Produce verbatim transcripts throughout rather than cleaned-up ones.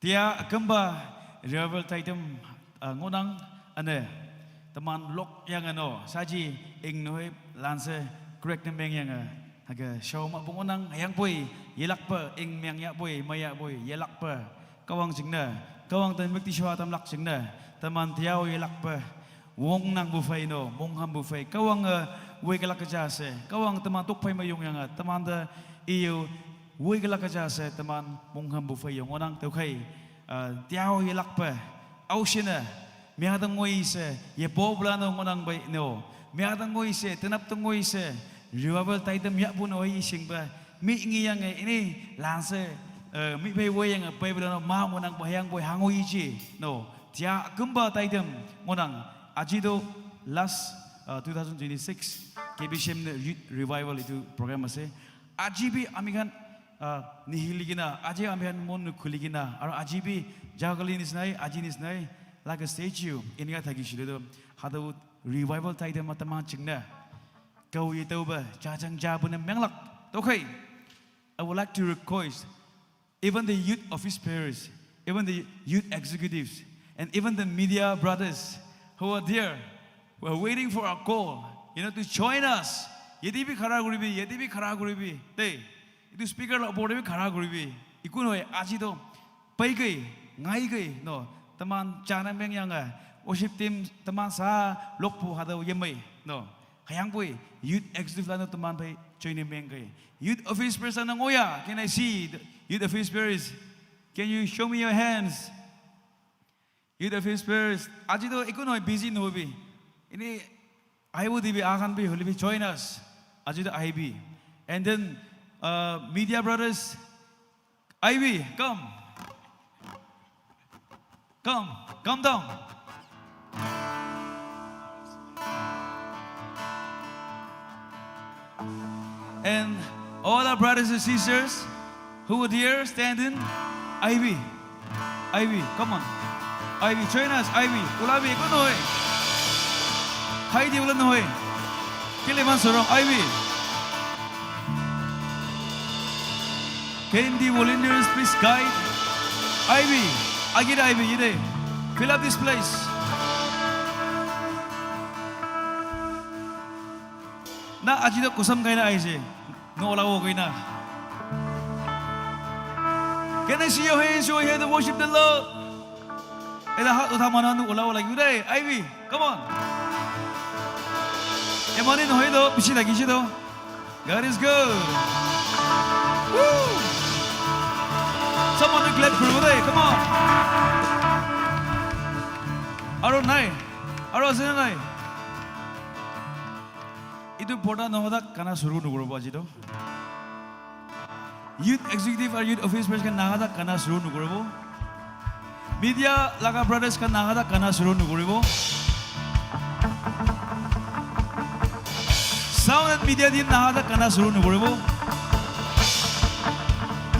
Tia kümba revival taidem, ah, ngohnang ane. Teman lok yang ano, saji ing noi lanse crack ne meng yang, ah, hage show ma pung ngohnang, yang poi, yelakpe, ing meng ya poi, maya poi, yelakpe. Kahwang jingne, Kahwang ten müktishoa tamlak jingne, teman tiao yelakpe, wongnang bu phei no, mongham bu phei, Kahwang, eh, woi kelak keja she, Kahwang teman tok phei me yong yang, eh, teman te iyo woi kelak keja she, teman mongham bu phei yong ngohnang tüokhei, eh, tiao yelakpe, aoshine, mia te ngoi she, yepo bla no ngohnang bai no, mia te ngoi she, tenap te ngoi she, revival taidem yahpu no ishingpe, mi ngi yang, eh, ini lanse, eh, mi phei woi yang, eh, phei bla no ma ngohnang bai yang poi hango iji, no, tia kümba taidem ngohnang, aji to last, uh, two thousand twenty-six K B C M ne youth revival itu program ase. Aji bi ami khan, uh, nihili kena, aji ami khan mon nukhuli kena, aru aji bi jagali nisnai, aji nisnai, like a statue, inika thaki shile to, hado revival taidem ma teman jingne. Kau ye tau ba, jajang ja bu ne menglak. Tüokhei, I would like to request even the youth office bearers, even the youth executives, and even the media brothers who are there, who are waiting for our call, you know, to join us. Yate bi khara kuribi, yate bi khara kuribi. Te, itu speaker la opor te bi khara kuribi. Iku nohoi, aji to, pai gai, ngai gai, no. Teman jana meng yang, eh, worship team, teman sa, lokpu hado yemei, no. Hayang poi, youth executive la no teman phei join ne meng gai. Youth office person na ngoya, can I see the youth office bearers? Can you show me your hands? Youth office bearers, aji to iku noi busy no bi. Ini I would be akan bi, holy bi join us. Aji to I B. And then, uh, media brothers, I B, come. Come, come down. And all our brothers and sisters who were there standing, I B, I B, come on. I B, join us, I B. Ulabi, iku nohoi. Haidi ula nohoi. Kiliman sorong, I B. Can the volunteers please guide? I B, agit I B, yide. Fill up this place. Na aji to kosam kaina aise. No ola wo kaina. Can I see your hands? Show your hand to worship the Lord. Eda hat utha manu nu ola ola yudai. I B, come on. Emani nohoi to, bishi lagi shi to. God is good. Woo! Someone to clap for today. Come on. Aru nai. Aru ase na nai. Itu porda nohoda kana shuru nokoribo aji to. Youth executive aru youth office bearers khan nahada kana shuru nokoribo. Media laga brothers khan nahada kana shuru nokoribo. Sound and media team nahada kana shuru nokoribo.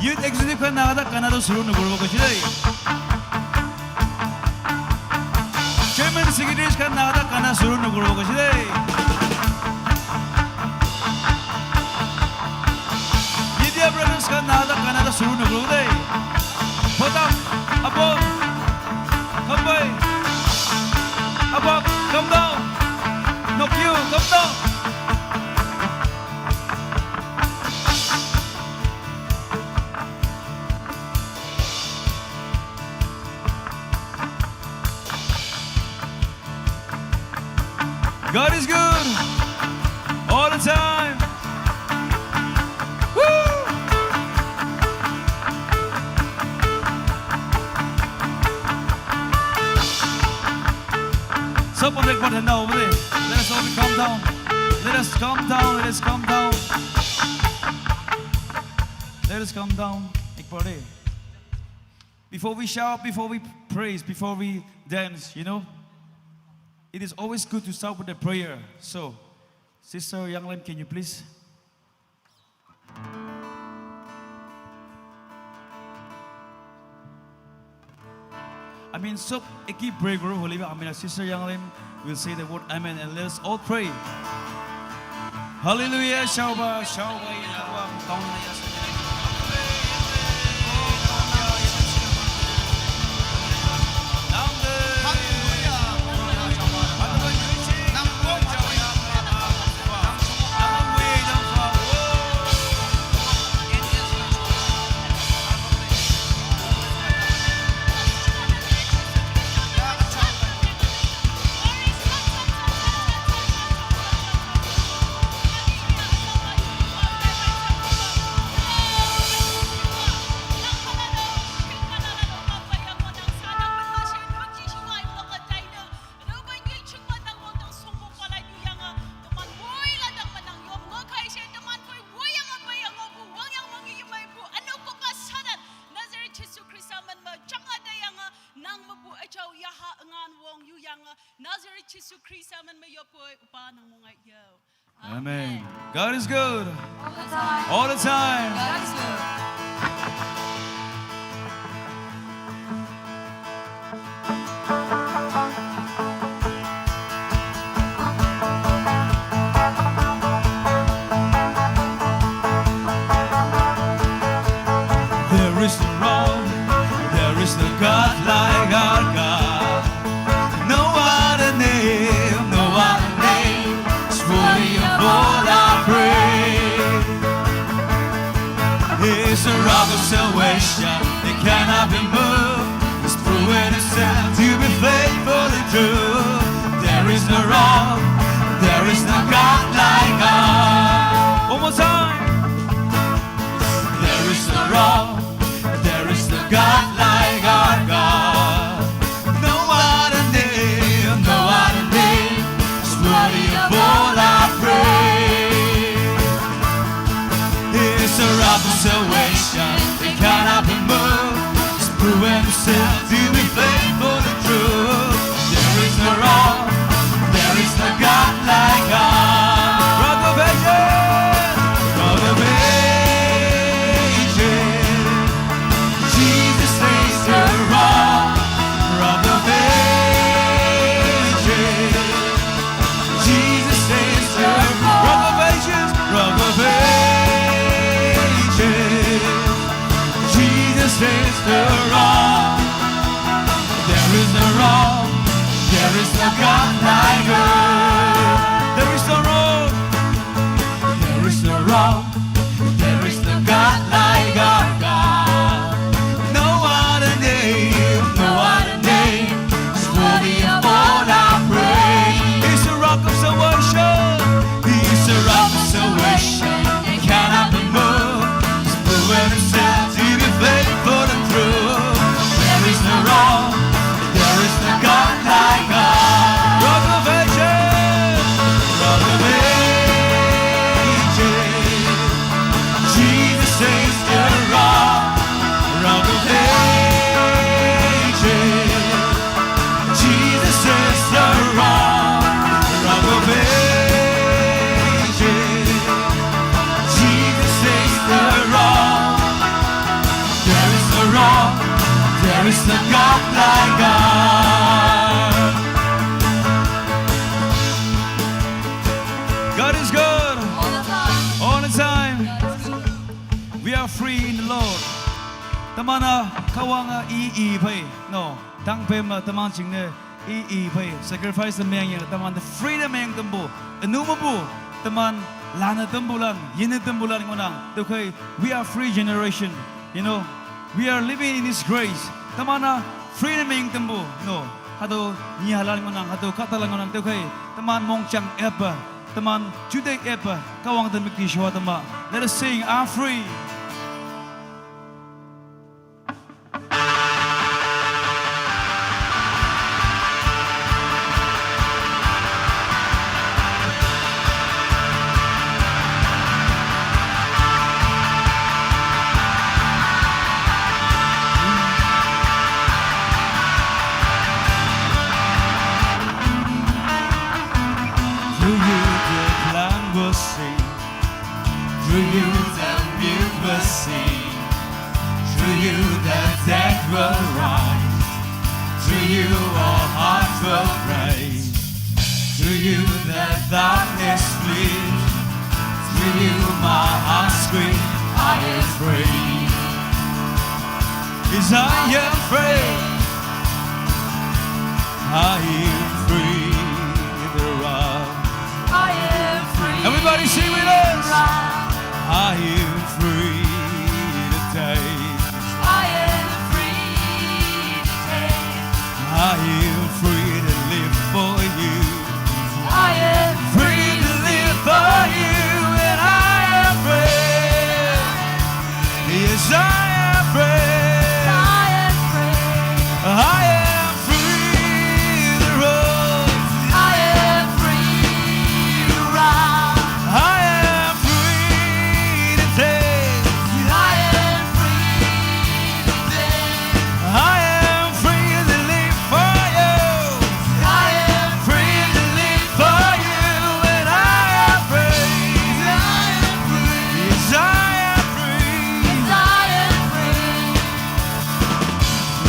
Youth executive khan nahada kana to shuru nokoribo koise dei. Chairman secretaries khan nahada kana shuru nokoribo koise dei. Media brothers khan nahada kana to shuru nokoribo dei. Photak, Abok, Khambai, Abok, come down. Nokyu, come down. God is good all the time. Woo! Sob ek baar dhanda over there. Let us all calm down. Let us calm down. Let us calm down. Let us calm down. Ek baar de. Before we shout, before we praise, before we dance, you know, it is always good to start with a prayer. So, Sister Yang Lim, can you please? I mean, sob eki pray guru hoile bi, I mean, Sister Yang Lim will say the word amen and let us all pray. Hallelujah, shauba, shauba, yauba, kauna ya. Nazareth Jisu Khrista min me yoppoi, Upa nang mongaiyo. Amen. God is good. All the time. All the time. God is good. There is no rock, there is no God like our God. No other name, no other name is worthy of all our praise. He's the rock of salvation, he cannot be moved. He's proven himself to be faithful and true. There is no rock, there is no God like our. One more time. There is no rock, there is no God like our God. No other name, no other name is worthy of all our praise. He's the rock of salvation, he cannot be moved. He's proven himself to be faithful and true. There is no rock, there is no God like our. Rock of ages, rock of ages. Jesus is the rock, rock of ages. Jesus is the rock of ages, rock of ages. Jesus is the rock. There is no rock, there is no God like our. There is no rock, there is no rock, there is no God like our God. No other name, no other name is worthy of all our praise. He's the rock of salvation. He's the rock of salvation. He cannot be moved. He's proven himself to be faithful and true. There is no rock, there is no God like our. Rock of ages, rock of ages. Jesus is the rock, rock of ages. Jesus is the rock, rock of ages. Jesus is the rock. There is no rock, there is no God like our. God is good. All the time. All the time. God is good. We are free in the Lord. Teman-a Kahwang-a i i phei. No. Tang pem-a teman jingne i i phei. Sacrifice-e meng yang teman-e free-e meng tampu. Ünu mepu teman lan-e tampulan, yinne tampulan ngohnang. Tüokhei, we are free generation. You know, we are living in His grace. Teman-a free-e meng tampu. No. Hatüo nyihalan ngohnang, hatüo kahtalan ngohnang. Tüokhei, teman mongjang eppe, teman juteih eppe, Kahwang te müktishowa tamma. Let us sing, I'm free. To you the blind will see. Through you the mute will sing. Through you the dead will rise. Through you all hearts will praise. Through you the darkness flees. Through you my heart screams, I am free. Yes, I am free. I am free to run. I am free. Everybody sing with us. I am free to take. I am free to take. I am free to live for you. I am free to live for you, and I am free. Yes, I am free. I am free. I am free to run. I am free to run. I am free to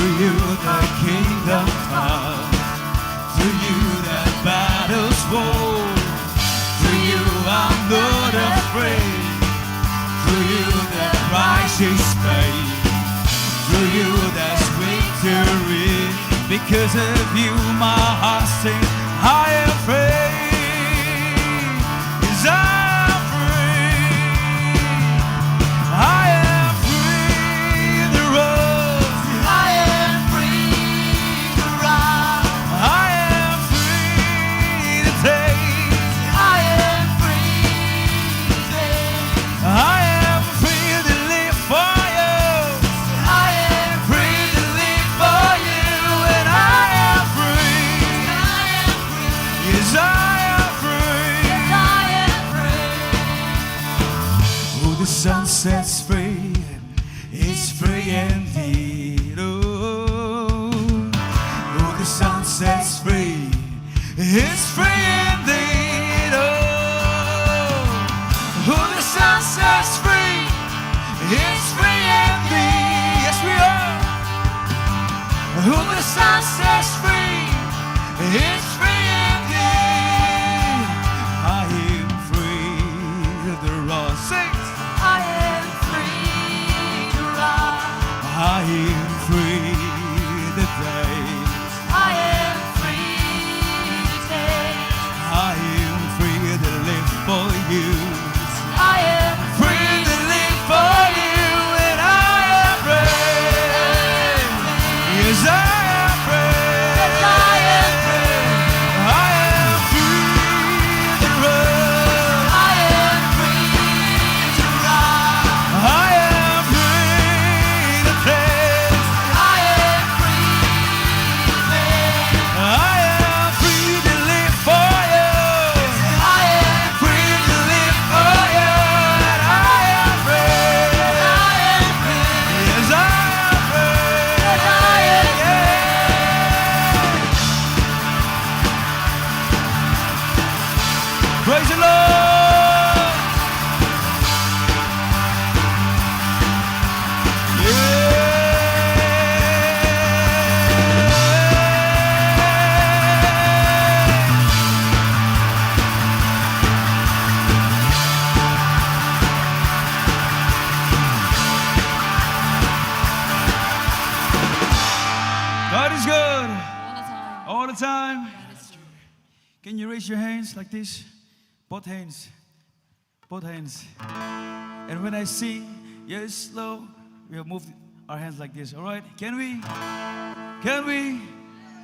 To you the kingdom comes. To you the battles fall. To you I'm not afraid. To you the price is paid. To you there's victory. Because of you my heart sings, I am free. Yes, I am free. I am free to run. I am free to run. I am free to taste. I am free to taste. I am free to live for you. I am free to live for you. And I am free. I am free. Yes, I am free. Yes, I am free. Who the Son sets free is free indeed. Oh, who the Son sets free is free indeed. Oh, who the Son sets free is free indeed. Yes, we are. Who the Son sets free is free indeed. I am free to run. Sing. I am free to run. I am free to dance. I am free to dance. I am free to live for you. I am free to live for you, and I am free. Yes, I am free. Yes, I am free. I am free to run. I am free to run. I am free to taste. I am free to taste. I am free to live for you. I am free to live for you. And I am free. I am free. Yes, I am free. Yes, I am free. Yeah. Praise the Lord. Yeah. God is good. All the time. All the time. God is true. Can you raise your hands like this? Both hands. Both hands. And when I sing, "Yes, Lord," we'll move our hands like this, all right? Can we? Can we?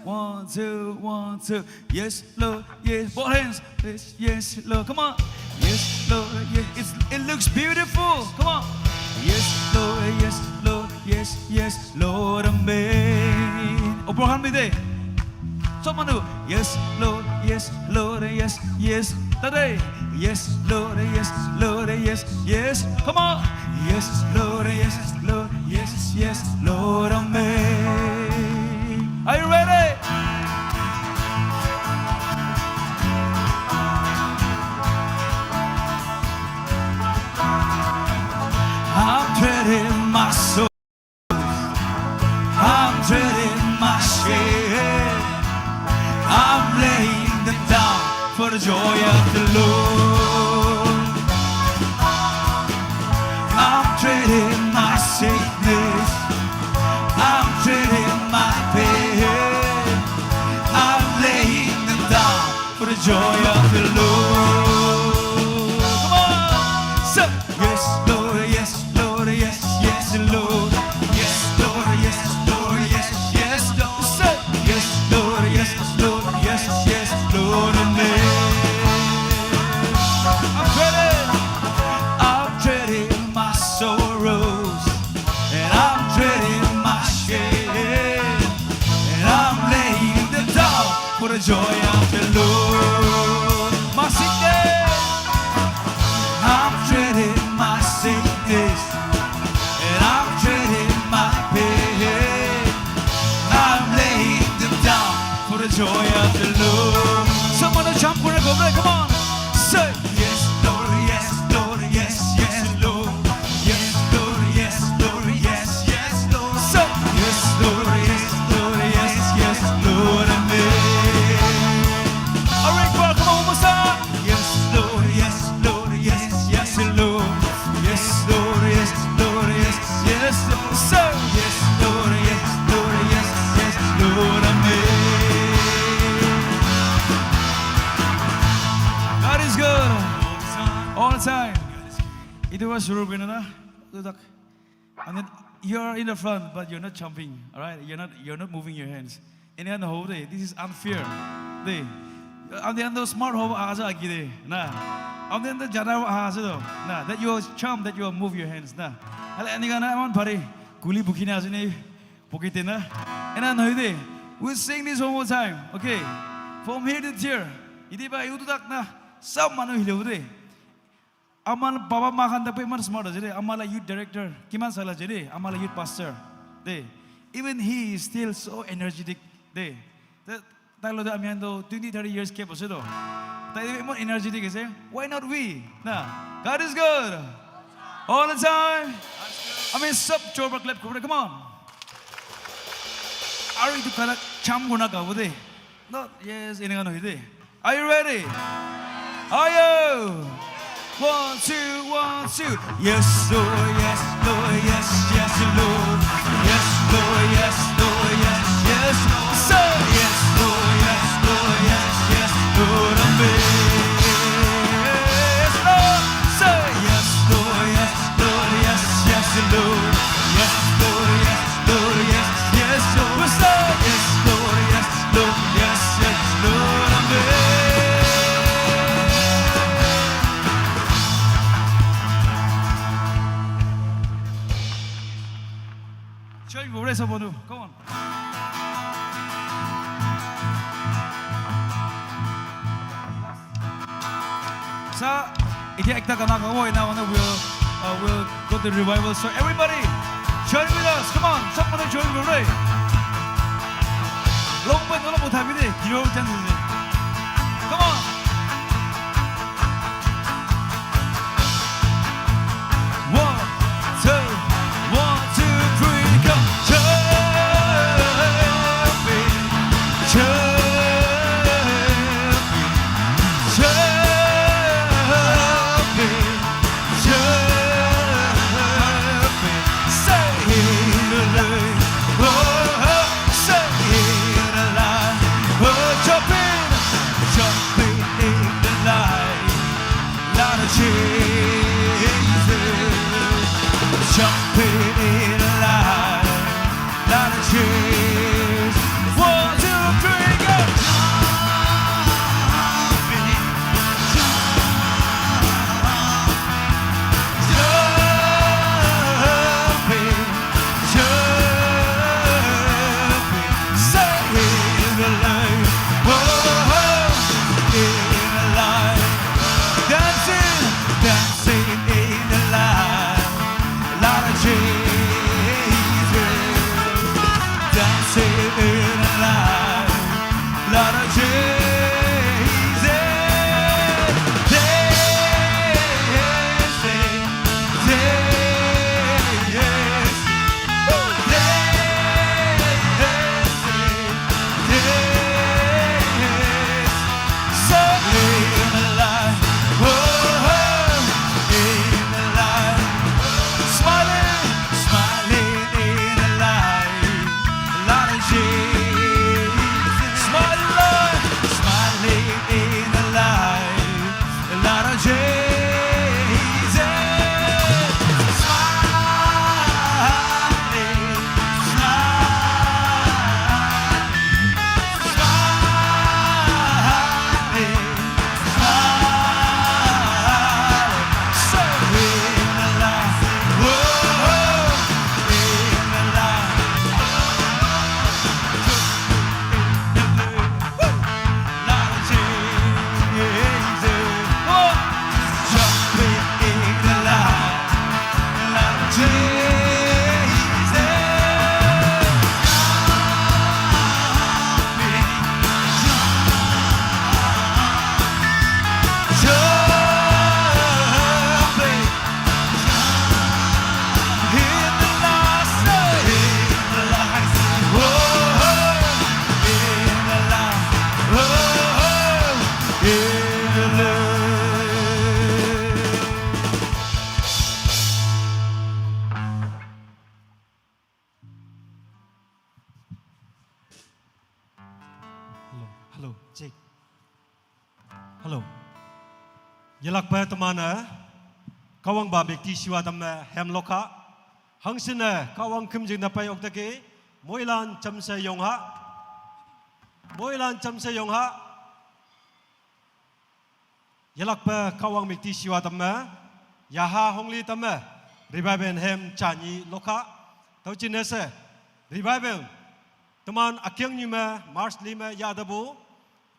One, two, one, two. "Yes, Lord, yes." Both hands. "Yes, yes, Lord." Come on. "Yes, Lord, yes." It's, it looks beautiful. Come on. "Yes, Lord, yes, Lord, yes, yes, Lord, amen." Opo kami de. Someone who, "Yes, Lord, yes, Lord, yes, yes." Today. "Yes, Lord, yes, Lord, yes, yes." Come on. "Yes, Lord, yes, Lord, yes, yes, Lord, amen." Are you ready? I'm trading my soul. I'm trading my shame. I'm laying them down for the joy of the Lord. I'm trading my sickness. I'm trading my pain. I'm laying them down for the joy of the Lord. Come on, say, "Yes, Lord, yes, Lord, yes, yes, Lord. Yes, Lord, yes, Lord, yes, yes, Lord." Say, "Yes, Lord, yes, Lord, yes, yes, Lord, amen." I'm ready. I'm trading my sorrows, and I'm trading my shame, and I'm laying them down for the joy of the Lord. My sickness, I'm trading my sickness, and I'm trading my pain. I'm laying them down for the joy of the Lord. Someone to jump for a go, come on. Say, "Yes, Lord, yes, Lord, yes, yes, Lord. Yes, Lord, yes, Lord, yes, yes, Lord." Say, "Yes, Lord, yes, Suru kena na, tu tak. And then you're in the front, but you're not jumping, all right? You're not, you're not moving your hands. Ene na ho de, this is unfair. De, and then the smart ho asa aki de, na. And then the jana asa do, na. That you jump, that you move your hands, na. Hala ene na aman pare, kuli bukina asini, pokite na. Ene na ho de, we sing this one more time, okay? From here to there, iti ba yutu tak na, sab manu hile de. Aman baba ma khan tak iman smart ase de, amala youth director, kiman sala ase de, amala youth pastor. De, even he is still so energetic. De, de, tai lo de ami khan to twenty, thirty years gap ase to. Tai de iman energetic ase. Why not we? Na, God is good. All the time. I mean, sub chorba clap, come on. Aru itu kala cham guna gabo de. No, yes, ene na ho de. Are you ready? Are you? One, two, one, two. Yes, Lord, yes, Lord, yes, yes, Lord. Yes, Lord, yes, Lord, yes, yes, Lord. Say yes, Lord, yes, Lord, yes, yes, Lord. Amen. Yes, Lord. Say yes, Lord, yes, Lord, yes, yes, Lord. Yes, Lord, yes, Lord, yes, yes, Lord. Say yes, Lord, yes, Lord, yes, yes, Lord. Amen. Church, go raise up on you. Come on. Sa, iti ekta gana gabo, ena hone we'll, uh, we'll go to revival. So everybody, join with us. Come on, sob manu join koribo de. Long pant olop uthai bi de, hero chance ase. Come on. One, two, one, two, three, come. Jumping, jumping, jumping, jumping. Say it alive. Oh, oh, say it alive. Oh, jumping, jumping in the light. Lord of Jesus, jumping in the light. Lord of Jesus. One, two, three, go. Jumping, jumping, jumping, jumping. Say it alive. Oh, oh, in the light. Dancing, dancing in the light. Lord of Jesus. Dancing in the light. Lord of Jesus. Dancing, dancing, dancing. Hello, hello, check. Hello. Yelakpa tamana. Kahwangba müktishiwa tamme hem lokha. Hangshinne Kahwang khümjing ne pei okteki. Moilan jamshe yongha. Moilan jamshe yongha. Yelakpe Kahwang müktishiwa tamme. Yaha hongli tamme. Revival hem janyi lokha. Tüo jingne she. Revival. Teman ükengnyu me, March li me yahtapu.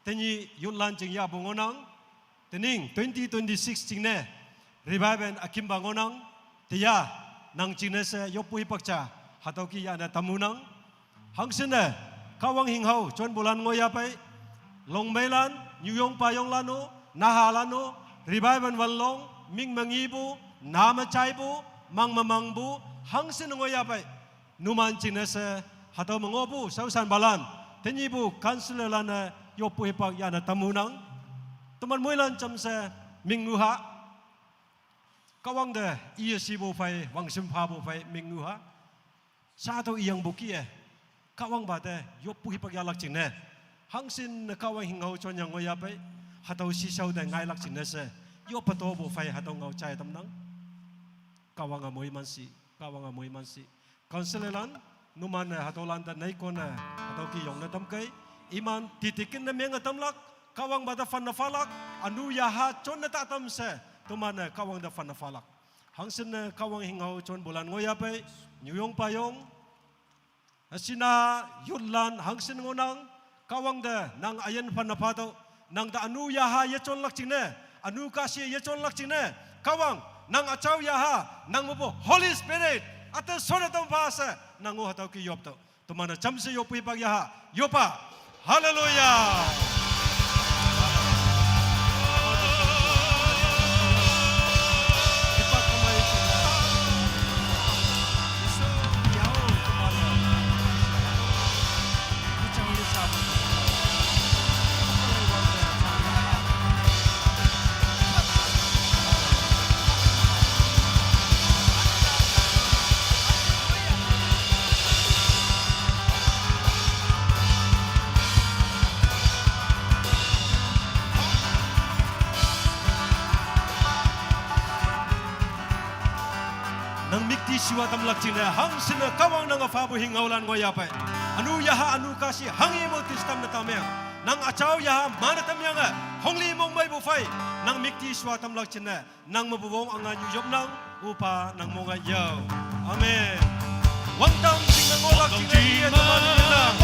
Tenyih youthlan jing yahpu ngohnang. Tening twenty twenty-six jingne. Revival ükimpa ngohnang. Teya, nang jingne she yoppu hipak ja. Hatüo kih yahne tamnang. Hangshinne, Kahwang hing hao, jonpulan ngoiya pei. Longmeilan, nyuyong payonglan-o, nahalan-o, revival wanlong, ming me ngipu, na me jaipu, mang me mangpu, hangshinne ngoiya pei. Numan jingne she, hatüo me ngohpu, shaoshanpalan, tenyihpu, counselorlan-e, yoppu hipak yahne tamnang. Teman moilan jamshe, mingnguha. Kahwang te, iye shipu phei, wangshim phapu phei, mingnguha. Sha tüo iyangpu kih-e. Kahwangpa te, yoppu hipak yahlak jingne. Hangshinne Kahwang hing hao jonyang ngoiya pei. Hatüo shishao te ngailak jingne she. Yoppe topu phei hatüo ngao jai tamnang. Kahwange moiman shi, Kahwange moiman shi. Counselorlan, numan-e hatüolan te neikonne, hatüo kih yongne tamkei. Iman titikin ne menge tamlak, Kahwangpa te phanne phalak, ünu yaha jonne ta tamshe, teman-e Kahwang te phanne phalak. Hangshinne Kahwang hing hao jonpulan ngoiya pei, nyuyong payong. Üsina youthlan hangshin ngohnang, Kahwang te nang üyin phanne phatüoh, nang te ünu yaha yejonlak jingne, ünu kahshi yejonlak jingne, Kahwang, nang üjao yaha, nang mepu Holy Spirit, üte shonne tam pha she, nang-o hatüo kih yoptüoh. Teman-e jamshe yoppu hipak yaha, yopa. Haleluya. Nang müktishiwa tamlak jingne, hangshinne Kahwang nang üphapu hing haolan ngoiya pei. Ünu yaha ünu kahshi hanghe mo tistam ne tameng. Nang üjao yaha mane tamyange, hongli mongmeipu phei. Nang müktishiwa tamlak jingne, nang mepu wong üngan yu yopnang, üpa nang monge yao. Amen. Wangdang jingne ngohlak jingne, iye teman yenang.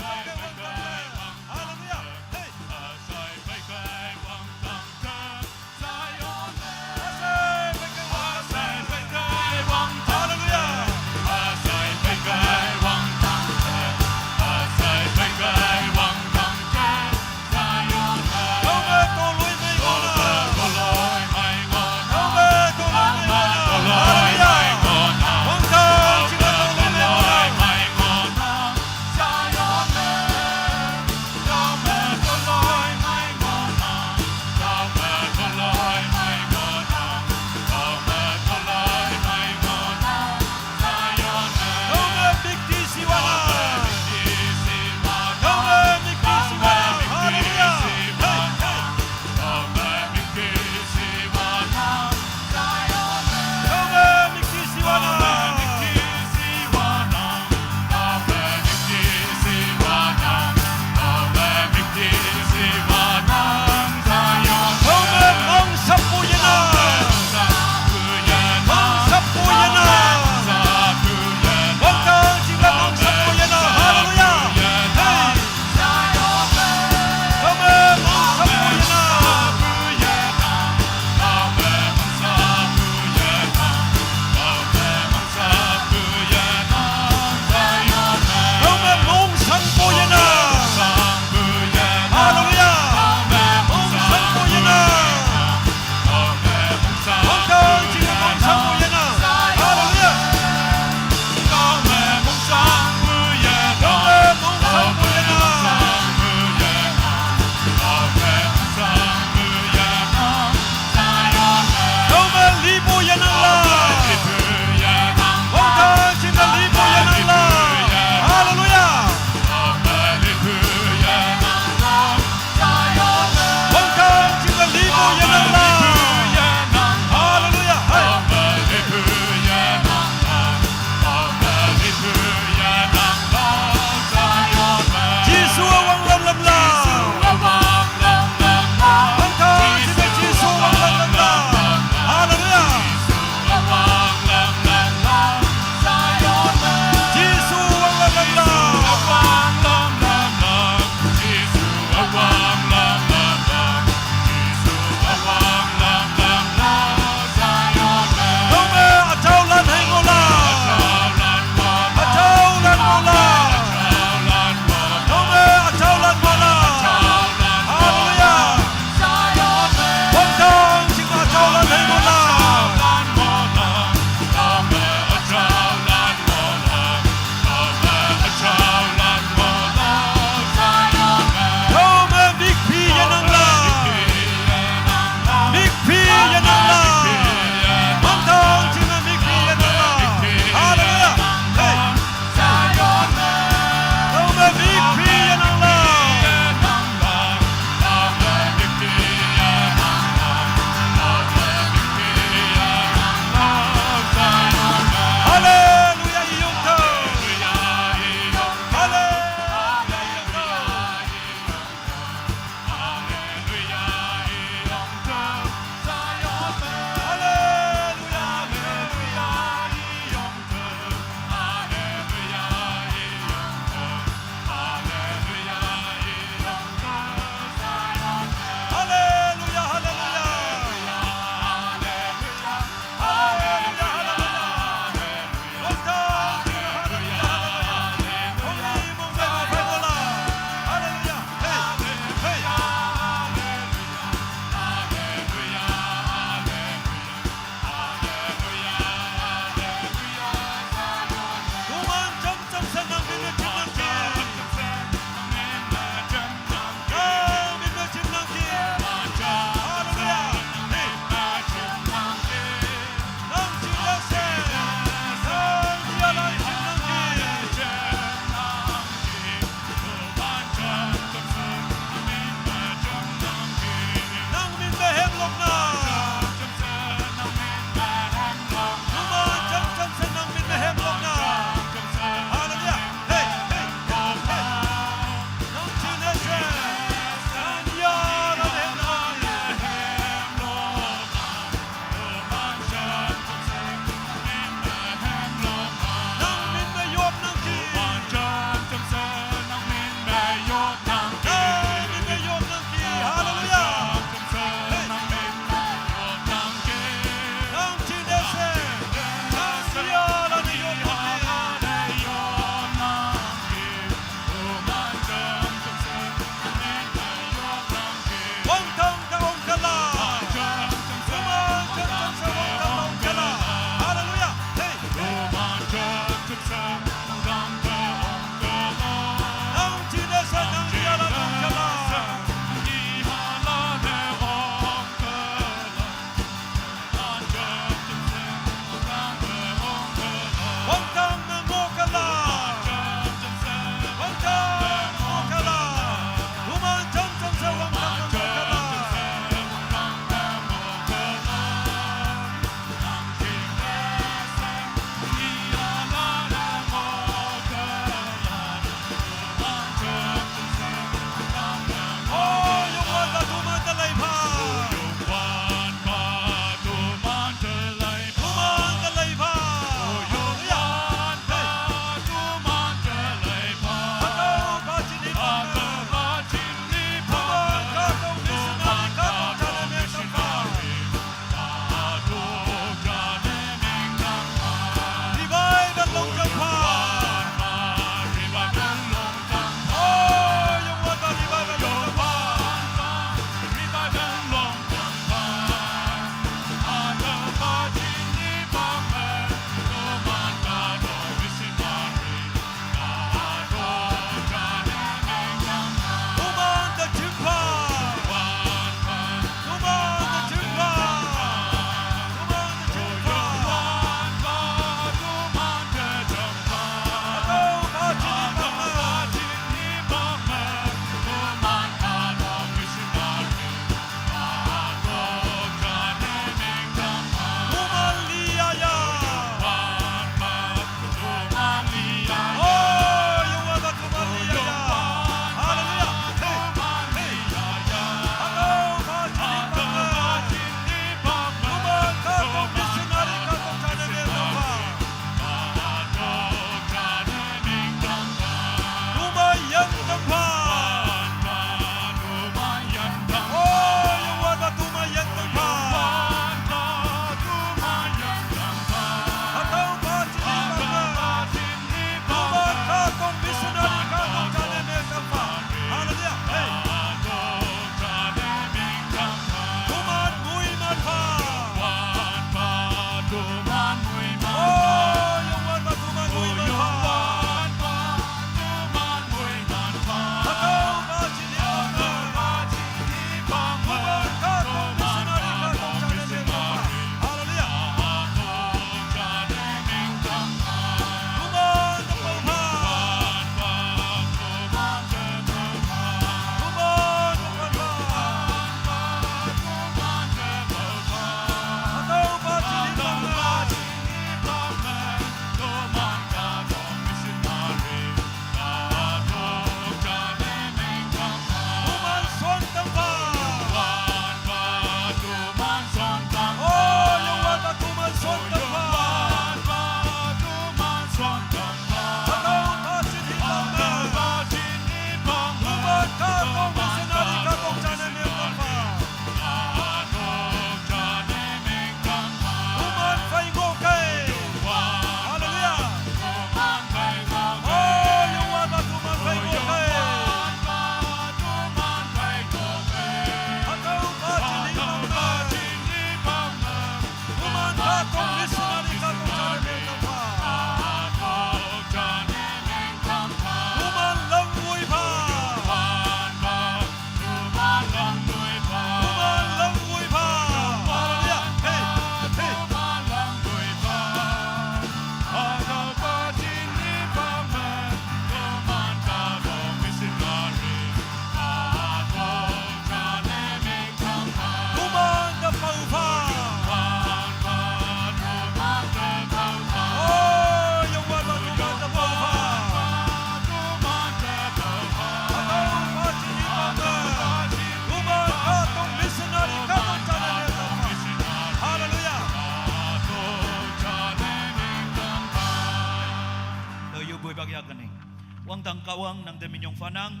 Kahwang nangte minyong phanang,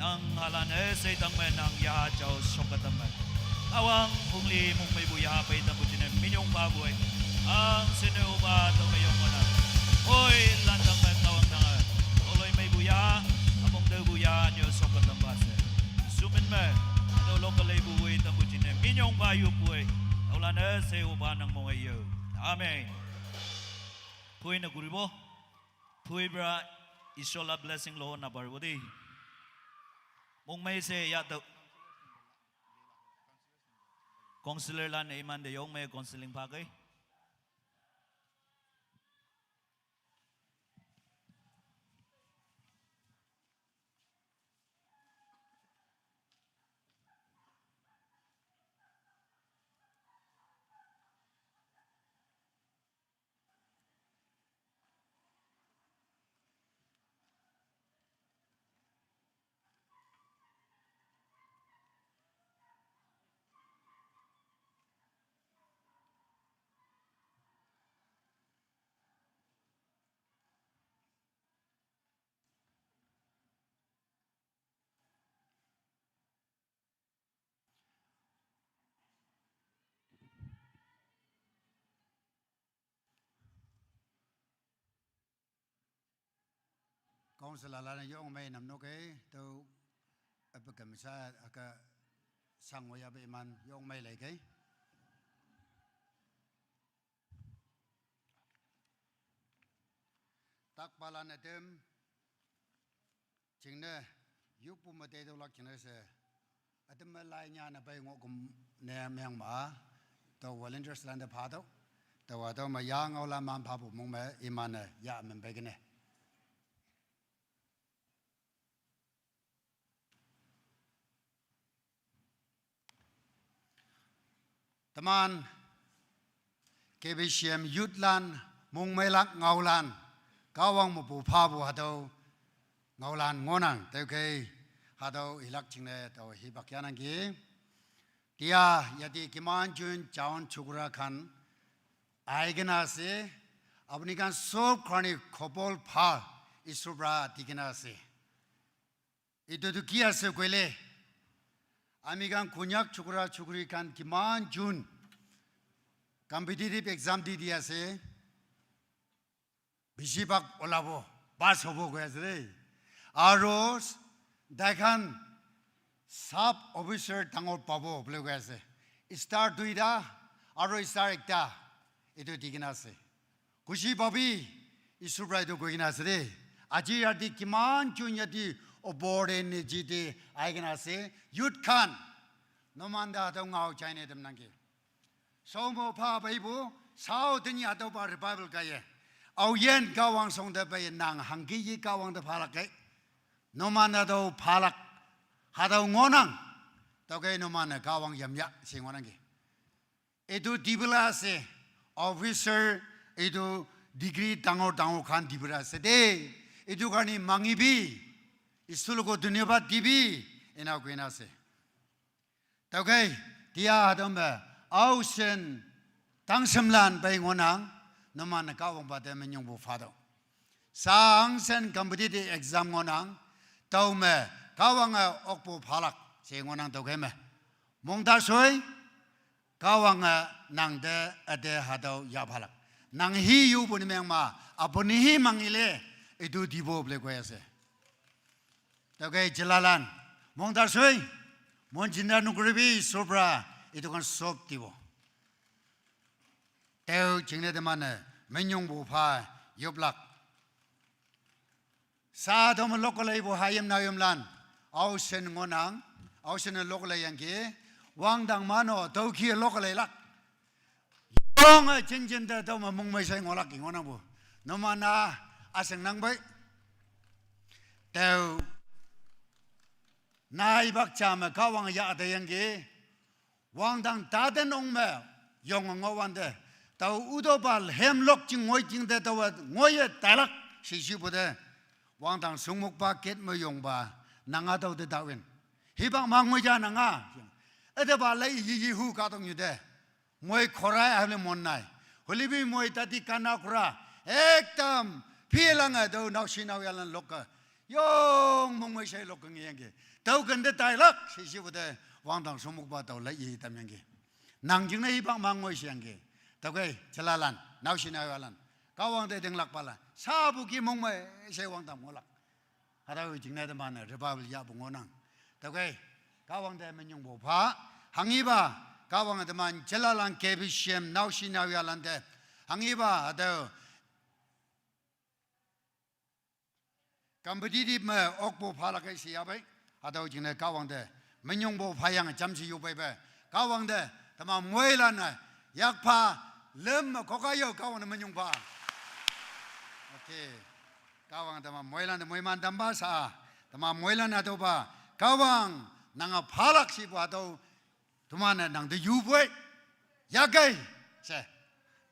nang halan-e seitang me nang yaha jao shokatang me. Kahwang hongli mongmeipu yaha peitangpu jingne minyong phapu-e. Angshin-e opa tüo me yong ngohnang. Hoi lantang me Kahwang nange, toloimeipu yaha, among taopu yaha nyo shokatangpa she. Sumin me, hatüo lokalei pu woi tangpu jingne minyong pha yoppu-e. Tüolan-e she opa nang mong-e yo. Amen. Phoine kuribo. Phoipra Ishwar la blessing lo na paribo di. Mongmei she yahtüoh. Counselor lan-e imante yong me counseling phakei. Counselor lan-e yong mei nam no kei, tüo, apa kemsa, aka sang woiya pe iman yong mei lei kei. Takpalan ütam, jingne, yoppu me teitüolak jingne she, ütam me lai nyane pei ngohküm ne mengma, tüo volunteers lante phatüoh, tüowa tüo me ya ngaolan man phapu mong me iman-e ya men pei kene. Teman, K B C M youth lan, mongmeilak ngaolan, Kahwang mepu phapu hatüo, ngaolan ngohnang, tüokhei, hatüo ilak jingne tao hipak yanangki. Tia, yati kiman jun jaon chukra khan, aikena she, apuni khan sob karne khopol pha, Isor pra dikena she. Etu tu ki ase koile, ami khan Konyak chokra chokri khan kiman jun competitive exam di di ase, besibhag olabo, pass hobo koi ase dei. Aro tai khan sub officer dangor pabo bole koi ase. Star duita aro star ekta etu di kena ase. Khushi pabi, Isor pra etu koi kena ase de. Aji yate kiman jun yate opor te niche te ahi kena ase. Youth khan, numan te hatüo ngao jaine dem nangke. Somo pha paibo, sao teni hatüo pa revival kaiye. Aoyin Kahwang shong te peiye nang hangki ye Kahwang te phalak ke. Numan hatüo phalak, hatüo ngohnang. Tüokhei numan-e Kahwang yamya she ngohnangki. Etu dibela ase, officer, etu degree dangor dangor khan dibela ase de. Etu karne mangibi, Isor loko dhonyobad dibi, ena koina ase. Tüokhei, tia hatüo me, aoshin, tangshimlan pei ngohnang, numan Kahwang pa te minyongpu phatüoh. Sa angshin competitive exam ngohnang, tüo me, Kahwange okpu phalak, she ngohnang tüokhei me. Mongta shoi, Kahwange nang te üte hatüo yaphalak. Nang hi yupu ne mengma, apuni hi mangile, etu dibo bole koi ase. Tüokhei jilalan, mongta shoi, mon jinda nukribi Isor pra, etu khan sob dibo. Tüo jingne teman-e, minyongpu pha, yoplak. Sa tüo me lokalei pu hayim naoyimlan, aoshin ngohnang, aoshin-e lokalei yangki, wangdang mano, tüoki lokaleilak. Yonge jinjin te tüo me mongmei shei ngohlak ki ngohnangpu. Numan-a, ashingnang pei. Tüo, naipak ja me Kahwang yah te yangki. Wangdang taten ong me, yonge ngohwante. Tao ütopa hemlok jing ngoi jing te taowe ngoiye tailak, shishipu te. Wangdang shungmokpa ket me yongpa, nanga tüo te taowin. Hipak ma ngoi ja nanga. Ütepa lei yiyi hu kahtoknyu te. Moi khorai ahile mon nai. Hoilebi moi tati kana kura. Ekdam. Philange tüo naoshi naoyahlan lokke. Yong mongmei shei lok keng yangki. Tau kente tailak, shi shipu te, wangdang shongmokpa tau lai yi tam yangki. Nang jingne hipak mang ngoi shi yangki. Tau kei, jelalan, naoshi naoyalan. Kahwang te tinglakpalan. Sapu ki mongmei shei wangdang ngolak. Hatüo jingne teman-e revival yahpu ngohnang. Tüokhei, Kahwang te minyongpu pha. Hanghipa, Kahwang teman jelalan K B C M naoshi naoyalan te. Hanghipa, hatüo competitive me okpu phalak-e shi yapei. Hatüo jingne Kahwang te minyongpu phayange jamshe yopeipe. Kahwang te, teman moilan-e, yakpha, lüm me koka yo Kahwang te minyong pha. Okay. Kahwang teman moilan te moiman tampa sha. Teman moilan hatüopa. Kahwang, nange phalak shipu hatüo. Teman-e nang te yupoi. Yakei. She.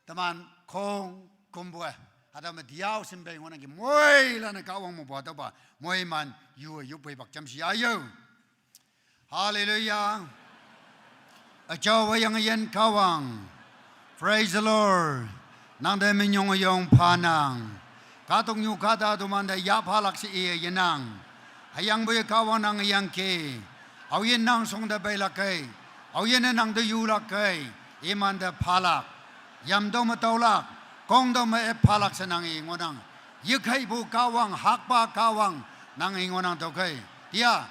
Teman khongkümpu-e. Hatüo me diao shinpei ngohnangki moilan-e Kahwang mepu hatüopa. Moiman yu yupeipak jamshe yayo. Hallelujah. Üjao wayang yin Kahwang. Praise the Lord. Nang te minyong üyong phanang. Kahtoknyu kahta toman te yah phalak she iye yenang. Hüyangpoi Kahwang nang yangki. Aoyin nang shong te peilak kei. Aoyin-e nang te yulak kei. Iman te phalak. Yamtüo me taolak. Kongtüo me ep phalak she nang i ngohnang. Yekheipu Kahwang, hakpa Kahwang, nang i ngohnang tüokhei. Tia.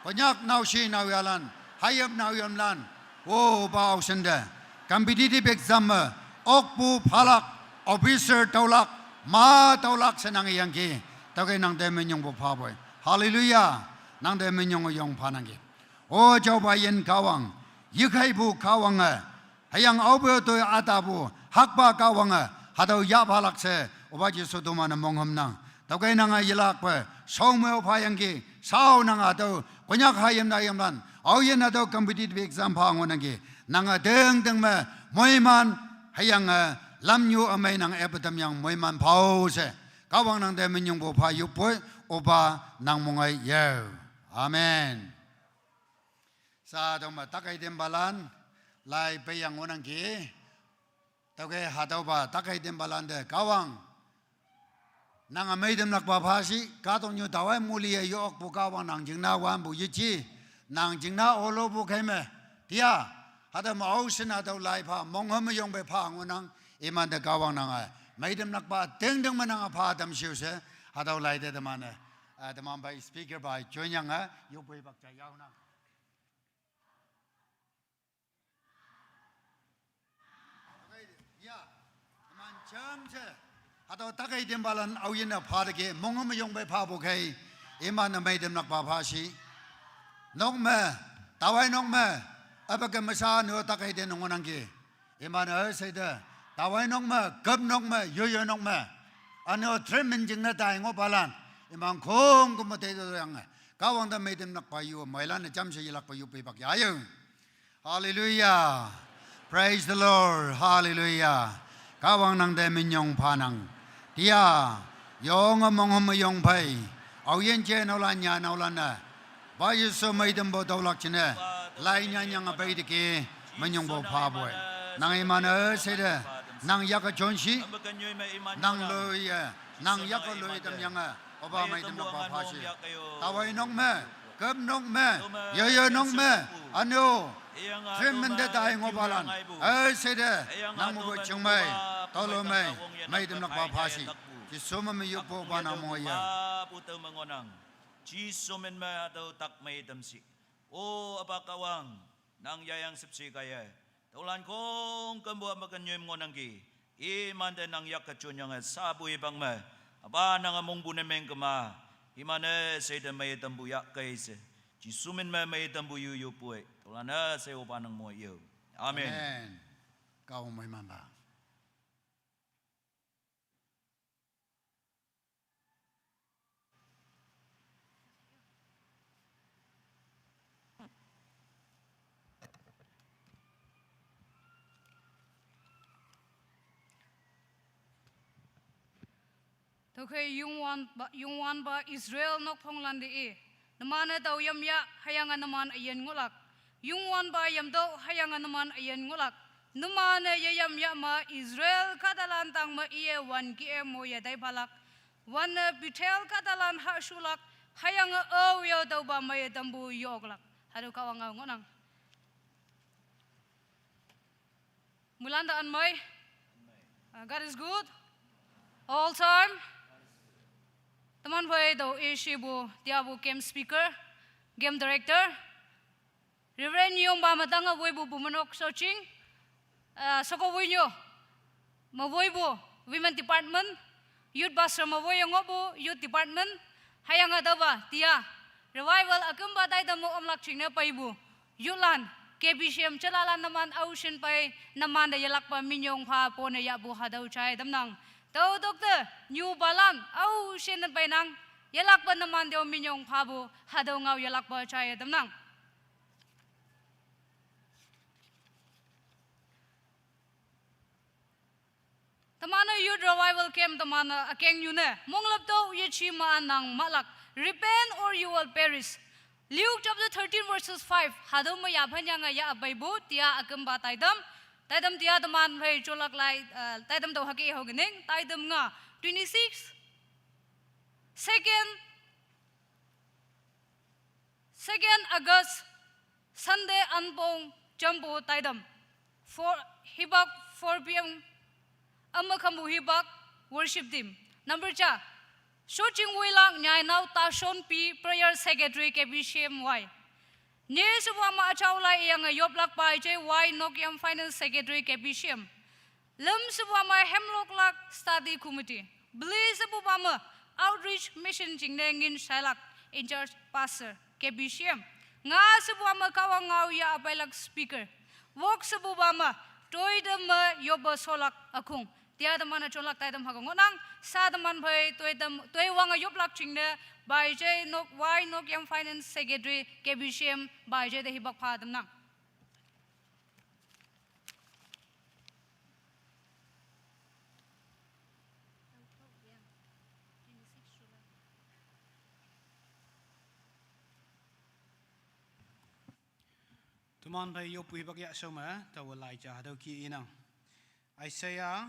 Konyak naoshi naoyalan, hayim hayimlan, opa aoshin te, competitive exam me, okpu phalak, officer taolak, ma taolak she nang yangki, tüokhei nang te minyongpu phapoi. Hallelujah, nang te minyong üyong phanangki. O jaopa yin Kahwang, yekheipu Kahwange, hüyange aope toi atapu, hakpa Kahwange, hatüo yah phalak she, opa Jesu toman-e monghümnang. Tüokhei nange yelakpe, shao me-o phayangki, shao nange hatüo, Konyak hayim hayimlan, aoyin hatüo competitive exam pha ngohnangki, nange tengteng me, moiman, hüyange, lamnyu ümei nang epe tamyang moiman phao she. Kahwang nang te minyongpu pha yupoi, opa nang mong-e yao. Amen. Sha tüome takhei tempalan, lai peiyang ngohnangki. Tüokhei hatüopa takhei tempalan te Kahwang. Nang ümei tamlakpa pha shi, kahtoknyu taowe muli-e yokpu Kahwang nang jingna wanpu yeji, nang jingna olopu khei me. Tia, hatüo me aoshin hatüo lai pha, monghüm me yongpei pha ngohnang, iman te Kahwang nange. Mei tamlakpa tengteng me nange pha tamshiu she, hatüo lai te teman-e, eh, teman pei speaker pa jonyange, yopeipak ja yaonang. Ya, teman jamshe. Hatüo takhei tempalan aoyinne pha teke, monghüm me yongpei phapu khei, iman-e mei tamlakpa pha shi. Nok me, tawai nok me, üpa ke me sha no takhei te nong ngohnangki. Iman-e üshei te, tawai nok me, küp nok me, yoyo nok me. Üne-o treatment jingne tai ngohpalan. Iman khongküm me teitoyange. Kahwang te mei tamlakpa yu, moilan-e jamshe yelakpa yupeipak yayo. Hallelujah. Praise the Lord. Hallelujah. Kahwang nang te minyong phanang. Tia, yonge monghüm me yong phei. Aoyin je naolan nya naolan-e. Ba Jesu mei tampu taolak jingne. Lai nyanyange pei teke. Minyongpu phapoi. Nang iman-e üshei te. Nang yak-e jonshi. Nang loi-e. Nang yak-e loi tamyange. Opa mei tamlakpa pha shi. Tawai nok me, küp nok me, yoyo nok me, üne-o, treatment te tai ngohpalan, üshei te, nang mepu jingmei, tolomei, mei tamlakpa pha shi. Jesu me me yoppu pa nang mong-e yao. Jesu min me hatüo tak mei tam shi. O üpa Kahwang, nang yayang shüpshe kaiye. Tüolan khongkümpu üpa ke nyoi ngohnangki. Iman te nang yak-e jonyange shapu hipak me. Üpa nange mongpu ne meng kema. Iman-e üshei te mei tampu yahkei she. Jesu min me mei tampu yu yopoi. Tüolan üshei opa nang mong-e yao. Amen. Amen. Kahwang meiman pha. Tüokhei Youngwanpa, Youngwanpa Israel nokphonglan te i, numan-e tao yamyah, hüyange numan üyin ngohlak. Youngwanpa yamtüoh, hüyange numan üyin ngohlak. Numan-e yeyamyah me Israel kahtalan tang me iye wan kih-e moiye taiphalak. Wan, eh, Bethel kadalan ha shulak, hüyange, eh, oh, yo, tüopa meiye tampu yoklak. Hatüo Kahwang ngao ngohnang. Mulan te anmei. Uh, God is good. All time. Teman phei tao ishipu, tiapu game speaker, game director. Reverend Nyongpa me tange woipu Bumeinok Soching, eh, Sheko Woinyu, me woipu Women Department, Youth Pastor me woiye ngohpu Youth Department, hüyange tüopa tia, Revival ükümpa taitam mo omlak jingne peipu, youthlan, K B C M jelalan numan aoshin pei, numante yelakpa minyong pha pone yahpu hatüo jai tamnang. Tüo tokte, nyupalan, aoshin peinang, yelakpa numante-o minyong phapu, hatüo ngao yelakpa jai tamnang. Teman-e Youth Revival Camp teman-e ükeng nyune, monglüp tüo yeji me-a nang mahlak, repent or you will perish. Luke chapter thirteen verses five, hatüo me yaphan yange yah peipu, tia ükümpa taitam, taitam tia teman phei jolak lai, eh, taitam tao hüke hao kening, taitam nga, twenty-six, second, second August, Sunday anpong jampu taitam. Four, hipak four P M, üme khampu hipak worship team. Number ja, Shoching Woilang Nyainao Tashon P, prayer secretary K B C M Y. Nye shepu ama achao lai yange yoplak Paije Y Nokyam finance secretary K B C M. Lüm shepupa me Hemloklak Study Committee. Bli shepupa me Outreach Mission jingne ngin shailak in charge pastor K B C M. Nga shepupa me Kahwang ngao yah peilak speaker. Wok shepupa me toitam me yoppe sholak ükhong. Tia teman-e jolak taitam hüke ngohnang, sa teman phei toitam, toiwange yoplak jingne, Paije Nok, Y Nokyam finance secretary K B C M, Paije te hipak pha tamnang. Teman phei yoppu hipak yahshao me, taowe lai ja hatüo ki inang. Isaiah,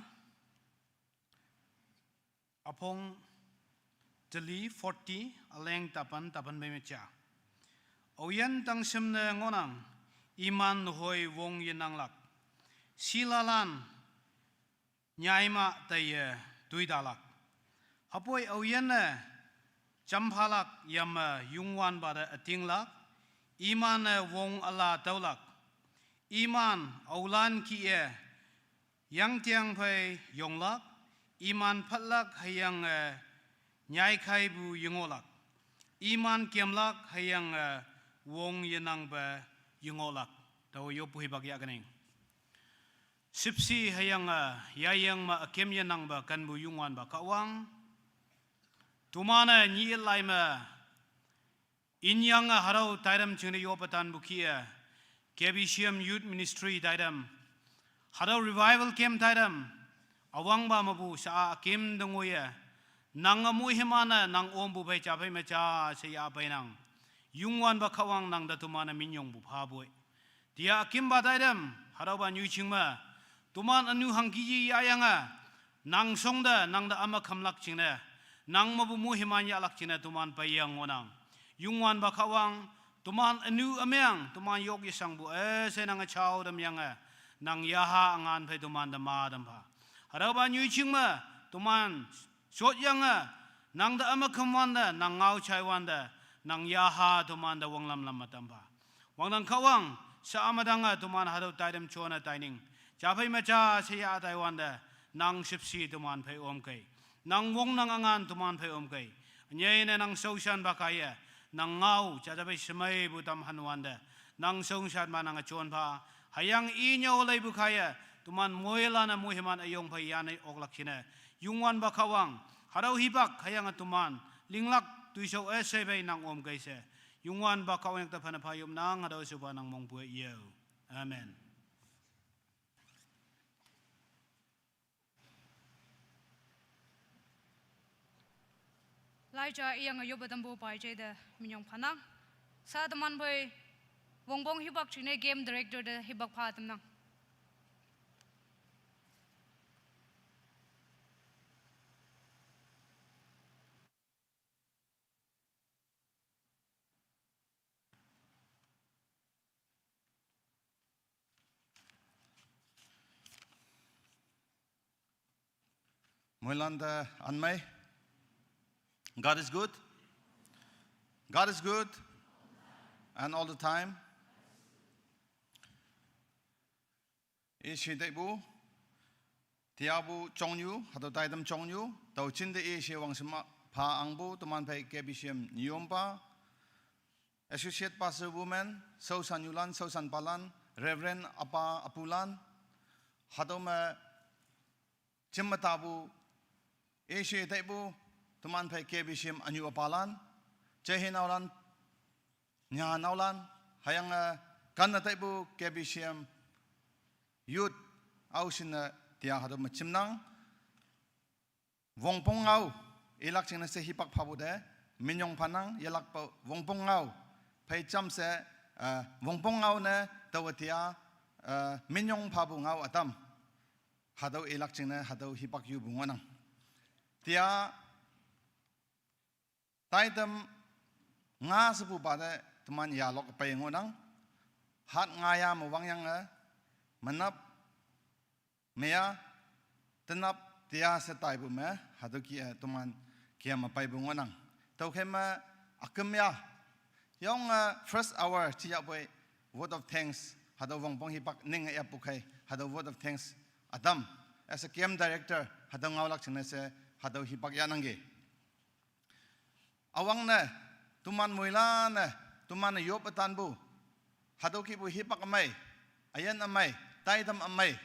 üpong teli forty, üleng tapan, tapan pei me ja. Aoyin tangshemne ngohnang, iman hoi wong yenanglak. Shilalan, nyaima taiye toitalak. Hüpoi aoyinne, jamphalak yamme Youngwanpa te ütinglak, iman-e wong üla tüolak. Iman aolan kih-e, yangtiang phei yonglak, iman phatlak hüyange, nyaikhaipu yengohlak. Iman kemlak hüyange, wong yenangpe yengohlak. Tao yoppu hipak yahkening. Shüpshe hüyange, yayeng me ükem yenangpe kenpu Youngwanpa Kahwang. Toman-e nyi lai me, inyange hatüo taitam jingne yoppe tanpu kih-e, K B C M Youth Ministry taitam, hatüo revival camp taitam, üwangpa mepu sha-a ükem te ngoiye, nange moiman-e nang ompu phei ja phei me ja she yah peinang. Youngwanpa Kahwang nangte toman-e minyongpu phapoi. Tia ükimpa taitam, hatüopa nyoijing me, toman ünu hangki yi yahyange, nang shongte, nangte üme khamlak jingne, nang mepu moiman yahlak jingne toman peiyang ngohnang. Youngwanpa Kahwang, toman ünu ümeng, toman yok yeshangpu, eh, she nange jao tamyange, nang yaha üngan phei tomante ma tampha. Hatüopa nyoijing me, toman shotyange, nangte üme khamwante, nang ngao jaiwante, nang yaha tomante wanglam lam me tampha. Wangdang Kahwang, sha-a me tange toman hatüo taitam jone taining. Ja phei me ja she yah taiwante, nang shüpshe toman phei omkei. Nang wong nang üngan toman phei omkei. Ünyei ne nang shaoshanpa kaiye, nang ngao, jaja phei shemeipu tam hanwante, nang shaoshanpa nange jonpha, hüyange i nyüo leipu kaiye, toman moilan-e moiman üyong phei yane oklak jingne. Youngwanpa Kahwang, hatüo hipak hüyange toman, linglak toishao üshei phei nang omkei she. Youngwanpa Kahwang yakte phane pha yopnang, hatüo shepa nang mongpu-e yo. Amen. Lai ja iyange yoppe tampu Paije te minyong phanang. Sha teman phei wongpong hipak jingne game director te hipak pha tamnang. Moilan te anmei. God is good. God is good. And all the time. Ishi teibu. Tiabu chongyu, hatüo taitam chongyu, tao chinte ishi wangshima pha angpu, teman phei K B C M nyompa, Associate Pastor Women, Shaoshan yulan, Shaoshan palan, Reverend apa apulan, hatüo me chimma tapu, ishi teipu, teman phei K B C M anyu apalan, jehe naolan, nya naolan, hüyange, kanne teipu K B C M youth, aoshinne, tia hatüo me chimnang, wongpong ngao, ilak jingne she hipak phapu te, minyong phanang, yelakpe wongpong ngao, phei jamshe, eh, wongpong ngao ne, taowe tia, eh, minyong phapu ngao ütam. Hatüo ilak jingne, hatüo hipak yupu ngohnang. Tia, taitam nga shepupa te teman yalok pei ngohnang. Hat nga ya me wangyange, menap, meya, tenap, tia she taipu me, hatüo ki, eh, teman kia me peipu ngohnang. Tüokhei me, üküm ya. Yonge first hour jiyapoi word of thanks, hatüo wongpong hipak ning yapu khei, hatüo word of thanks ütam. As a camp director, hatüo ngaolak jingne she, hatüo hipak yahnangki. Üwangne, teman moilanne, teman-e yop ütanpu, hatüo kihpu hipak ümei, üyin ümei, taitam ümei,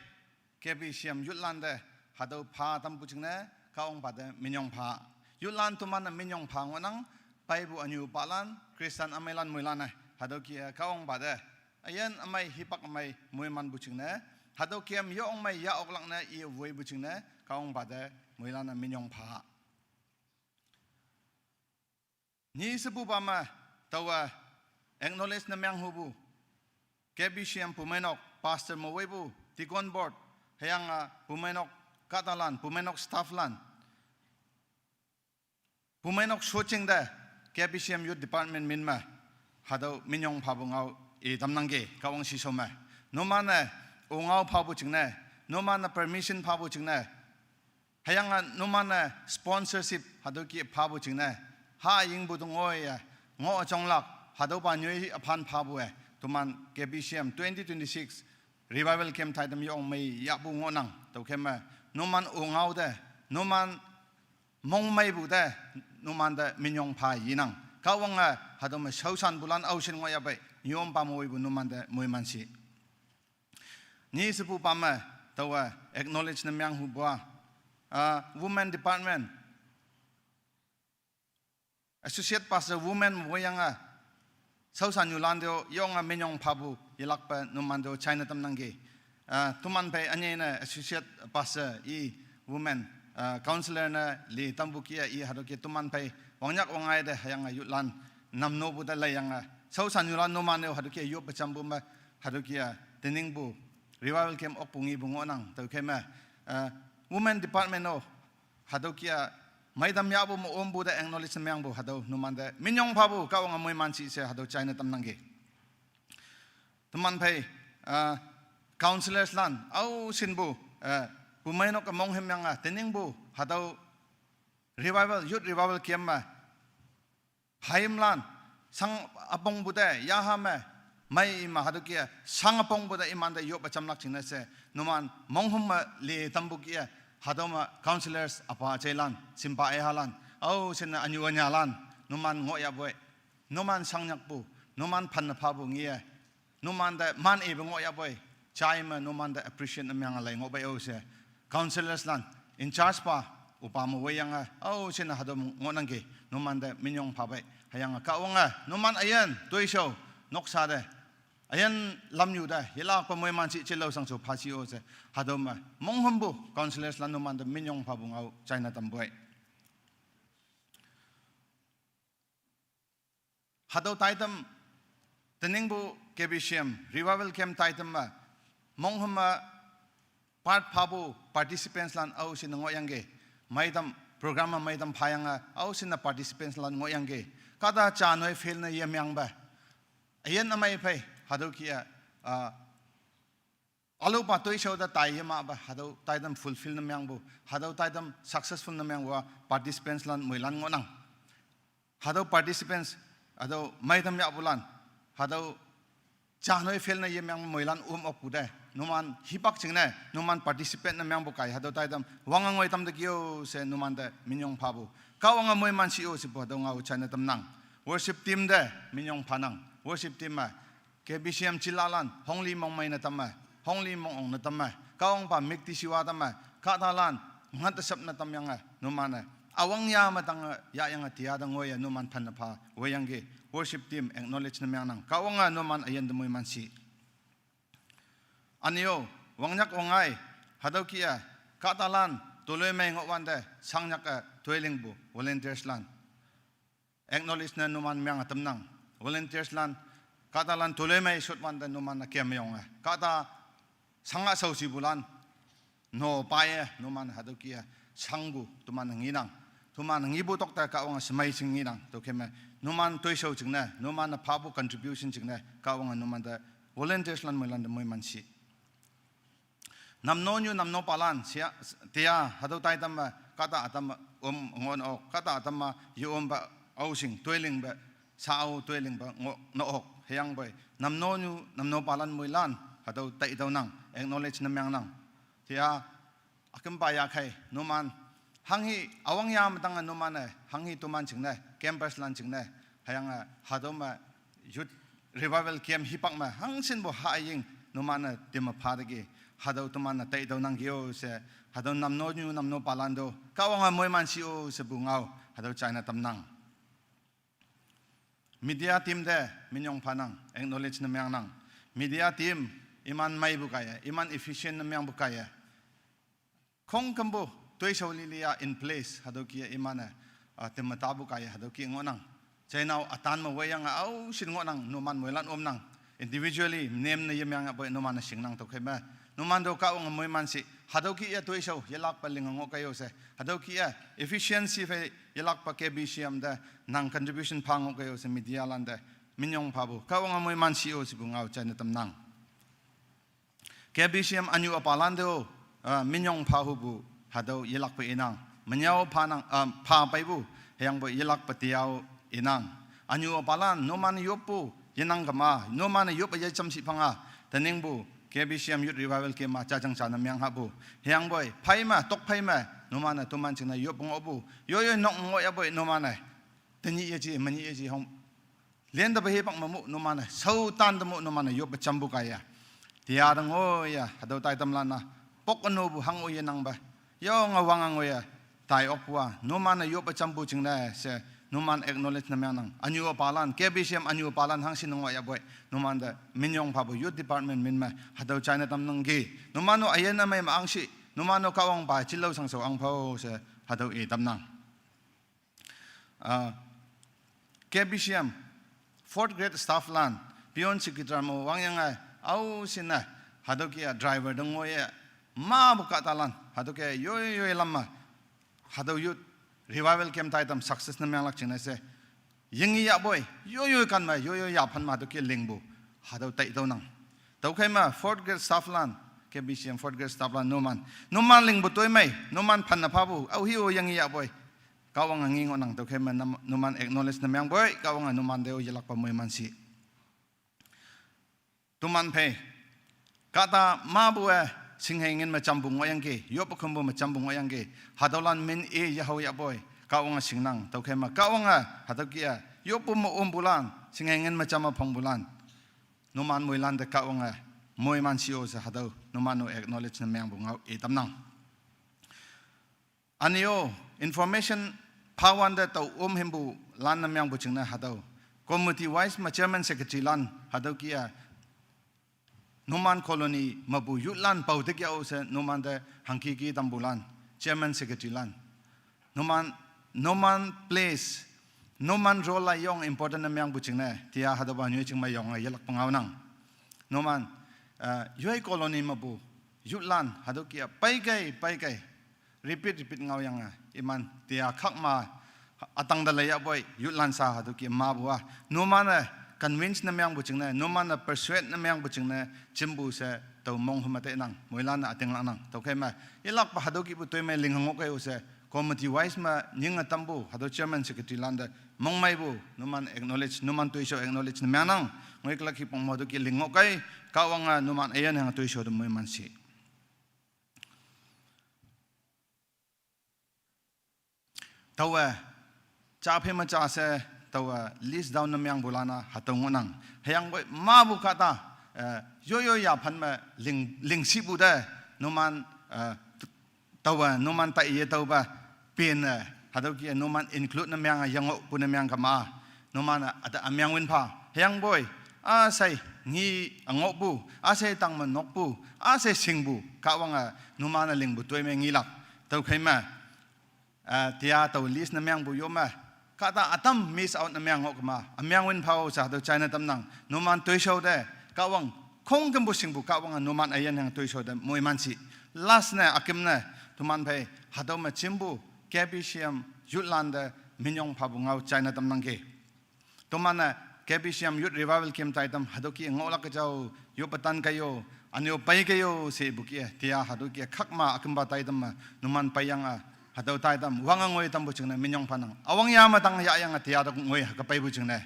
K B C M youthlan te, hatüo pha tampu jingne, Kahwangpa te minyong pha. Youthlan teman-e minyong pha ngohnang, peipu anyu palan, Christian ümeilan moilan-e, hatüo ki-e Kahwangpa te, üyin ümei hipak ümei moimanpu jingne, hatüo kem yong mei ya oklak ne i woipu jingne, Kahwangpa te moilan-e minyong pha. Nyi shepupa me, taowe, acknowledge ne menghupu, K B C M pumeinok, pastor me woipu, deacon board, hüyange, pumeinok kahtalan, pumeinok stafflan, pumeinok shoching te, K B C M youth department min me, hatüo minyong phapu ngao i tamnangki, Kahwang shishao me. Numan-e, o ngao phapu jingne, numan-e permission phapu jingne, hüyange numan-e sponsorship hatüo ki phapu jingne, hayingpu te ngoiye, ngoh üjonglak, hatüopa nyoi üphan phapu-e, teman K B C M twenty twenty-six revival camp taitam yong mei yahpu ngohnang, tüokhei me, numan o ngao te, numan mongmeipu te, numan te minyong pha inang. Kahwange, hatüo me shaoshanpulan aoshin ngohyapei, nyompa me woipu numan te moiman shi. Nyi shepupa me, taowe, acknowledge ne menghupu-a, ah, women department, associate pastor women me woiyange, shaoshan yulan te-o, yonge minyong phapu, yelakpe numan te-o china tamnangki. Ah, teman phei ünyei ne associate pastor i women, ah, counselor ne li tampu ki-a i hatüo ki teman phei wangnyak wangngai te hüyange youthlan namnopu te leiyange, shaoshan yulan numan-e hatüo ki yop pejampu me, hatüo ki-a teningpu, revival camp okpu ngipu ngohnang, tüokhei me, ah, women department-o, hatüo ki-a, meitam yahpu me ompu te acknowledge mengpu hatüo numan te minyong phapu Kahwange moiman shi she hatüo china tamnangki. Teman phei, ah, counselors lan, aoshinpu, eh, pumeinok ke monghümyange, teningpu, hatüo revival, youth revival camp me, hayimlan, shang üpongpu te, yaha me, mei me hatüo ki-e, shang üpongpu te imante yop üjamlak jingne she, numan monghüm me li tampu ki-e, hatüo me counselors apa jeilan, shimpa ihalan, aoshinne anyu anyalan, numan ngohyapoi, numan shangnyakpu, numan phanne phapu ngi-e, numan te man ipu ngohyapoi, jai me numan te appreciate ne myange lei ngohpei-o she, counselors lan, in charge pa, opa me woiyange, aoshinne hatüo me ngohnangki, numan te minyong phapei, hüyange Kahwange, numan üyin, toishao, noksa te, üyin lamnyu te, yelakpe moiman shi jilao shangshao pha shi-o she, hatüo me, monghümpu, counselors lan numan te minyong phapu ngao china tampoi. Hatüo taitam, teningpu K B C M, revival camp taitam me, monghüm me, part phapu participants lan aoshinne ngohyangki, meitam, program me meitam phayange, aoshinne participants lan ngohyangki, kahta janoi field ne yemyangpe, üyin ümei phei, hatüo ki-a, ah, Alupa toishao te tai yemahpa, hatüo taitam fulfill ne mengpu, hatüo taitam successful ne mengpu-a participants lan moilan ngohnang. Hatüo participants, hatüo meitam yahpulan, hatüo janoi fail ne yemeng moilan om okpu te, numan hipak jingne, numan participate ne mengpu kai, hatüo taitam wang ngoi tamte kio she numante minyong phapu. Kahwange moiman shi-o shepu hatüo ngao jaine tamnang. Worship team te minyong phanang. Worship team me K B C M chilalan, hongli mongmei ne tamme, hongli mong-ong ne tamme, Kahwangpa müktishiwa tamme, kahtalan, ngat te sap ne tamyange, numan-e üwangya me tange yahyange tia te ngoiye numan phanne pha woiyangki. Worship team acknowledge ne mengnang. Kahwange numan üyin te moiman shi. Ünyo, wangnyak wangngai, hatüo kih-e, kahtalan toloimei ngohwante shangnyak-e toilingpu volunteers lan acknowledge ne numan menge tamnang. Volunteers lan, kahtalan toloimei shotwante numan-e kemyonge, kahta shanga shaoshipulan, no paiye numan hatüo kih-e shangpu toman-e ngenang. Toman-e ngepu tokte Kahwange shemei shing ngenang. Tüokhei me numan toishao jingne, numan-e phapu contribution jingne Kahwange numante volunteers lan moilan te moiman shi. Namnonyu namnopalan sia, tia hatüo taitam me kahta ütam me om ngoh ne ok, kahta ütam me ye-ompa aoshing toilingpe, sao toilingpe ngoh ne ok. Hüyangpoi namnonyu namnopalan moilan hatüo taitaonang, acknowledge ne mengnang. Tia ükümpa yakhei numan hanghi üwangya me tange numan-e hanghi toman jingne, campers lan jingne, hüyange hatüo me youth revival camp hipak me hangshinpu haying numan-e teme phateki, hatüo toman-e taitaonang kio she, hatüo namnonyu namnopalan to Kahwange moiman shi-o shepu ngao hatüo jaine tamnang. Media team te minyong phanang, acknowledge ne mengnang. Media team iman meipu kaiye, iman efficient ne mengpu kaiye, khongkümpu toishao lili-a in place hatüo kih-e iman-e, ah, teme tapu kaiye hatüo kih ngohnang. Jainao ütan me woiyange aoshin ngohnang, numan moilan omnang. Individually name ne yemeng yahpoi numan-e shingnang. Tüokhei me numan to Kahwange moiman shi, hatüo kih-e toishao yelakpa linge ngoh kei-o she, hatüo kih-e efficiency phei yelakpa K B C M te nang contribution pha ngoh kei-o she media lan te minyong phapu, Kahwange moiman shi-o shepu ngao jaine tamnang. K B C M ünyu üpalan te-o, ah, minyong pha hupu hatüo yelakpe inang. Menyao phanang, ah, pha peipu, hüyangpoi yelakpe tiao inang. Ünyu üpalan numan yoppu yenang kema, numan-e yop-e yejam shi phanga, teningpu K B C M Youth Revival camp ma jajang jane meng hahpu. Hüyangpoi phei me, tok phei me numan-e toman jingne yop ngohpu, yoi yoi nok ngoh yahpoi numan-e tenyih yeji, menyih yeji hong lente pe hipak me mu numan-e, shaotan te mu numan-e yop-e jampu kaiye, tia te ngoiye hatüo taitamlan-a pok ünopu hango yenangpe, yonge wange ngoiye tai okpu-a numan-e yop-e jampu jingne she numan acknowledge ne mengnang. Ünyu üpalan, K B C M ünyu üpalan hangshin ngoh yahpoi numante minyong phapu youth department min me hatüo jaine tamnangki. Numan-o üyin ne mei me angshi, numan-o Kahwangpa jilao shangshao angphao she hatüo i tamnang. Ah, K B C M fourth grade staff lan, peon, secretary me wangyange, aoshinne, hatüo kih-a driver te ngoiye, mapu kahtalan hatüo kih-e yoi yoi lam me hatüo youth revival camp taitam success ne menglak jingne she yinge yahpoi, yoi yoi kan me, yoi yoi yaphan me hatüo kih lingpu, hatüo taitaonang. Tüokhei me fourth grade staff lan, K B C M fourth grade staff lan numan, numan lingpu toimei, numan phanne phapu aohe-o yinge yahpoi, Kahwange nge ngohnang. Tüokhei me nam-, numan acknowledge ne mengpoi, Kahwange numan te-o yelakpa moiman shi. Toman phei kahta mapu-e shinghei ngin me jampu ngohyangki, yop khümpu me jampu ngohyangki, hatüolan min-e yehao yahpoi Kahwange shingnang. Tüokhei me Kahwange hatüo kih-e yoppu me ompulan, shinghei ngin me jam me phongpulan, numan moilan te Kahwange moiman shi-o she hatüo numan-o acknowledge ne mengpu ngao i tamnang. Ünyo, information phawante tao om himpu lan ne mengpu jingne hatüo committee wise me chairman secretary lan hatüo kih-e numan colony mepu youth lan pao te kih-o she numante hangki ki tampulan, chairman secretary lan, numan, numan place, numan role la yong important ne mengpu jingne tia hatüopa nyoi jing me yonge yelakpu ngaonang. Numan, ah, yoi colony mepu youth lan hatüo kih-e peikei peikei repeat repeat ngaoyange iman tia khak ma ütang te lei yahpoi youth lan sha hatüo kih mapu-a numan-e convince ne mengpu jingne, numan-e persuade ne mengpu jingne, jimpu she tao mong hüma tenang, moilan-e ütinglak nang. Tüokhei me, yelakpa hatüo kihpu toimei ling ngoh kei-o she, committee wise me nyinge tampu, hatüo chairman secretary lante, mongmeipu, numan acknowledge, numan toishao acknowledge ne mengnang, ngoikülak hipak me hatüo kih ling ngoh kei, Kahwange numan üyin hang toishao te moiman shi. Taowe, ja phei me ja she, taowe, list down ne mengpu lan-a, hatüo ngohnang. Hüyangpoi mapu kahta, eh, yoyo yaphan me ling, lingshipu te, numan, eh, taowe, numan taiye taopa, pin-e, hatüo kih-e numan include ne meng-a yengohpu ne meng kama. Numan-e, üta ümeng win pha. Hüyangpoi, üshei ngi ngohpu, üshei tang me nokpu, üshei shingpu, Kahwange, numan-e lingpu toimei ngilak. Tüokhei me, eh, tia tao list ne mengpu yo me, kahta ütam miss out ne meng ngoh kama, ümeng win phao she hatüo jaine tamnang, numan toishao te, Kahwang, khongkümpu shingpu Kahwange numan üyin hang toishao te moiman shi. Last ne, üküm ne, toman phei, hatüo me jimpu, K B C M, youth lante, minyong phapu ngao jaine tamnangki. Toman-e, K B C M Youth Revival Camp taitam, hatüo kih ngohlak jao, yoppe tan kei-o, ünyo pei kei-o, shepu kih-e, tia hatüo kih khak me, ükümpa taitam me, numan peiyange, hatüo taitam, wange ngoi tampu jingne, minyong phanang. Üwang ya me tang yahyange, tia tüo ngoi hüke peipu jingne.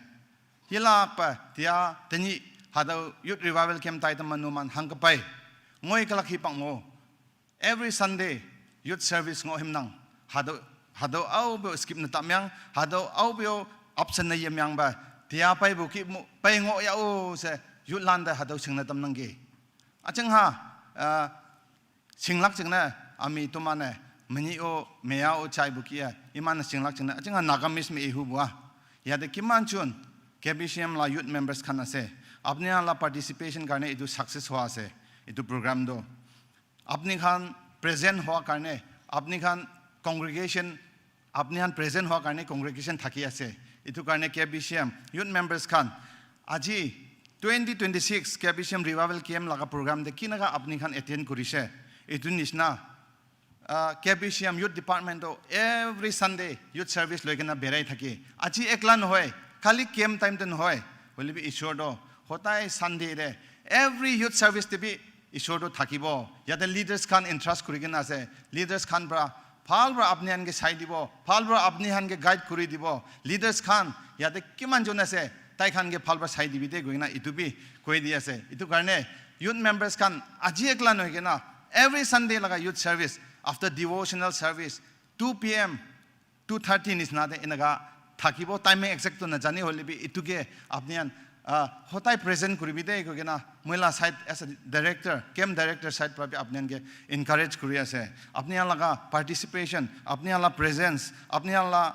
Yelakpa, tia, tenyih, hatüo Youth Revival Camp taitam me numan hangke pei. Ngoikülak hipak mo. Every Sunday, youth service ngoh himnang. Hatüo, hatüo aope-o skip ne tamyang, hatüo aope-o absent ne yemyangpa, tia peipu kih mo, pei ngoh yah-o she, youth lante hatüo shingne tamnangki. Üjingha, ah, shinglak jingne, ami toman-e, menyih-o, meya-o jaipu kih-e, iman-e shinglak jingne, üjingha Nagamese me ihupu-a. Yate kiman jun, K B C M la youth members khan ase. Apni khan la participation karne etu success hua ase, etu program toh. Apni khan present hoa karne, apni khan congregation, apni khan present hoa karne congregation thaki ase. Etu karne K B C M youth members khan, aji twenty twenty-six K B C M Revival Camp laga program te kinaka apni khan attend korise. Etu nisna, ah, K B C M youth department toh every Sunday youth service loi kena berai thake. Aji ekla nohoi, khali camp time te nohoi. Hoilebi Ishwar toh, hodai Sunday te, every youth service te bi Ishwar toh thakibo. Yate leaders khan entrust kuri kena ase. Leaders khan para, bhal para apni khan ke sai dibo. Bhal para apni khan ke guide kuri dibo. Leaders khan, yate kiman jon ase, tai khan ke bhal para sai dibi de, koi kena etu bi koi di ase. Etu karne, youth members khan, aji ekla nohoi kena, every Sunday laga youth service, after devotional service, two P M, two thirty nisna te enaka thakibo, timing exact to najane hoilebi, etu ke apni khan, ah, hodai present kuribi de, koi kena, moi la side as a director, camp director side para bi apni khan ke encourage kuri ase. Apni khan laga participation, apni khan la presence, apni khan la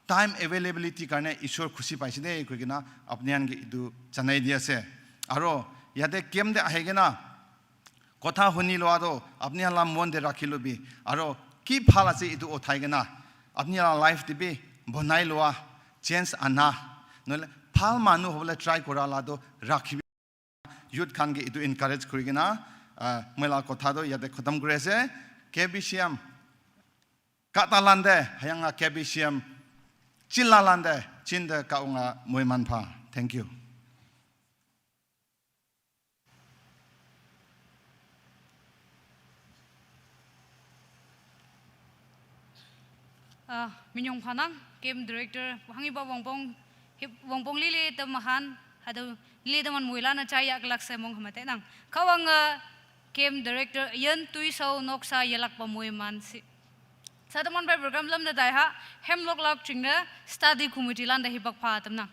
time availability karne Ishwar khushi paise de, koi kena, apni khan ke etu janai di ase. Aro, yate camp te ahi kena, kotha huni loa toh, apni khan la mon te rakhi lobi. Aro ki bhal ase etu uthai kena, apni khan la life te bi bonai loa, change ana. Nohole bhal manu hobole try kora la toh rakhibi. Youth khan ke etu encourage kuri kena, ah, moi la kotha toh yate khatam kuri ase. K B C M, kahta lante, hayanga K B C M, chila lante, chinte kaunga moiman pha. Thank you. Ah, minyong phanang, camp director, hangipa wongpong, hip, wongpong lili temahan, hatüo lili teman moilan-e jaiya kelak se mong hama tenang. Kahwange, ah, camp director, yin tuisao noksa yelakpa moiman si. Sa teman pai program lam ne taiha, hemlok lak jingne, study committee lante hipak pha tamnang.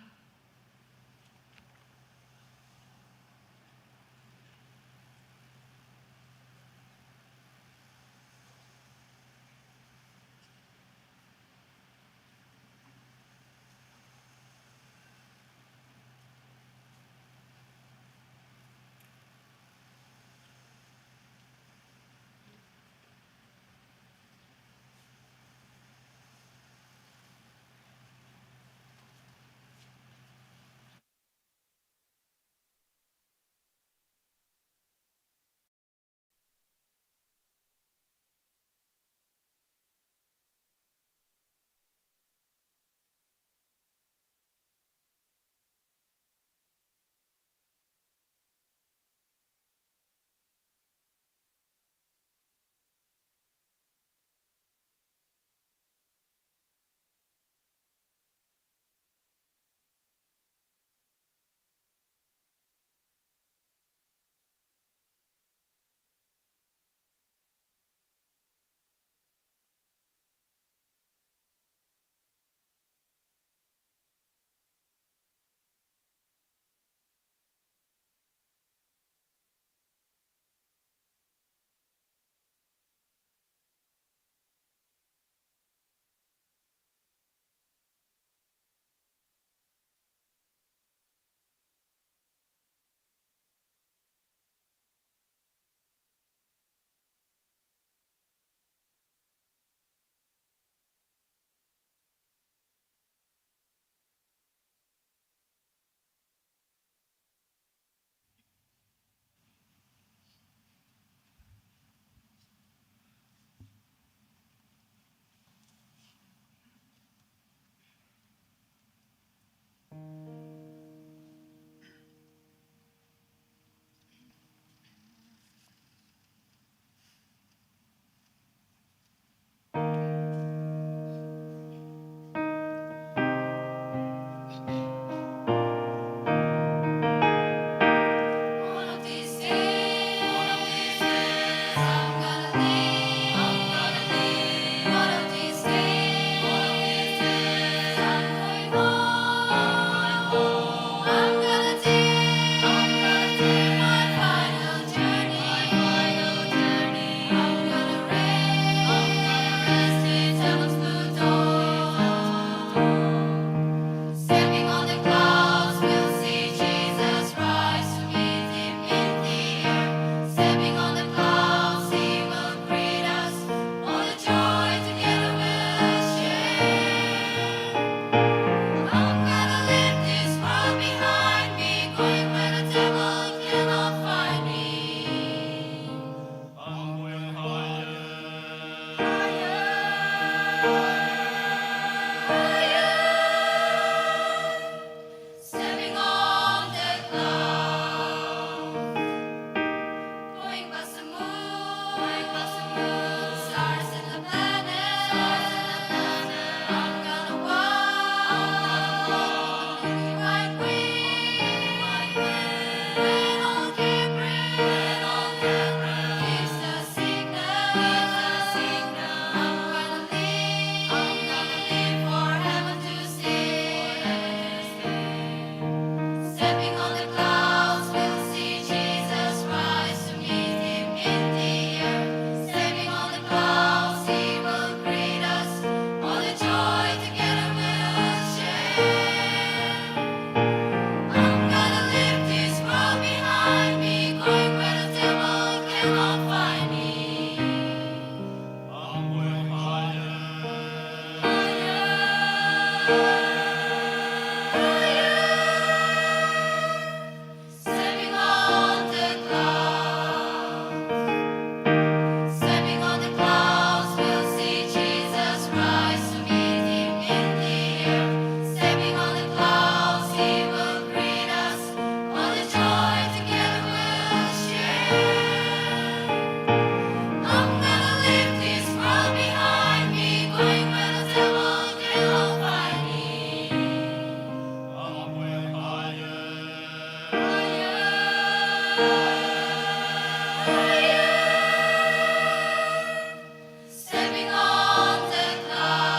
Stepping on the clouds.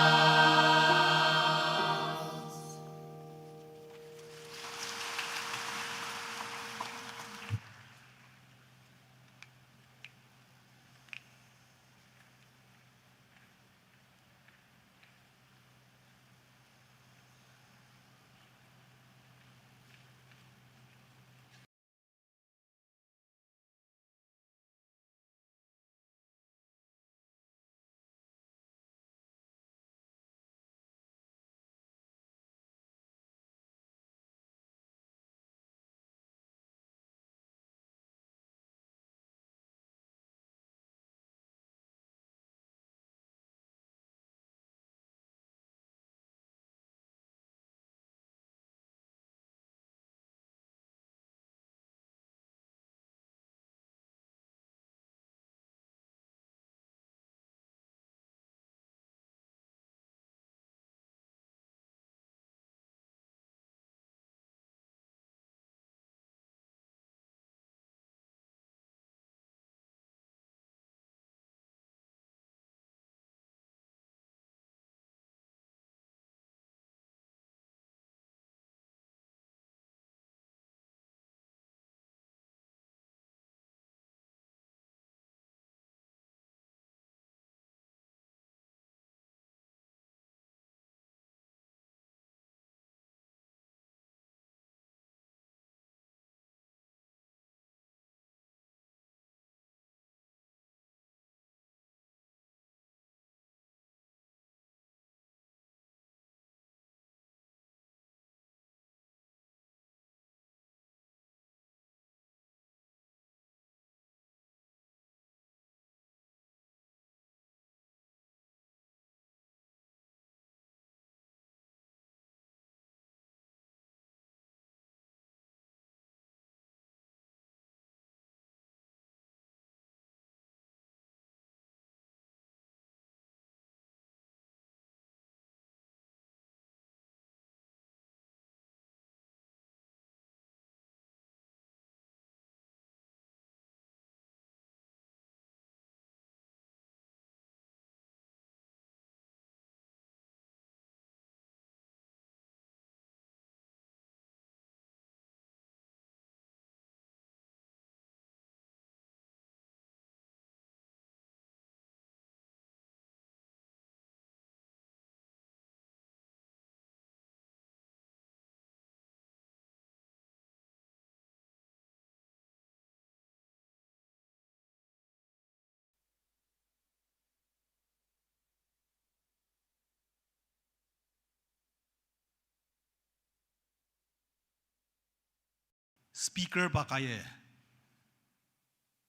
Speaker pa kaiye.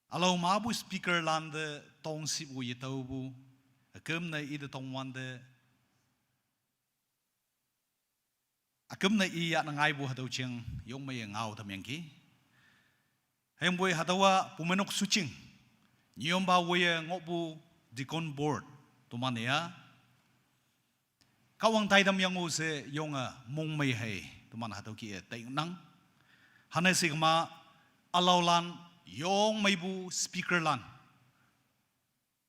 Alo mabu speaker lante tongsipu yetaupu. Akümne ite tongwante. Akümne iya nangaipu hatüo jeng yongmeiye ngao tamyangki. Hüyangpoi hatüowa Pumeinok Suching. Nyiyompa woiye ngohpu Deacon Board. Toman-e ya. Kahwang taitam yango she yonge mongmei hei. Toman hatüo kih-e tainang. Hane shikma alaolan yongmeipu speaker lan.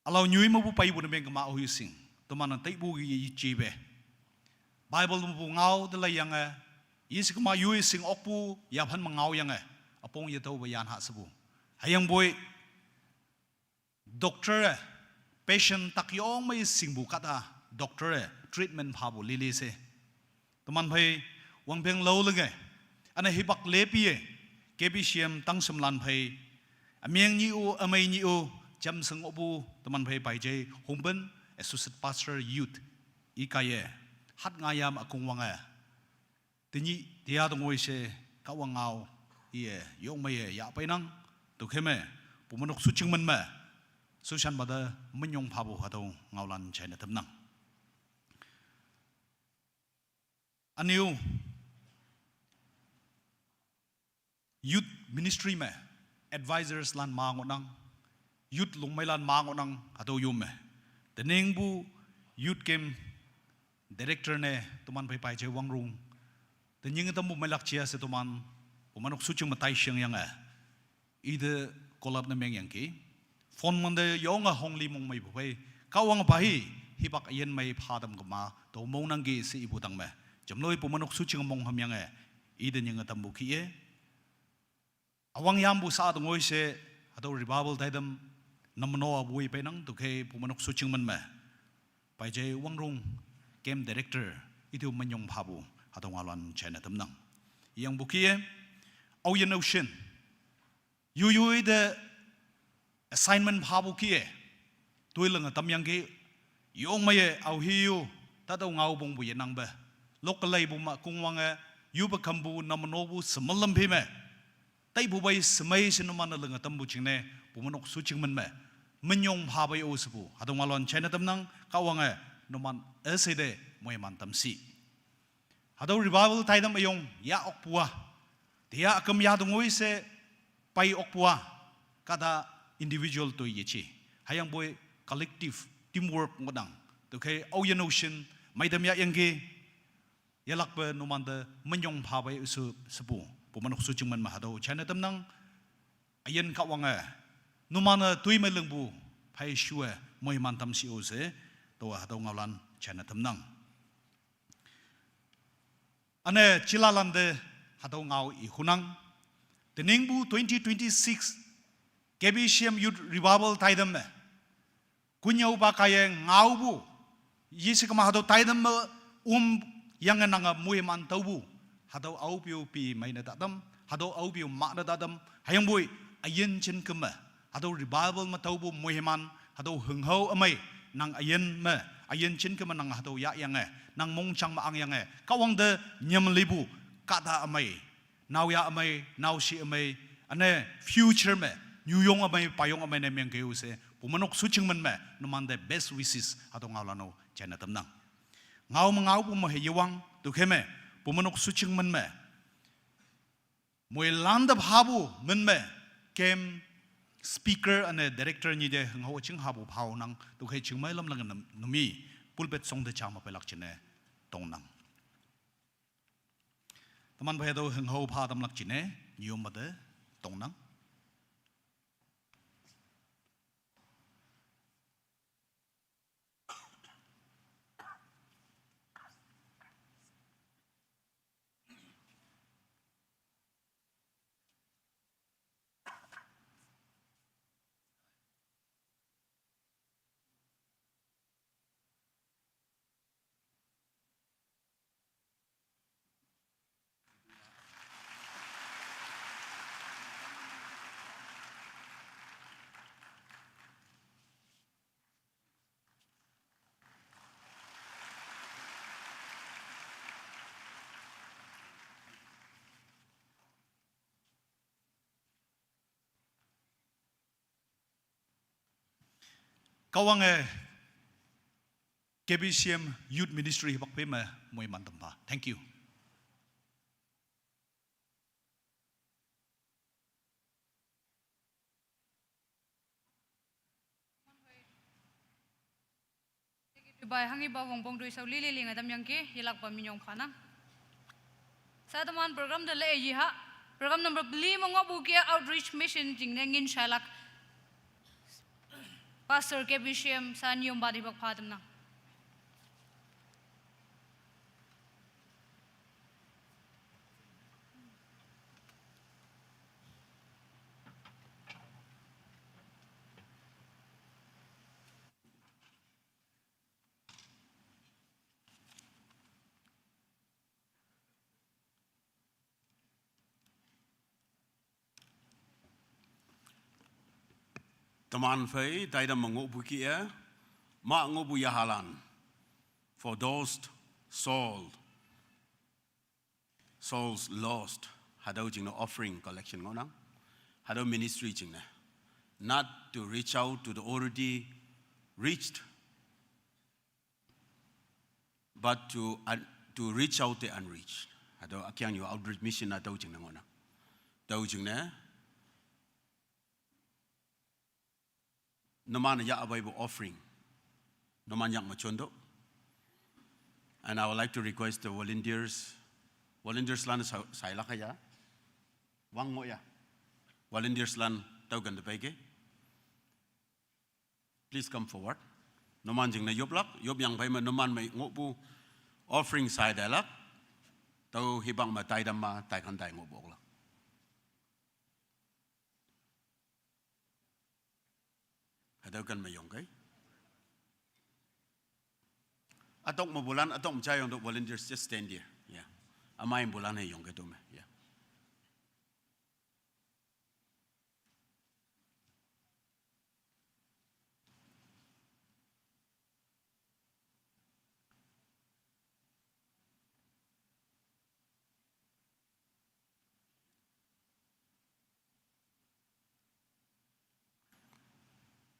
Alao nyoi mepu peipu ne meng kema ohi shing. Toman-e taipu ki yejepe. Bible mepu ngao te laiyange. Yeshikma yoi shing okpu yaphan me ngaoyange. Üpong yetüopa yan ha shepu. Hüyangpoi doctor-e, patient tak yongmei shingpu kahta, doctor-e, treatment phapu lili she. Teman phei, wangpeng lao lenge, üne hipak lepiye, K B C M tangshemlan phei, ümeng nyi-o, ümei nyi-o, jamshe ngohpu, teman phei paijei, Hongpen, Associate Pastor Youth, ikaiye, hat ngayam ükongwange. Tenyih, tia tongoi she, Kahwang ngao, iye, yongmeiye, yahpeinang, tüokhei me, Pumeinok Suching men me, shushanpa te, minyong phapu hatüo ngaolan jaine tamnang. Ünyu, youth ministry me, advisors lan ma ngohnang, youth longmeilan ma ngohnang, hatüo yom me. Teningpu youth camp director ne, toman phei paijei wangrong. Tenyih tampu meilak jia she toman, Pumeinok Suching me taishengyange. Ite call up ne mengyangki. Phone mangte yonge hongli mongmeipu phei. Kahwang pa hi, hipak üyin mei phatam kema, to mongnangki she ipu tangme. Jamloi Bumeinok Suching mong hamyange, ite nyinge tampu kih-e. Üwang yampu sa tongoi she, hatüo revival taitam, namno apu-i peinang, tüokhei Bumeinok Suching men me. Paije Wangrong, Camp Director, itu menyong phapu, hatüo ngaolan china tamnang. Yangpu kih-e, aoyin aoshin. Yuyuite assignment phapu kih-e. Toilange tamyangki, yongmeiye aohi yu, tatüo ngaopongpu yenangpe. Local leipu ma kongwange, yupe kampu namnopu semelam phi me. Taipu pei semei she numan-e linge tampu jingne, Bumeinok Suching men me. Menyong pha pei-o shepu, hatüo ngaolan china tamnang, Kahwange, numan üsheite, moiman tamshi. Hatüo revival taitam üyong, ya okpu-a. Teya üküm ya tongoi she, pei okpu-a. Kahta individual toi yeje. Hüyangpoi collective, teamwork ngohnang. Tüokhei aoyin aoshin, meitam yahyangki, yelakpe numante menyong pha pei-o she, shepu. Bumeinok Suching men me hatüo china tamnang, üyin Kahwange. Numan-e toimei lingpu, phei shue, moiman tamshi-o she, tüo hatüo ngaolan china tamnang. Üne chilalante hatüo ngao ihunang. Teningpu twenty twenty-six K B C M Youth Revival taitam me. Konnyüopa kaiye ngaopu. Yeshe kema hatüo taitam me um yange nange moiman taopu. Hatüo aope-o pi meine tatam. Hatüo aope-o mane tatam. Hüyangpoi üyin jin keme. Hatüo revival me taopu moiman. Hatüo hünghao ümei. Nang üyin me. Üyin jin keme nang hatüo yahyange. Nang mongjang me angyange. Kahwang te nyam lipu. Kahta ümei. Naoyha ümei, naoshe ümei, üne future me, nyuyong ümei, payong ümei ne mengkeu she, Bumeinok Suching men me, numante best wishes, hatüo ngaolan-o, china tamnang. Ngao me ngaopu me heyewang, tüokhei me, Bumeinok Suching men me. Moilante phapu, men me, camp speaker üne director nyi te hünghao ching hapu phaonang, tüokhei chingmei lamlak num-, numi, pulpit song te jame peilak jingne, tongnang. Teman phei hatüo hünghao pha tamlak jingne, nyom mate, tongnang. Kahwange K B C M Youth Ministry hipak phei me moiman tampha. Thank you. Bai hanghipa wongpong toishao lili linge tamyangki, yelakpa minyong phanang. Sa teman program te le yeha, program number peli me ngohpu kih-e outreach mission jingne ngin shailak. Pastor K B C M sa nyom pa dipak pha tamnang. Teman phei, taitam me ngohpu kih-e, ma ngohpu yahalan, for those soul, souls lost, hatüo jingne offering collection ngohnang, hatüo ministry jingne, not to reach out to the already reached, but to un-, to reach out the unreached. Hatüo ükeang yo outreach mission hatüo jingne ngohnang. Tüo jingne, numan yahpeipu offering, numan yak me jonto. And I would like to request the volunteers, volunteers lan sa-, sailak ya. Wang ngoh ya. volunteers lan tau kan te pai ke. Please come forward. Numan jing ne yoplak, yop yang pai me numan me ngoh pu offering sai dalak. Tau hibang me tai dam ma tai kan tai ngoh bok lak. Hatau kan me yong kai. Atok me bulan, atok me cha yong dok volunteers, just stand here. Yeah. Amai bulan he yong kai tu me. Yeah.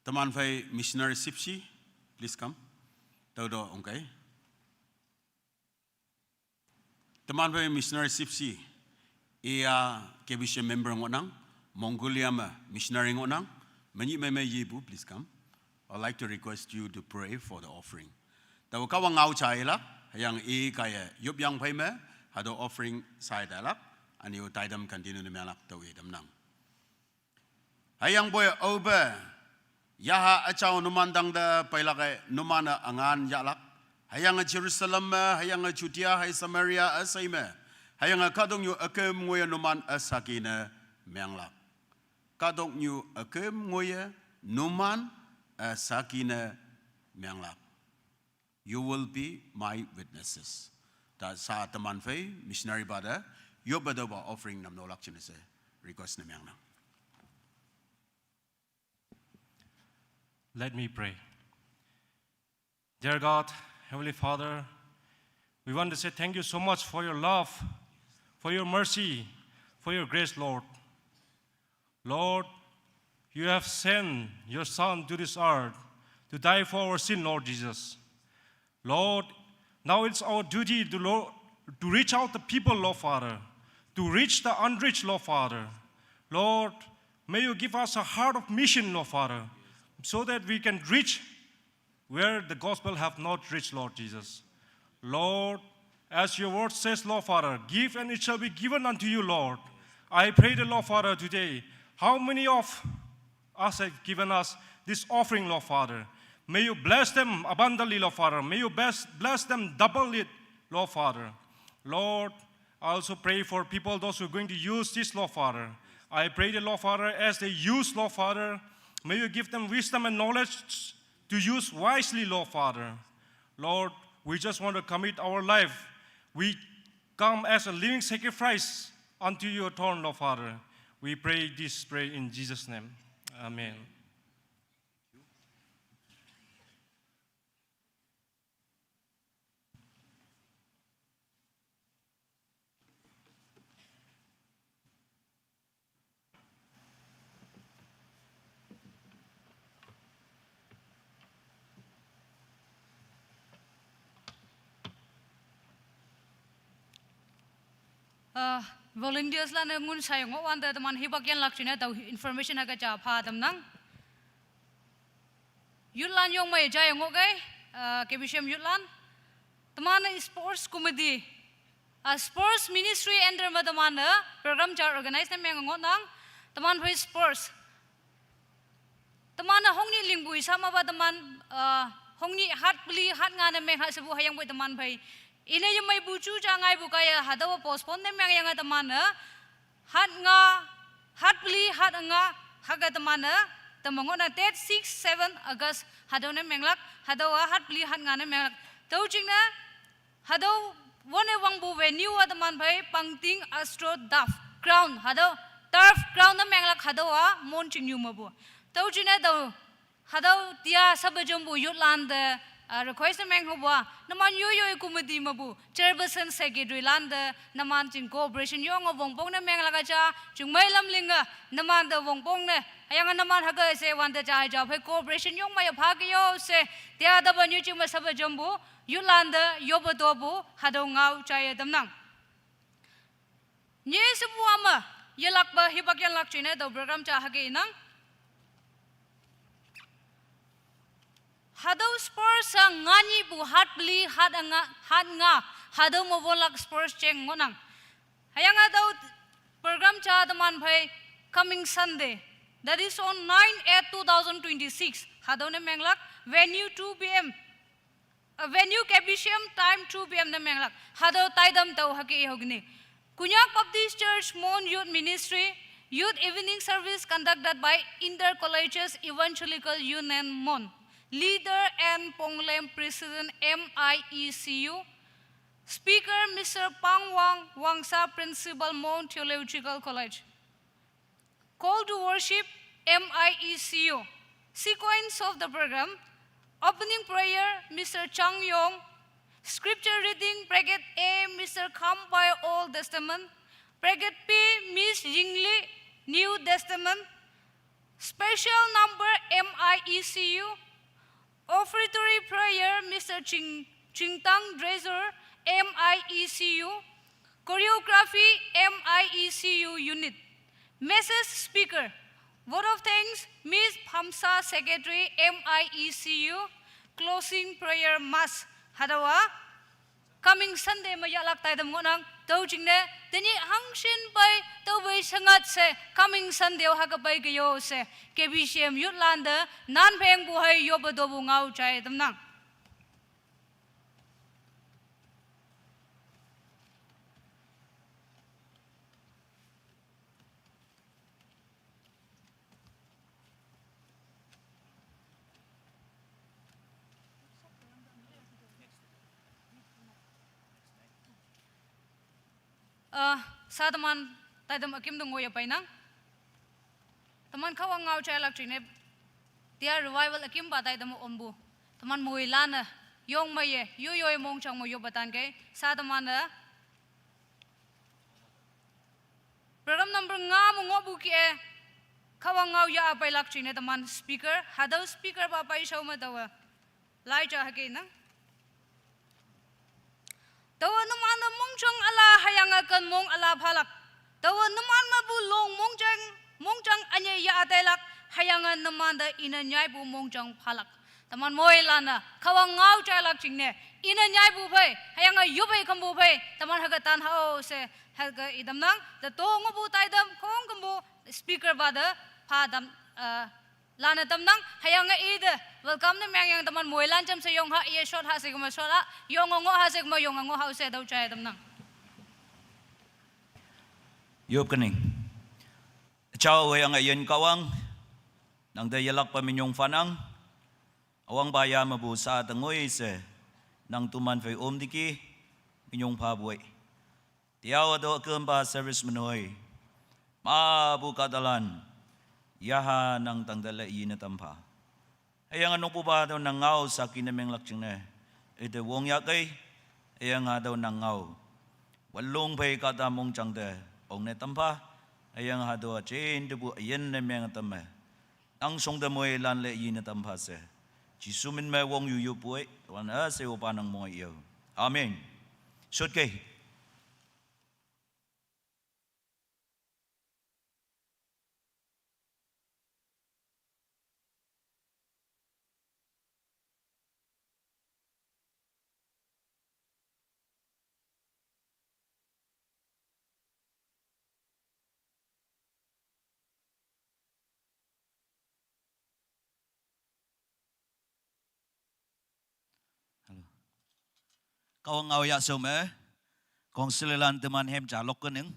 Teman phai missionary sipsi, please come. Tau do ong kai. Teman phai missionary sipsi, ia K B C member ngoh nang, Mongolia me missionary ngoh nang, menyi me me ye bu, please come. I'd like to request you to pray for the offering. Tau ka wang ngau chai lak, yang i kaya yop yang phai me, hado offering sai dalak, ani u tai dam continue ne me lak tau i dam nang. Hayang boi obe, yaha achau numan dang da pailak ai numan a angan yalak. Hayang a Jerusalem me, hayang a Judea, hai Samaria, asai me. Hayang a kadong yu akem ngoya numan asaki ne menglak. Kadong yu akem ngoya numan asaki ne menglak. You will be my witnesses. Ta sa teman phai, missionary bada, yo bada ba offering nam nolak chine se, request nam yang nang. Let me pray. Dear God, Heavenly Father, we want to say thank you so much for your love, for your mercy, for your grace, Lord. Lord, you have sent your Son to this earth to die for our sin, Lord Jesus. Lord, now it's our duty to, Lord, to reach out the people, Lord Father, to reach the unreached, Lord Father. Lord, may you give us a heart of mission, Lord Father, so that we can reach where the gospel have not reached, Lord Jesus. Lord, as your word says, Lord Father, give and it shall be given unto you, Lord. I pray the Lord Father today, how many of us have given us this offering, Lord Father? May you bless them abundantly, Lord Father. May you bless, bless them double it, Lord Father. Lord, I also pray for people, those who are going to use this, Lord Father. I pray the Lord Father, as they use, Lord Father, may you give them wisdom and knowledge to use wisely, Lord Father. Lord, we just want to commit our life. We come as a living sacrifice unto your throne, Lord Father. We pray this prayer in Jesus' name. Amen. Ah, volunteers lan ngun sai ngoh wan te teman hibak yan lak chine tau information ha ka cha pha tam nang. Youth lan yong mai jai ngoh kai, ah, K B C M youth lan. Teman sports committee, ah, sports ministry under ma teman, ah, program cha organize ne meng ngoh nang. Teman phai sports. Teman, ah, hong ni ling bui sama ba teman, ah, hong ni hat peli, hat nga ne meng hat sebu hayang bui teman phai. Ine ye mai bu chu cha ngai bu kaya hadawa postpone ne meng yang teman, ah, hat nga, hat peli, hat nga, haga teman, eh, teman ngoh na date six, seven August, hadau ne menglak, hadau a hat peli, hat nga ne menglak. Tau ching ne, hadau wone wang bu venue a teman phai Pangting Astro Turf Ground, hadau turf ground ne menglak, hadau a mon ching yu ma bu. Tau ching ne tau Hadau tia saba jombu youth lan te, ah, request ne meng hubua. Naman yo yo committee mabu. Chairperson secretary lan te, naman ching cooperation yo ngo bong bong ne meng laka cha, chung mai lam ling a, naman te bong bong ne. Ayang naman haga se wan te cha cha phai cooperation yo mai pha ke yo se. Tia da ban yo ching ma saba jombu, youth lan te, yo ba to bu, hadau ngau cha ye dam nang. Nye sebu ama, yelak ba hibak yang lak chine do program cha hage inang. Hadau sports a ngani bu hat beli hat nga, hat nga, hadau mo won lak sports cheng ngonang. Hayang hadau program cha teman phai coming Sunday, that is on nine eight two thousand twenty-six. Hatüo ne menglak, venue two P M. Uh, venue K B C M, time two P M ne menglak. Hatüo taidam tao hüke i hogni. Konyak Baptist Church Mon Youth Ministry, Youth Evening Service conducted by Inter Colleges Evangelical Union Mon. Leader N Ponglem, President M I E C U. Speaker Mister Pang Wang, Wangsa, Principal Mon Theological College. Call to worship, M I E C U. Sequence of the program. Opening prayer, Mister Chang Yong. Scripture reading, bracket A, Mister Kham Pai, Old Testament. Bracket B, Miss Yingli, New Testament. Special number, M I E C U. Offertory prayer, Mister Ching, Chingtang Dresser, M I E C U. Choreography, M I E C U unit. Message speaker, vote of thanks, Miss Phamsa, Secretary, M I E C U. Closing prayer, Mass. Hatüowa coming Sunday me yahlak taidam ngohnang. Tüo jingne, tenyih hangshin pei, tüo pei shangat she, coming Sunday-o hüke pei keyo she, K B C M youth lante, nan phengpu hei yoppe topu ngao jai tamnang. Uh, sa teman, taidam üküm te ngoiye peinang. Teman Kahwang ngao jailak jingne, tia revival ükümpa taidam ompu. Teman moilan-e, yong meiye, yoyoi mongjang mo yoppe tanke, sa teman-e, program number nga me ngohpu ke-e, Kahwang ngao yah peilak jingne teman speaker, hatüo speaker pa peishao me taowe. Lai ja hüke nang. Taowe numan-e mongjang üla hüyange ken mong üla phalak. Taowe numan mepu long mongjang, mongjang ünyei yah tailak, hüyange numan te ine nyaipu mongjang phalak. Teman moilan-e, Kahwang ngao jailak jingne, ine nyaipu phei, hüyange yoppei khampu phei, teman hüke tan hao she, hüke i tamnang, te to ngohpu taidam, khongkümpu speaker pa te, pha tam, uh, lane tamnang, hüyange ite, welcome ne mengyang teman moilan jamshe yong ha, ye short ha she kema short ha, yonge ngoh ha she kema yonge ngoh ha she tüo jai tamnang. Yop kening. Jao hüyange yin Kahwang, nangte yelakpe minyong phanang, üwangpa ya mepu sa te ngoi she, nang toman phei om tiki, minyong phapu ei. Tiaowa tüo ükümpa service me noi. Mapu kahtalan. Yaha nang tangte le yine tampha. Hüyange nokpupa tüo nang ngao saki ne menglak jingne. Ite wong yahkei. Hüyange hatüo nang ngao. Wanlong phei kahta mongjang te. Ongne tampha. Hüyange hatüo üjin tepu üyin ne meng tamme. Nang shong te moilan le yine tampha she. Jesu min me wong yu yopu ei. Wan üshei opa nang mo yo. Amen. Shotkei. Hello. Kahwang ngao yahshao me, kongsilelan teman hem ja lok kening.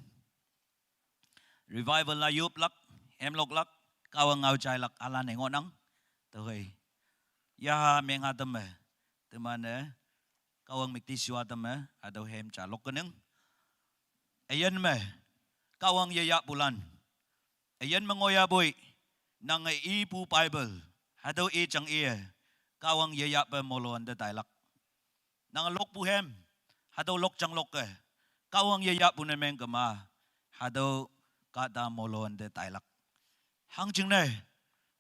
Revival la yoplak, hem loklak, Kahwang ngao jailak ülan-e ngohnang. Tüokhei. Yaha mengha teme, teman-e, Kahwang müktishiwa teme, hatüo hem ja lok kening. Üyin me, Kahwang yeyahpulan. Üyin me ngohyahpoi, nange ipu Bible, hatüo i jang iye, Kahwang yeyahpe molon te tailak. Nange lokpu hem, hatüo lok jang lokke, Kahwang yeyahpu ne meng kema, hatüo kahta molon te tailak. Hangjingne,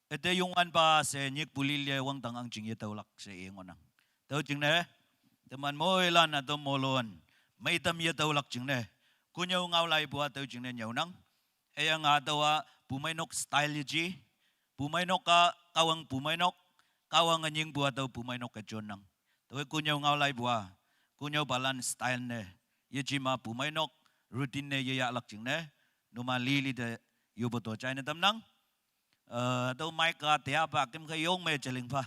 üte Youngwanpa she nyikpu lili wangdang ang jing yetüolak she i ngohnang. Tüo jingne, teman moilan-a tüo molon, meitam yetüolak jingne, kunyüo ngao laipu-a tüo jingne nyüonang. Hüyange hatüowa bumeinok style yeji, bumeinok-a Kahwang bumeinok, Kahwange nyingpu hatüo bumeinok-e jonnang. Tüokhei kunyüo ngao laipu-a, kunyüopalan style ne, yejema bumeinok, routine ne yeyahlak jingne, numan lili te Yobo to chai ne tam nang. Eh, to mic ka tia pa kim kha yong me cheling pa.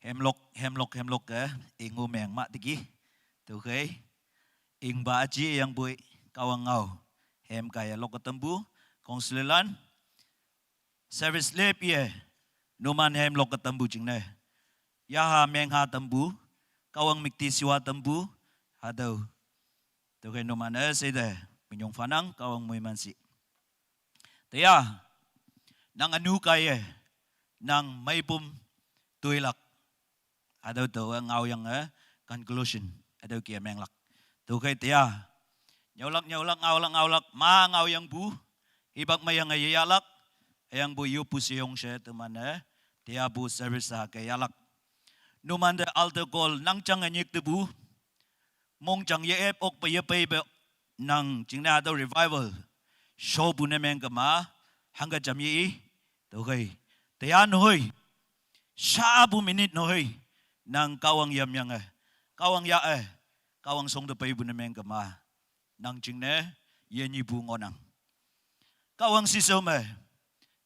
Hemlok, hemlok, hemlok ke, ingu meng mak tiki. Tukhei, ingba aji yang bui, Kahwang ngao. Hem kaya lok ketembu, kongsililan. Service lep ye, numan hemlok ketembu jingne. Yaha mengha tembu, Kahwang mikti siwa tembu, hadau. Tukhei numan e sede, minyong fanang, Kahwang muiman si. Teya, nang anu kaiye, nang meipum tuilak. Hadau tau e ngao yang e conclusion. Hadau kia menglak. Tukhei teya. Nyaulak, nyaulak, ngaulak, ngaulak, ma ngao yang bu. Hibak ma yang e yalak. Yang bu yu pu siong she teman e. Teya bu service ha ke yalak. Numan de altar call nang chang e nyik te bu. Mongjang ye ep ok pe ye pei be nang jingne hatüo revival. Sho bu ne meng kema, hangke jam ye i, tüokhei. Teya nehoi, sha bu minute nehoi, nang Kahwang yamyange, Kahwang ya e, Kahwang shong te pei bu ne meng kema, nang jingne, ye nyi bu ngohnang. Kahwang sisao me,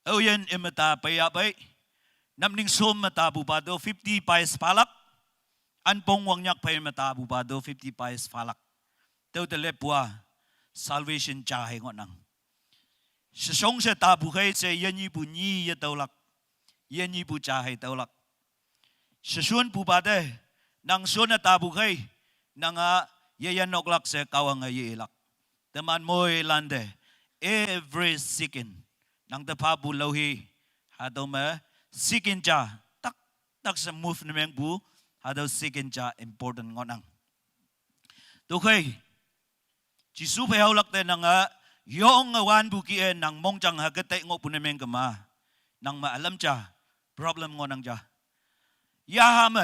aoyin imeta pei ya pei, namning shom meta bu pa to fifty pies phalak, anpong wangnyak phei meta bu pa to fifty pies phalak. Tüo te leppu a, salvation ja hei ngohnang. Sheshong she tapu khei she yenyipu nyi ye taolak. Yenyipu ja hei taolak. Sheshonpu pa te, nang shon-e tapu khei, nang a yeyan oklak she Kahwange ye-ilak. Teman moilan te, every second, nang te phapu louhi, hatüo me, second ja, tak, tak she move ne mengpu, hatüo second ja important ngohnang. Tüokhei, Jesu phei haolak te nange, yonge wanpu kih-e nang mongjang hüke tai ngohpu ne meng kema, nang me ülam ja, problem ngohnang ja. Yaha me,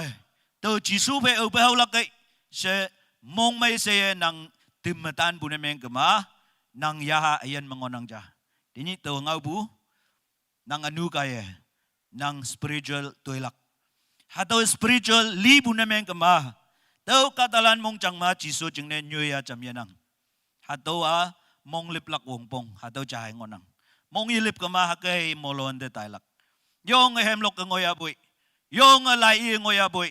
tao Jesu phei aope haolak kei, she mongmei sheye nang tüm me tanpu ne meng kema, nang yaha üyin me ngohnang ja. Tenyih tao ngaopu, nang ünu kaiye, nang spiritual toilak. Hatüo spiritual lipu ne meng kema, tüo kahtalan mongjang me Jesu jingne nyoi ya jam yenang. Hatüo a, mongliplak wongpong, hatüo ja hei ngohnang. Mongyelip kema hüke hei molon te tailak. Yonge hemlok ke ngoiyapoi. Yonge lai i ngoiyapoi.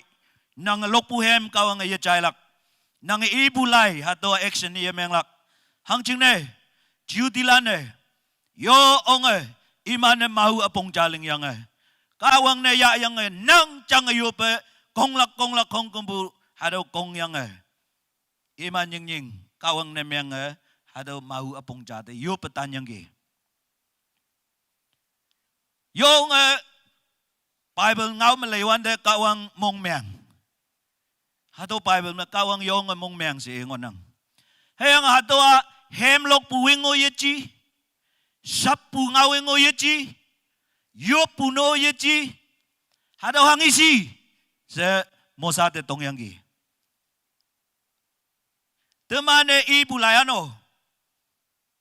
Nange lokpu hem Kahwange yejailak. Nange ipu lai, hatüo action ye menglak. Hangjingne, Jehudilan-e, yo onge, iman-e mahu üpong ja lingyange. Kahwang ne yahyange, nang jange yoppe, konglak, konglak, kongkümpu, hatüo kongyange. Iman nyingnying, Kahwang ne menge, hatüo mahu üpong ja te, yoppe tanyangki. Yonge, Bible ngao me leiwante Kahwang mongmeng. Hatüo Bible me Kahwang yonge mongmeng she ngohnang. Hüyange hatüo a hemlokpu wing-o yeji, sappu ngao wing-o yeji, yoppu no yeji, hatüo hanghe shi, she Mosa te tongyangki. Teman-e ipu lai ano.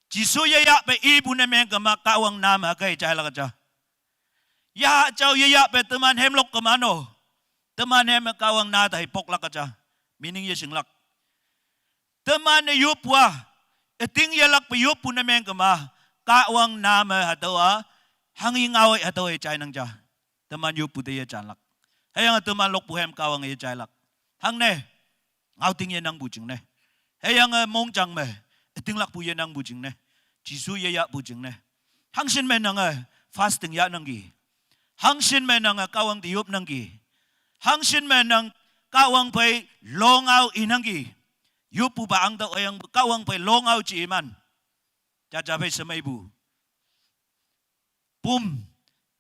Jesu yeyahpe ipu ne meng kema Kahwang na me hüke jailak ja. Yah jao yeyahpe teman hemlok kema no. Teman hemme Kahwang na tai poklak ja. Meaning yeshinglak. Teman-e yoppu a, üting yelakpe yoppu ne meng kema, Kahwang na me hatüo a, hanghe ngao-e hatüo-e jainang ja. Teman yoppu te yejanlak. Hüyange teman lokpu hem Kahwange yejailak. Hangne, ngaoting yenangpu jingne. Hüyange mongjang me, ütinglakpu yenangpu jingne. Jesu yeyahpu jingne. Hangshin me nange, fasting yahnangki. Hangshin me nange Kahwang te yopnangki. Hangshin me nang Kahwang phei longao inangki. Yoppupa angtüoh hüyangpu Kahwang phei longao ji iman. Jaja phei shemeipu. Pum,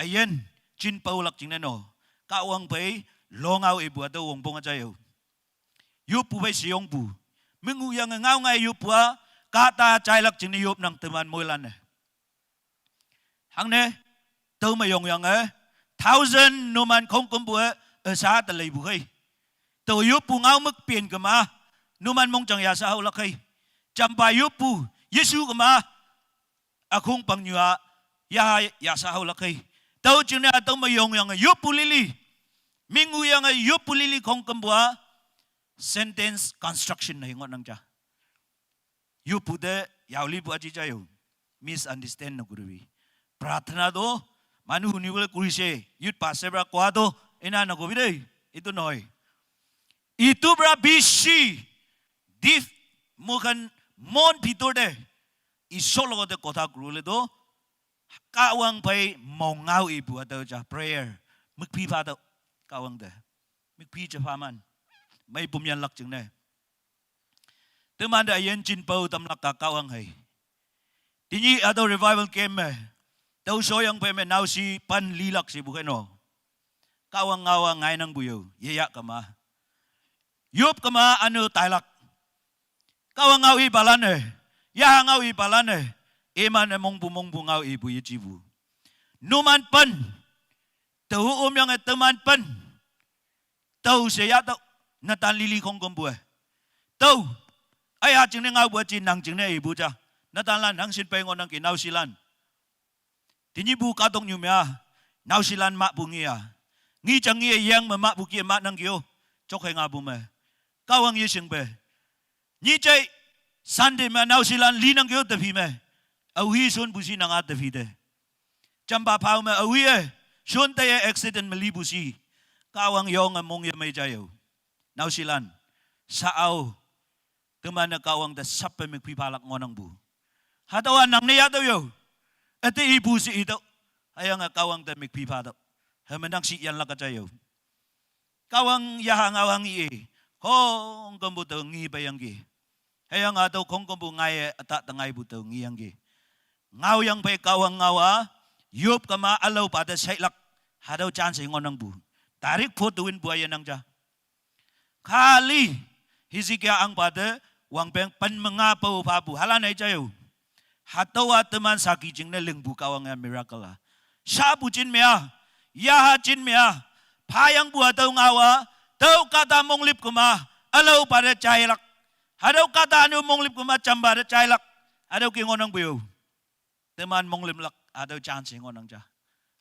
üyin, jinpaolak jingne no. Kahwang phei longao ipu hatüo wongpong a jai-o. Yoppu phei sheyongpu. Menguyange ngao ngai yoppu a, kahta jailak jingne yopnang teman moilan-e. Hangne, tüo me yongyange, thousand numan khongkümpu-e, üsha te leipu khei. Tao yoppu ngao mük pen kema, numan mongjang yasha haolak khei. Jampa yoppu, Jesu kema, ükhong pangnyu a, yaha yasha haolak khei. Tüo jingne hatüo me yongyange yoppu lili. Menguyange yoppu lili khongkümpu a, sentence construction hei ngohnang ja. Yoppu te yaolipu aji jai-o. Misunderstand ne kurubi. Prarthana to, manu huni wele kurise, youth pastor pra kwa to, ina ne kubi de. Itu noi. Itu pra bishi deep, mukan mon bhitor te Isor logote kotha kuribole toh Kahwang phai mongao ibu atau ja prayer. Mikphi pha toh Kahwang te. Mikphi ja pha man. Meipum yanlak jingne. Teman te ayin jin pao tamlak ka Kahwang hai. Tenyih atüo revival camp me, tüo Shoyang phei me naoshi pan lilak shepu kheino. Kahwang ngao-a ngainangpu yo, yeyah kema. Yop kema üne tailak. Kahwang ngao ipalan-e, yaha ngao ipalan-e, iman-e mongpu mongpu ngao ipu yejipu. Numan pen, tao omyange teman pen. Tao she yahtüoh, netan lili khongkümpu-e. Tüo, aiha jingne ngaopu-e ji nang jingne ipu ja. Netanlan hangshin pei ngohnangki naoshilan. Tenyihpu kahtoknyu me-a, naoshilan mahpu nge-a. Ngi jang nge-e yeng me mahpu ki-e mahnangki-o. Jok hei ngapu me. Kahwang yeshingpe. Nyih jai Sunday me naoshilan linangki-o tephi me. Aohi shonpu shi nang-a tephi te. Jampa phao me aohi-e, shon tei-e accident me lipu shi. Kahwang yonge mongye mei jai yo. Naoshilan, sa-ao, teman-e Kahwang te sappe mikphi phalak ngohnangpu. Hatüowa nangne yahtüoh yo. Üte ipu she itüoh. Hüyange Kahwang te mikphi phatüoh. Hüme nang shi yanlak ka jai yo. Kahwang yaha ngao hang i-e, khongkümpu tao nge peiyangki. Hüyange hatüo khongkümpu ngaiye üta tengaipu tao ngeyangki. Ngaoyang phei Kahwang ngao-a, yop kema ülaopa te sheilak, hatüo chance ngohnangpu. Tarik pho towinpu-a yenang ja. Khali, Hezekiah ahngpa te, wangpeng pen me nga pao phapu, halan-e jai yo. Hatüowa teman saki jingne lingpu Kahwang-e miracle-a. Shapu jin me-a, yaha jin me-a, phayangpu hatüo ngao-a, tüo kahta monglip kema, ülaopa te jailak. Hatüo kahta üne monglip kema jampa te jailak. Hatüo ki ngohnangpu yo. Teman monglimlak, hatüo chance ngohnang ja.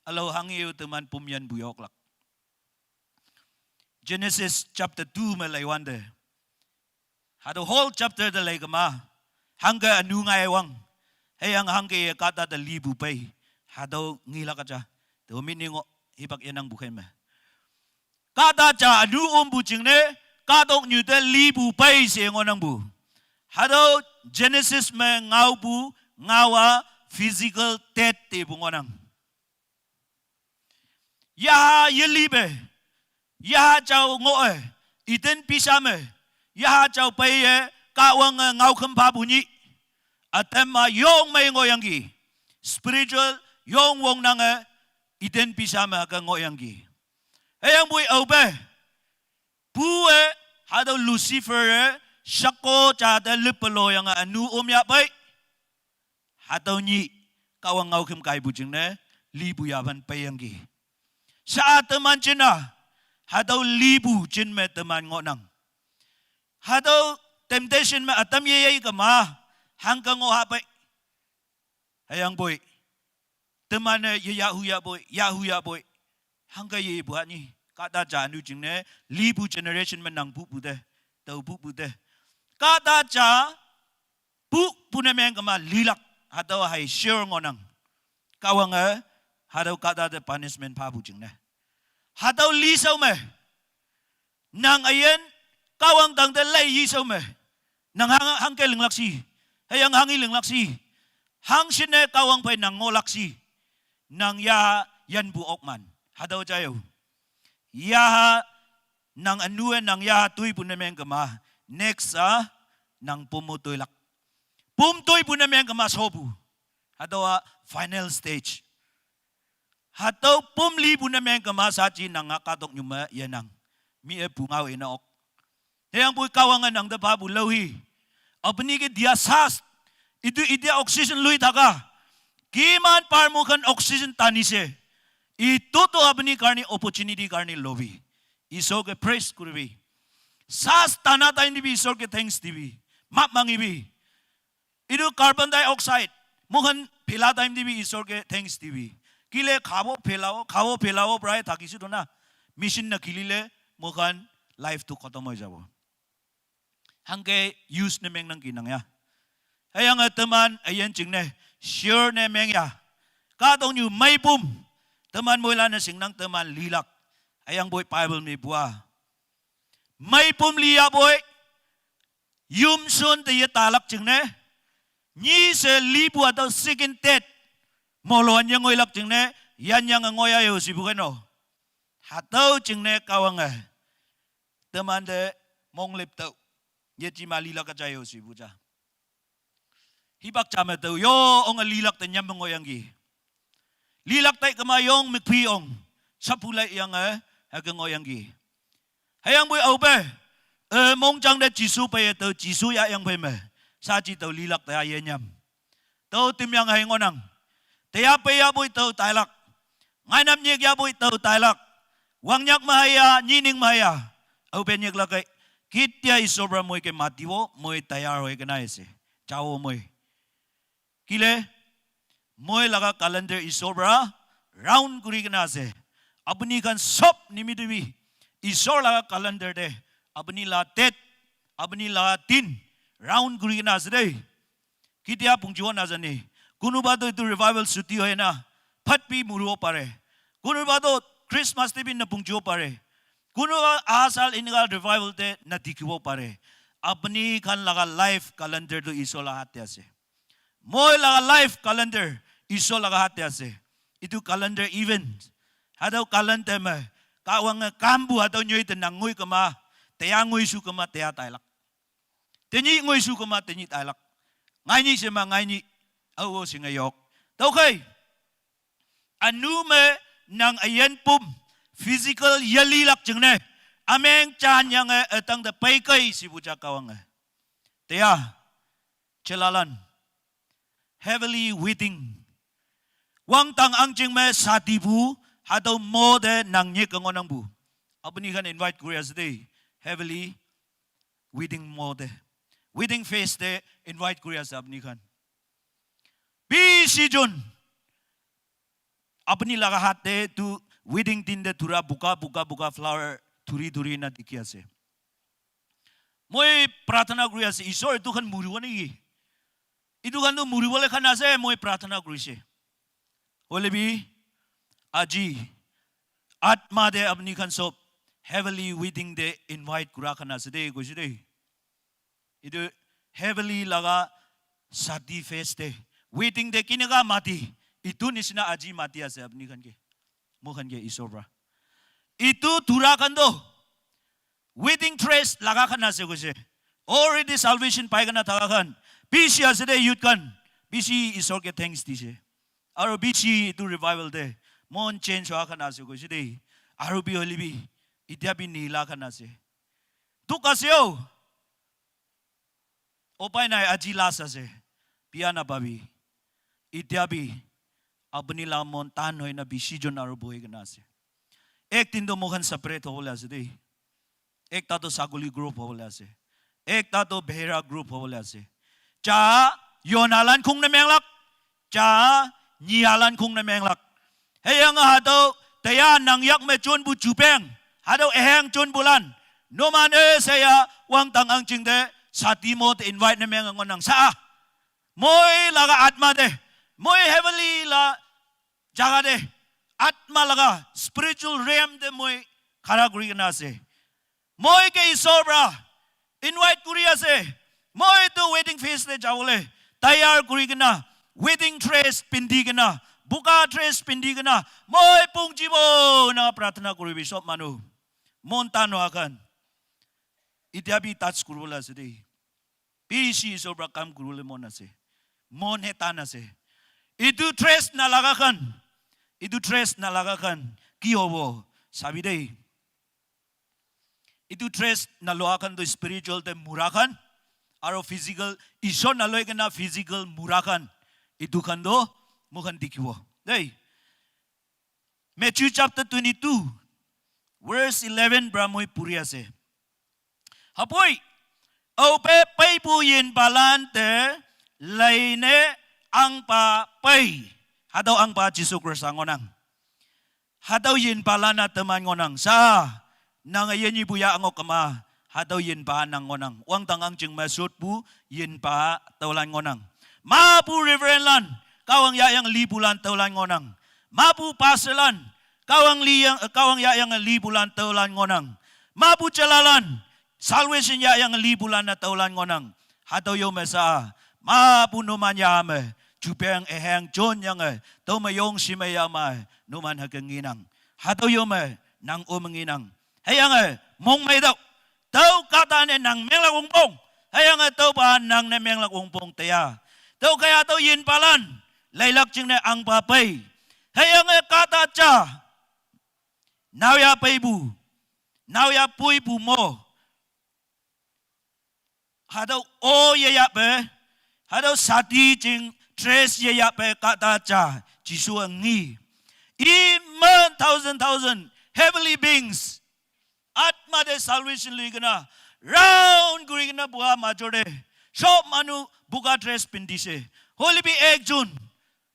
Ülao hanghe-o teman pumyanpu yoklak. Genesis chapter two me leiwante. Hatüo whole chapter te lei kema. Hangke ünu ngaiwang. Hüyange hangke ye kahta te lipu pei. Hatüo ngelak ja. Tüo meaning-o hipak yenangpu khei me. Kahta ja ünu ompu jingne, kahtoknyu te lipu pei she ngohnangpu. Hatüo Genesis me ngaopu, ngao-a physical death tepu ngohnang. Yaha yelipe, yaha jao ngoh-e, Eden pisha me, yaha jao peiye, Kahwange ngaokhüm phapu nyih. Ütam-a yong mei ngohyangki, spiritual yong wongnange, Eden pisha me hüke ngohyangki. Hüyangpoi aope, pu-e, hatüo Lucifer-e, shako ja te lüppe loyange ünu omyah pei. Hatüo nyih, Kahwang ngaokhüm kaipu jingne, lipu yapan peiyangki. Sha-a teman jin-a, hatüo lipu jin me teman ngohnang. Hatüo temptation me ütam yeyei kema, hangke ngoh hapei. Hüyangpoi, teman-e ye yahhu yahpoi, yahhu yahpoi. Hangke yepu-a nyi, kahta ja ünu jingne, lipu generation me nang pupu te, tao pupu te. Kahta ja, pupu ne meng kema lilak, hatüo hai sure ngohnang. Kahwange, hatüo kahta te punishment phapu jingne. Hatüo lishao me, nang üyin, Kahwang tangte lei yishao me. Nang hang, hangke linglak shi. Hüyange hanghe linglak shi. Hangshinne Kahwang phei nang ngohlak shi. Nang yaha yanpu okman. Hatüo jai-o. Yaha nang ünu-e nang yaha toipu ne meng kema. Next-a nang pum-o toilak. Pum toipu ne meng kema shopu. Hatüowa final stage. Hatüo pum lipu ne meng kema saji nang-a kahtoknyu me yenang. Mi-e pungao ine ok. Hüyangpoi Kahwange nang te phapu lao hi. अपनी के दिया सांस, itu ite oxygen loi thaka. Kiman par mukhan oxygen tani se. Itu to apni karne opportunity karne lo bhi. Isor ke praise koribi. Saas tana time te bhi Isor ke thanks dibi. Map mangibi. Itu carbon dioxide, mukhan phila time te bhi Isor ke thanks dibi. Kile khabo philabo, khabo philabo prai thakise to na. Machine na khilile, mukhan life to khatam hoi jabo. Hangke use ne mengnang ki nang ya. Hüyange teman üyin jingne, sure ne meng ya. Kahtoknyu meipum, teman moilan-e shingnang teman lilak. Hüyangpoi Bible me pua, meipum li yapoi, yumshon te yetalak jingne, nyi she lipu hatüo second death, molon yengoilak jingne, yanyange ngoi yayo shipu kei no. Hatüo jingne Kahwange temante monglep tüoh, yejema lilak ka jaiyo shipu ja. Hipak ja me tao yo onge lilak te nyam me ngohyangki. Lilak tai kema yong mekpi ong, shapu laiyange, hüke ngohyangki. Hüyangpoi aope, e, mongjang te Jesu peiye tao Jesu yahyang phei me, shaji tao lilak te yenyam. Tao timyang hei ngohnang. Teya pei yapoi tao tailak. Ngainap nyik yapoi tao tailak. Wangnyak me haya, nyining me haya, aope nyiklak kei. Kitia Ishwar pa moi ke matiwo, moi tayar hoi kena ese, jawo moi. Kile, moi laga calendar Ishwar pa round kuri kena ase. Apuni khan sob nimite bi Ishwar laga calendar te apuni la date, apuni la din round kuri kena ase dei. Kitia pungjibo najane. Kunuba to etu revival chuti hoi na phat bi muribo pare. Kunuba to Christmas te bi napungjibo pare. Kunuba aha saal enika revival te nadikhibo pare. Apuni khan laga life calendar to Ishwar laga hath te ase. Moi laga life calendar Ishwar laga hath te ase. Etu calendar event, hatüo calendar me Kahwange kampu hatüo nyoi te nang ngoi kema, teya ngoishu kema teya tailak. Tenyih ngoishu kema tenyih tailak. Ngaini shema ngaini, ao shinge yok. Tüokhei, ünu me nang üyin pum, physical yelilak jingne, ümeng janyange ütang te peikei shipu ja Kahwange. Teya, jelalan, heavenly wedding, wangdang ahngching me shadipu, hatüo mo te nang nyik ngohnangpu, apuni khan invite kuri ase dei. Heavenly wedding mo te, wedding feast te invite kuri ase apuni khan. Bishi jon apuni laga hath te tu wedding din te thura boga boga boga flower thuri thuri na dikhi ase. Moi prarthana kuri ase, Ishwar, etu khan muribo neki? Etu khan to muribole khan ase, moi prarthana kurise. Hoile bi, aji, atma te apuni khan sob heavenly wedding te invite kura khan ase dei, koise dei. Etu heavenly laga shadi feast te, wedding te keneka mati, etu nisina aji mati ase apuni khan ke, moi khan ke Ishwar pa. Etu thura khan to wedding dress laga khan ase koise. Already salvation pai kena thaka khan bishi ase dei, youth khan. Bishi Ishwar ke thanks dise. Aru bishi etu revival te mon change hoa khan ase koise dei. Aru bi hoile bi, etia bi nila khan ase. Dukh ase o. Upai nai, aji last ase. Bia napabi. Etia bi apuni la mon tan hoi na bishi jon aru bohi kena ase. Ek din to moi khan separate hobole ase dei. Ekta to saguli group hobole ase. Ekta to behera group hobole ase. Ja yonalan khong ne menglak. Ja nyialan khong ne menglak. Hüyange hatüo teya nang yak me jonpu jupeng, hatüo eheng jonpulan, numan-e sheya wangdang ahngching te shadi mo te invite ne menge ngohnang sha-a. Moi laga atma te, moi heavenly la jaga te, atma laga spiritual realm te moi khara kuri kena ase. Moi ke Ishwar pa invite kuri ase. Moi to wedding feast te jabole tayar kuri kena, wedding dress pindi kena, boga dress pindi kena, moi pungjibo na prarthana kuribi sob manu. Mon tan hoa khan. Etia bi touch kuribole ase dei. Bishi Ishwar pra kam kuribole mon ase. Mon he tan ase. Etu dress nalaga khan, etu dress nalaga khan ki hobo? Sabi dei. Etu dress naloa khan toh spiritual te mura khan, aro physical, Ishwar naloi kena physical mura khan. Etu khan toh moikhan dikhibo. Dei. Matthew chapter twenty-two, verse eleven pra moi puri ase. Hapoi, aope peipu yinpalan te leine ahngpa pei. Hatüo ahngpa Jesu Khrista ngohnang. Hatüo yinpalan-a teman ngohnang. Sa, nange yenyipu ya angok kema, hatüo yinpa nang ngohnang. Wangdang ahngching me shotpu yinpa tüolan ngohnang. Mapu reverend lan, Kahwang yahyang lipulan tüolan ngohnang. Mapu pastor lan, Kahwang li yang, Kahwang yahyange lipulan tüolan ngohnang. Mapu jalalan, salvation yahyange lipulan-a tüolan ngohnang. Hatüo yome sha, mapu numan yame, jupeng eheng jonyange, tüome yong shime yame, numan hüke ngenang. Hatüo yome, nang ome ngenang. Hüyange, mongmeitüoh. Tüo kahtane nang menglak wongpong. Hüyange tüopa nangne menglak wongpong teya. Tüokhei hatüo yinpalan, leilak jingne ahngpa pei. Hüyange kahta ja, naoyha peipu, naoyha poipu mo. Hatüo o yeyahpe, hatüo sati jing dress yeyahpe kahta ja, Jesu ngi. Iman thousand thousand heavenly beings, atma te salvation loikena, round korikena pua major te, sob manu boga dress pindise. Hoilebi ekjon,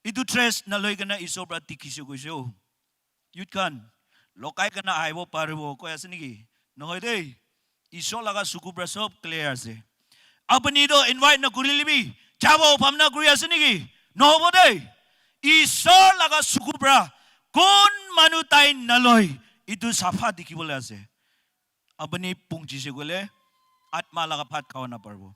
etu dress naloikena Ishwar para dikhise koise-o. Youth khan, lokai kena ahibo paribo koi ase niki? Nohoi dei. Ishwar laga suku para sob clear ase. Apuni toh invite nakorilibi, jabo bhabna kori ase niki? Nohobo dei. Ishwar laga suku para kon manu tai naloi, etu sapha dikhibole ase. Apuni pungjise koile, atma laga bhat khabo naparibo.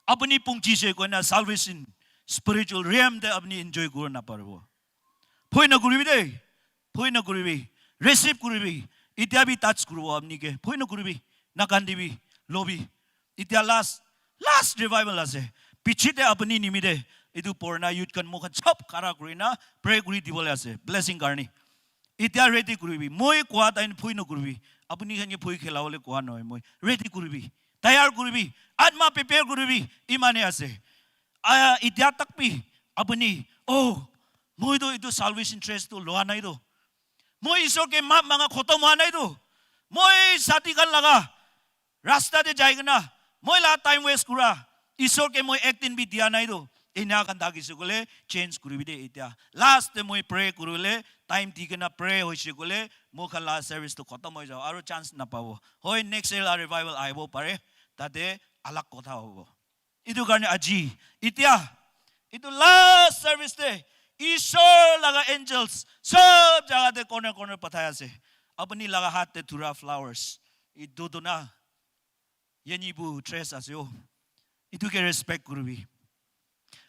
Apuni pungjise koina salvation, spiritual realm te apuni enjoy kori naparibo. Bhoi nakoribi dei. Bhoi nakoribi. Receive koribi. Itya bi touch koribo apuni ke. Bhoi nakoribi. Nakandibi. Lobi. Itya last, last revival ase. Piche te apuni nimite, etu purana youth khan mokhan sob khara korina pray kori dibole ase. Blessing karni. Itya ready koribi. Moi koa time bhoi nakoribi. Apuni khan ke bhoi khelabole koa nohoi moi. Ready koribi. Tayar koribi. Atma prepare koribi. Imane ase. Ah, itya tak bi apuni, "Oh, moi toh etu salvation dress toh loa nai toh. Moi Ishwar ke maap manga khotom hoa nai toh. Moi sati khan laga rasta te jai kena, moi la time waste kura, Ishwar ke moi ek din bi dia nai toh." Ena khan thakise koile, change koribi dei itya. Last te moi pray koribole, time di kena pray hoise koile, moikhan la service toh khotom hoi jabo, aru chance napabo. Hoi, next year la revival ahibo pare, tate alag kotha hobo. Etu karne aji, itya, etu last service te, Ishwar laga angels, sob jaga te corner corner pathai ase. Apuni laga hath te thura flowers. Etu tu na, yenipu dress ase o. Etu ke respect koribi.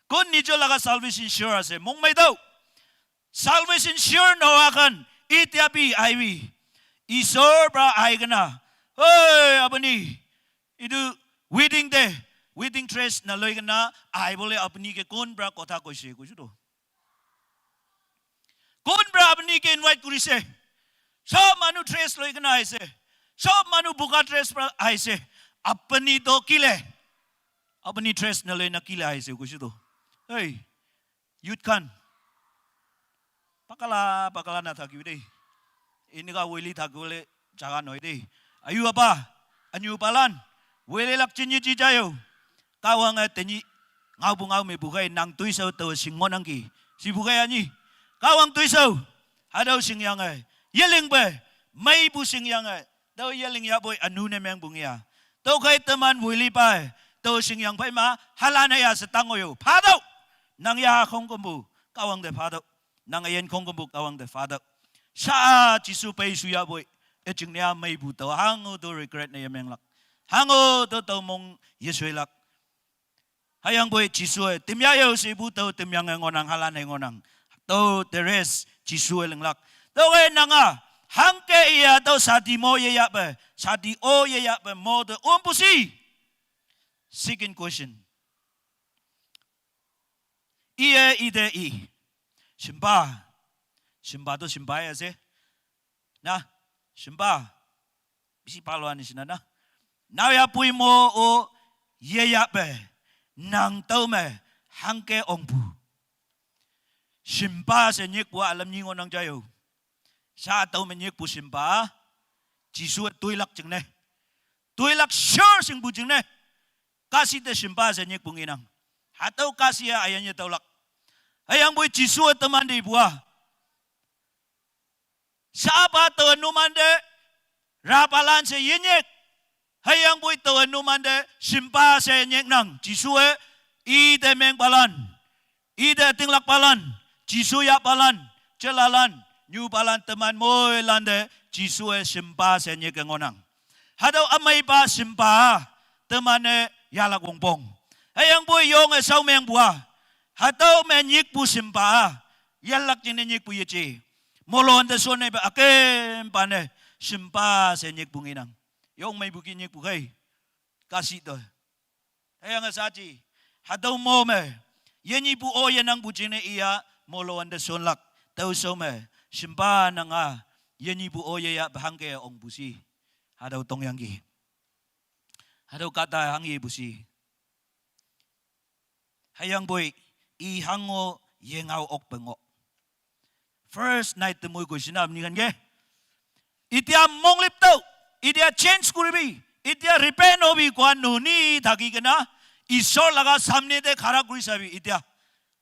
Kon nijor laga salvation sure ase? Mongmai tao. Salvation sure nohoa khan, itya bi ahibi. Ishwar para ahi kena, "Oi, apuni, etu wedding te, wedding dress naloi kena ahibole apuni ke kon para kotha koise?" koise toh. Kon para apuni ke invite korise? Sob manu dress loi kena ahise. Sob manu boga dress para ahise. Apuni toh kile? Apuni dress naloi na kile ahise koise toh. Hey, youth khan, pakala, pakala nathakibi dei. Enika wili thakibole jaga nohoi dei. Ayu apa, anyu palan, wili lak chinyi chi jayo. Kahwange tenyi, ngaopu ngao mepu khai nang toisao tao sing ngohnangki. Sipu khai anyi. Kahwang toisao, hatüo shingyange, yelingpe, meipu shingyange, tüo yeling yahpoi anu ne mengpu ngia. Tüokhei teman wili pai, tüo shingyang phei ma, halan hei ya she tang oyo. Phatüoh. Nang ya khongkümpu, Kahwang te phatüoh. Nang üyin khongkümpu Kahwang te phatüoh. Sha Jesu pei shu yahpoi, üjing ne ya meipu tao, hango to regret ne yemenglak. Hango to tao mong yesoilak. Hüyangpoi Jesuwe, "Temya yao," shepu tao temyange ngohnang, halan hei ngohnang. Tao the rest Jesuwe linglak. Tüowe nanga, hangke iya tüo sati mo yeyahpe, sati o yeyahpe mo te ompu shi. Second question. Iye ite i. Shimpa. Shimpa to shimpa ya she. Na, shimpa. Bisi palo ani shina na. Naoyha pui mo o yeyahpe, nang tüome hangke ongpu. Shimpa she nyikpu alam nyi ngohnang jayo. Sha tüome nyikpu shimpa, Jesuwe toilak jingne. Toilak sure shingpu jingne. Kahshih te shimpa she nyikpu ngenang. Hatüo kahshih-a üyin yetüolak. Hüyangpoi Jesuwe teman te ipu-a, shapa tao numante, rapalan she yenyik. Hüyangpoi tao numante, shimpa she nyiknang. Jesuwe, ite mengpalan, ite ütinglakpalan, Jesu yahpalan, jelalan, Nyupalan teman moilante Jesu-e shimpa she nyik-e ngohnang. Hatüo ümeipa shimpa teman-e yahlak wongpong. Hüyangpoi yonge shaomengpu-a, hatüo me nyikpu shimpa-a, yahlak jingne nyikpu yeje. Molon te shonnepe ükempa ne shimpa she nyikpu ngenang. Yong meipu ki nyikpu khei. Kahshih te. Hüyange shaaji, hatüo mo me yenyipu o yenangpu jingne iya molon te shonlak. Tüo shao me shimpa nanga yenyipu o yeyahpe hangke ongpu shi. Hatüo tongyangki. Hatüo kahta hangyepu shi. Hüyangpoi i hango yengao okpe ngoh. First night te moi koisina apni khan ke, এতিয়া monglip tüoh, এতিয়া change koribi, এতিয়া repent hobi koa noni thaki kena, Ishwar laga samne te khara kori sabi, এতিয়া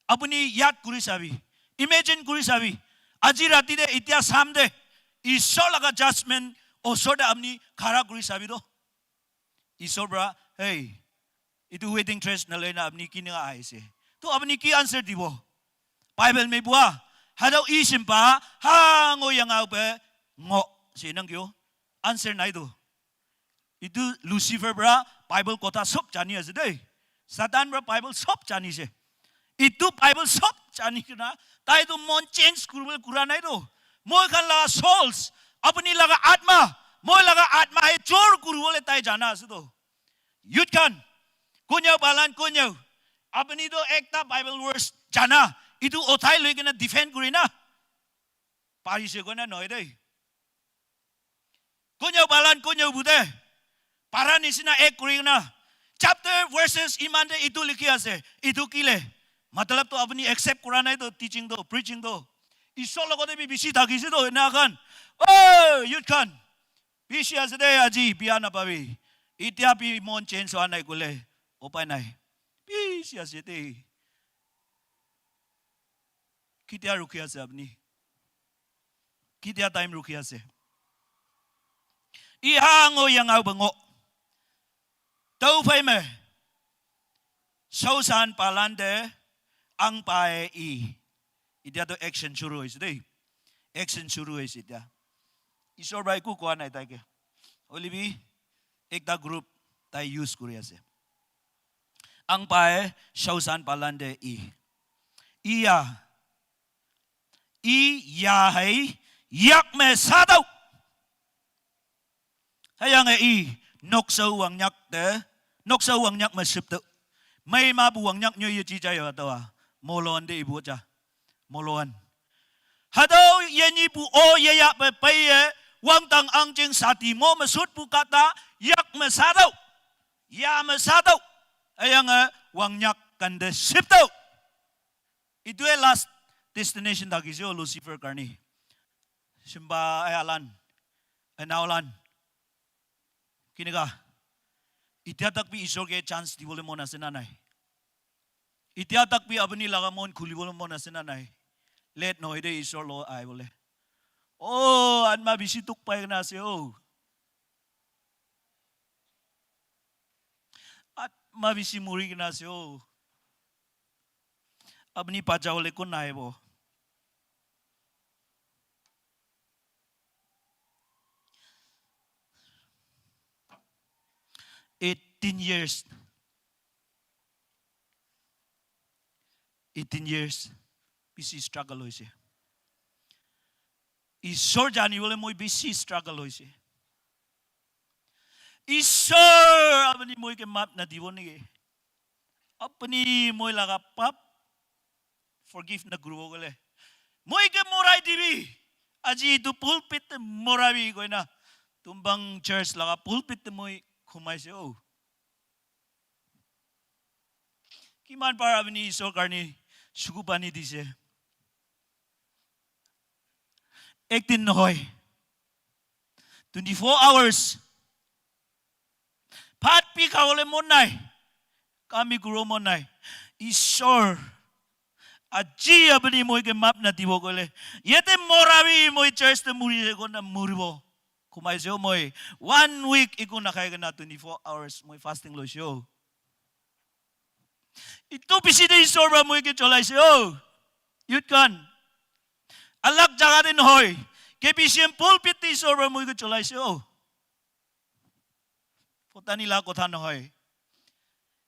apuni yaad kori sabi, imagine kori sabi, aji rati te, এতিয়া sham te, Ishwar laga judgment osor te apuni khara kori sabi to. Ishwar para, hey, etu wedding dress naloi na apuni kineka ahise? To apuni ki answer dibo? Bible me pua, hatüo i shimpa hango yangaope ngoh she nang kyo. Answer nai to. Etu Lucifer para Bible kotha sob jani ase dei. Satan para Bible sob janise. Etu Bible sob jani kena, tai to mon change kuribole kura nai to. Moi khan laga souls, apuni laga atma, moi laga atma he jor kuribole tai jana ase to. Youth khan, konyao palan konyao, apuni to ekta Bible verse jana, etu uthai loi kena defend kuri na. Parise koina nohoi dei. Konyao palan konyao bu te, para nisina ek kuri na. Chapter verses iman te etu likhi ase, etu kile? Matlab to apuni accept kura nai to, teaching to, preaching to. Ishwar logote bi bishi thakise to, ena khan. Oh, youth khan. Bishi ase de aji, bia napabi. Itya bi mon change howa nai koile, upai nai. Bishi ase de. Ketia rukhi ase apni? Ketia time rukhi ase? I hango yangaope ngoh. Tüophei me, shaoshan palan te, ahngpa-e i. Itya to action shuru hoise dei. Action shuru hoise itya. Ishwar para eku koa nai taike. Hoilebi, ekta group tai use kuri ase. Ahngpa-e shaoshan palan te i. Iya. I ya hei, yak me sa tüoh. Hüyange i, nokshao wangnyak te, nokshao wangnyak me shüp tüoh. Mei mapu wangnyak nyoi yeji ja yo hatüowa. Molon te ipu ja. Molon. Hatüo yenyipu o yeyahpe peiye, wangdang ahngching sati mo me shotpu kahta, yak me sa tüoh. Ya me sa tüoh. Hüyange wangnyak kante shüp tüoh. Itue last destination thakise-o Lucifer karni. Shimpa ayalan, anaolan. Kineka? Itya tak bi Ishwar ke chance dibole mon ase na nai? Itya tak bi apuni laga mon khulibole mon ase na nai? Late nohoi de Ishwar lo ahibole. Oh, atma bishi dukh pai kena ase o. Atma bishi muri kena ase o. Apuni bachawole kon nahibo? Eighteen years. Eighteen years. Bishi struggle hoise. Ishwar janibole moi bishi struggle hoise. Ishwar, apuni moi ke maaf nadibo niki? Apuni moi laga pap forgive nakuribo koile, moi ke morai dibi. Aji etu pulpit te morabi koina, Tumbang Church laga pulpit te moi ghumaise o. Kiman bar apuni Ishwar karni suku pani dise? Ek din nohoi. Twenty-four hours. Bhat bhi khabole mon nai. Kam bhi kuribo mon nai. Ishwar, aji apuni moi ke maaf nadibo koile, yate mora bhi moi church te muri se kona muribo. Ghumaise o moi. One week eku nakhai kena twenty-four hours moi fasting loise o. Etu bishi te Ishwar para moi ke cholaise o. Youth khan, Alag jaga te nohoi. K B C M pulpit te Isor para moi ke cholaise o. Phutani laga kotha nohoi.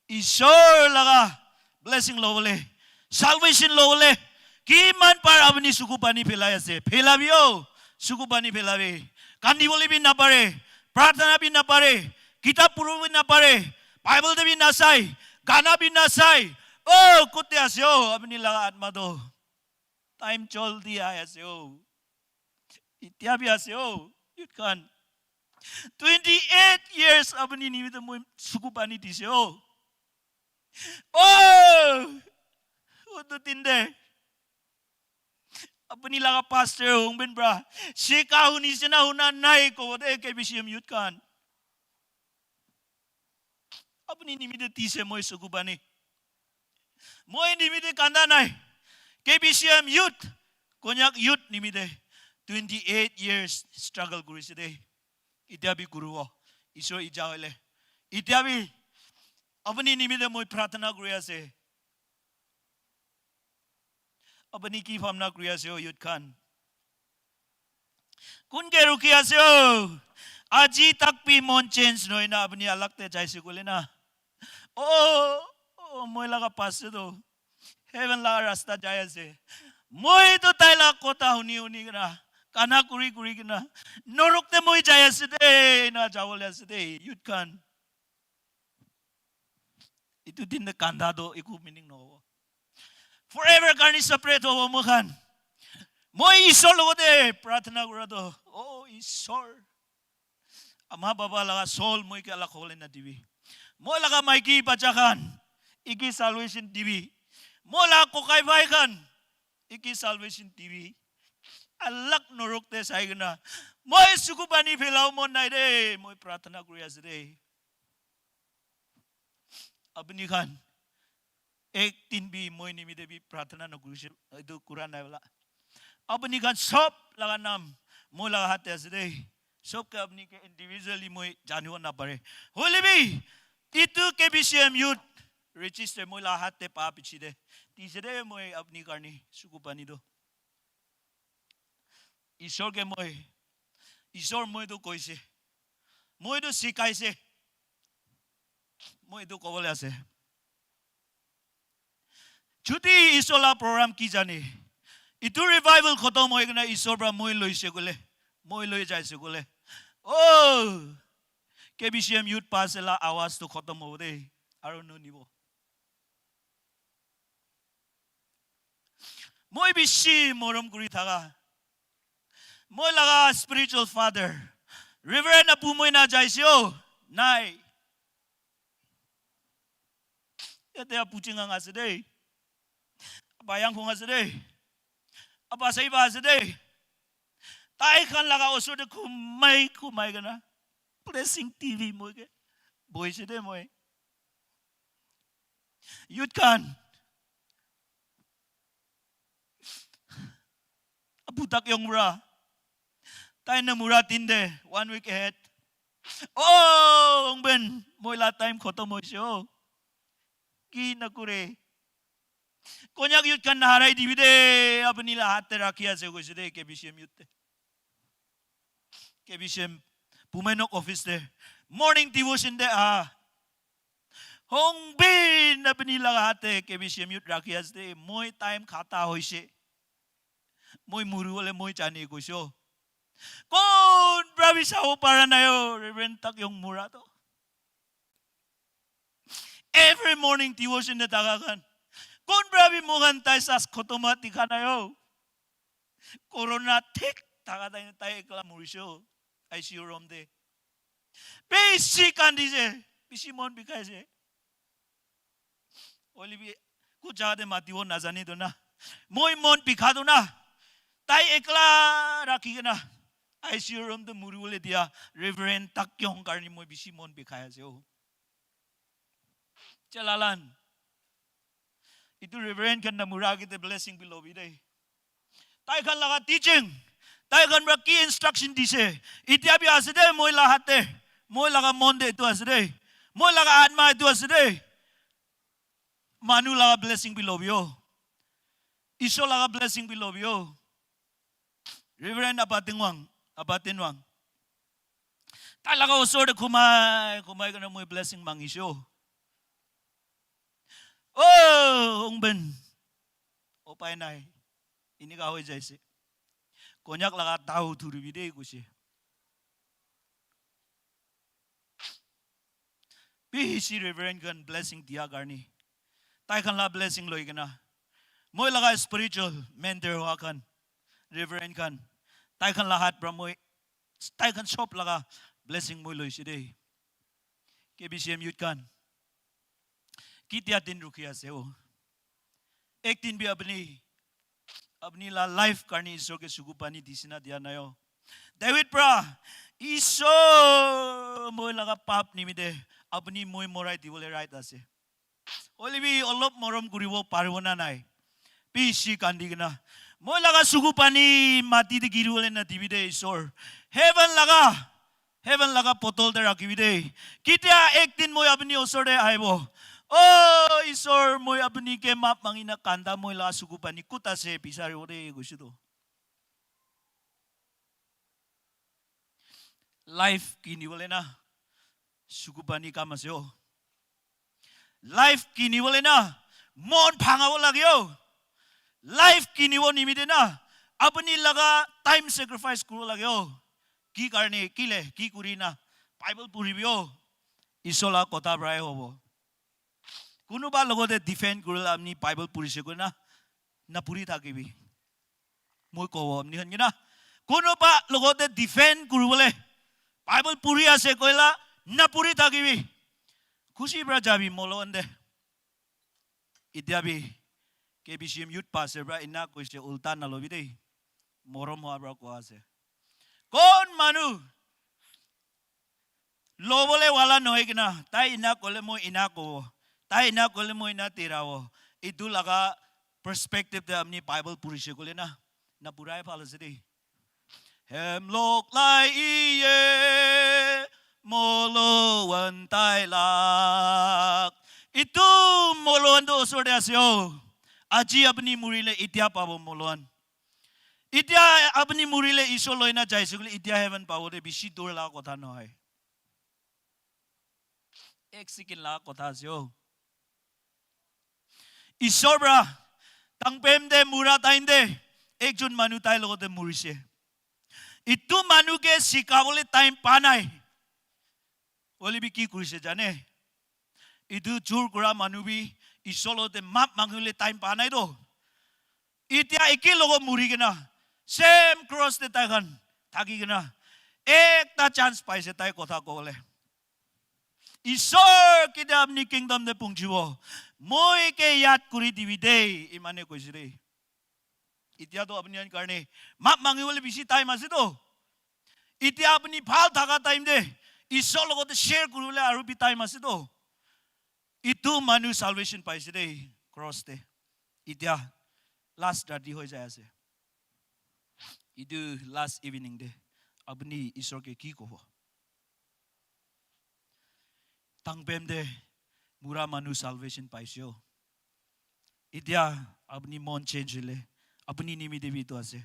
Isor laga blessing lobole, salvation lobole, kiman par apuni suku pani phelai ase. Phelabi o, suku pani phelabi. Kandi bole bi napare, prarthana bi napare, kitab puri bi napare, Bible te bi nasai, gana bi nasai. O, kote ase o, apuni laga atma to. Time joldi ahi ase o. Itya bi ase o, youth khan. Twenty eight years apuni nimite moi suku pani dise o. O, utu din te. Apuni laga pastor Hongben para. Shika hunise na huna nai kobo de K B C M youth khan. Apuni nimite dise moi suku pani. Moi nimite kanda nai. K B C M youth, Konyak youth nimite twenty eight years struggle kurise de. Itya bi kuribo. Isor ija hoile. Itya bi apuni nimite moi prarthana kuri ase. Apuni ki bhabna kuri ase o youth khan? Kun ke rukhi ase o? Aji tak bhi mon change nohoi na apuni alag te jaise koile na. O, o, moi laga pastor to heaven laga rasta jai ase. Moi to tai laga kotha huni huni kena, kana kuri kuri kena, norok te moi jai ase de, na jabole ase de, youth khan. Itu din te kanda to eku meaning nohobo. Forever karni separate hobo moi khan. Moi Isor logote prarthana kura to. O Isor. Ama baba laga soul moi ke alag hobole na dibi. Moi laga maiki bacha khan, iki salvation dibi. Moi laga kokai bhai khan, iki salvation dibi. Alag norok te sai kena. Moi suku pani phelabo mon nai de. Moi prarthana kuri ase de. Apuni khan ek din bi moi nimite bi prarthana na kurise, etu kura nai bola. Apuni khan sob laga nam moi laga hath te ase de. Sob ke apuni ke individually moi janibo napare. Hoile bi, itu K B C M youth register moi laga hath te pa piche de dise de moi apuni karni suku pani to. Isor ke moi, Isor moi to koise, moi to sikaise, moi to kobole ase. Jodi Isor laga program ki jane, itu revival khotom hoi kena Isor para moi loise koile, moi loi jaise koile, o, K B C M youth pastor laga awaz to khotom hobo de, aru no nibo. Moi bishi morom kuri thaka, moi laga spiritual father, Reverend Apu Moina jaise o, nai. Yate Apu Chingang ase de. Apa Yangkhong ase de. Apa Saiba ase de. Tai khan laga osor te khumai khumai kena Blessing T V moi ke boise de moi. Youth khan. Apu Tak Yong Mura. Tai na mura din te, one week ahead. O, Hongben, moi laga time khotom hoise o. Ki na kure. Konyak youth khan na harai dibi de, apuni laga hath te rakhi ase koise de, K B C M youth te. K B C M, Pumenok office te. Morning devotion te aha. Hongben apuni laga hath te K B C M youth rakhi ase de, moi time khata hoise. Moi muru bole moi jane koise o. Kon para bi sabo para nai o, Reverend Tak Yong Mura to. Every morning devotion te thaka khan. Kon para bi moi khan tai sas khotom howa dikha nai o. Corona thik thaka tai, tai ekla murise o. I C U room te. Bishi kandise, bishi mon bikhaise. Hoile bi, kuch jaga te matibo najane to na. Moi mon bikha to na. Tai ekla rakhi kena I C U room te muri bole dia Reverend Tak Yong karni moi bishi mon bikhai ase o. Chalalan. Itu Reverend khan na mura ke te blessing bi lobi de. Tai khan laga teaching, tai khan para ki instruction dise, itya bi ase de moi laga hath te, moi laga mon te etu ase de, moi laga atma etu ase de. Manu laga blessing bi lobi o. Isor laga blessing bi lobi o. Reverend Abatinwang, Abatinwang. Tai laga osor te khumai, khumai kena moi blessing mangisho. Oh, ungben. Upai nai. Ini ka hoi jaise. Konyak laga dao thuribi de kuise. Bishi Reverend khan blessing dia karni. Tai khan la blessing loi kena. Moi laga spiritual mentor hoa khan. Reverend khan. Tai khan la hat pra moi. Tai khan sob laga blessing moi loise de. K B C M youth khan. Kitia din rukhi ase o. Ek din bhi apni, apni la life karni Isor ke sugu pani disina dia nai o. David pra, Isor moi laga pap nimite, apni moi morai dibole right ase. Hoile bhi olop morom kuribo paribo na nai. Bishi kandi kena. Moi laga sugu pani mati te giribole na dibi de Isor. Heaven laga, heaven laga potol te rakhibi de. Kitia ek din moi apni osor te ahibo. Oh, Isor, moi apni ke map mangi na kanda moi laga sugu pani kut ase bisaribo de kuisu to. Life kinibole na sugu pani kam ase o. Life kinibole na mon bhangabo lage o. Life kinibo nimite na apni laga time sacrifice kuribo lage o. Ki karne, kile, ki kuri na Bible puribi o. Isor la kotha prai hobo. Kunuba logote defend kurila apni Bible purise koi na, na puri thakibi. Moi kobo apni khan kina. Kunuba logote defend kuribole Bible puri ase koila na puri thakibi. Khushi pra jabi molo ande. Itia bi K B C M youth pastor pra ina koise ulta na lobi de. Morom hoa pra koa ase. Kon manu lobole wala nohoi kena, tai ina kole moi ina kobo, tai ina kole moi ina tirabo. Itu laga perspective te apni Bible purise kole na, na purai bhal ase de. Hem lok lai iye, molo wan tai lak. Itu molo wan to osor te ase o. Aji apni murile itia pabo molo wan. Itia apni murile Isor loi na jaise koile itia heaven pabo de bishi dur laga kotha nohoi. Ek second laga kotha ase o. Isor pra tangpem te mura time te ekjon manu tai logote murise. Itu manu ke sikhabole time pa nai. Hoile bi ki kurise jane? Itu chur kura manu bi Isor logote map mangibole time pa nai to. Itia eke logo muri kena, same cross te tai khan thaki kena, ekta chance paise tai kotha kobole. Isor ketia apni kingdom te pungchibo, moi ke yad kuri dibi de, imane koise de. Itia to apni khan karne map mangibole bishi time ase to. Itia apni bhal thaka time te Isor logote share kuribole aru bi time ase to. Itu manu salvation paise de cross te. Itia last rati hoi jai ase. Itu last evening te apni Isor ke ki kobo? Tangpem te mura manu salvation paise o. Itia apni mon change hoile, apni nimite bi itu ase.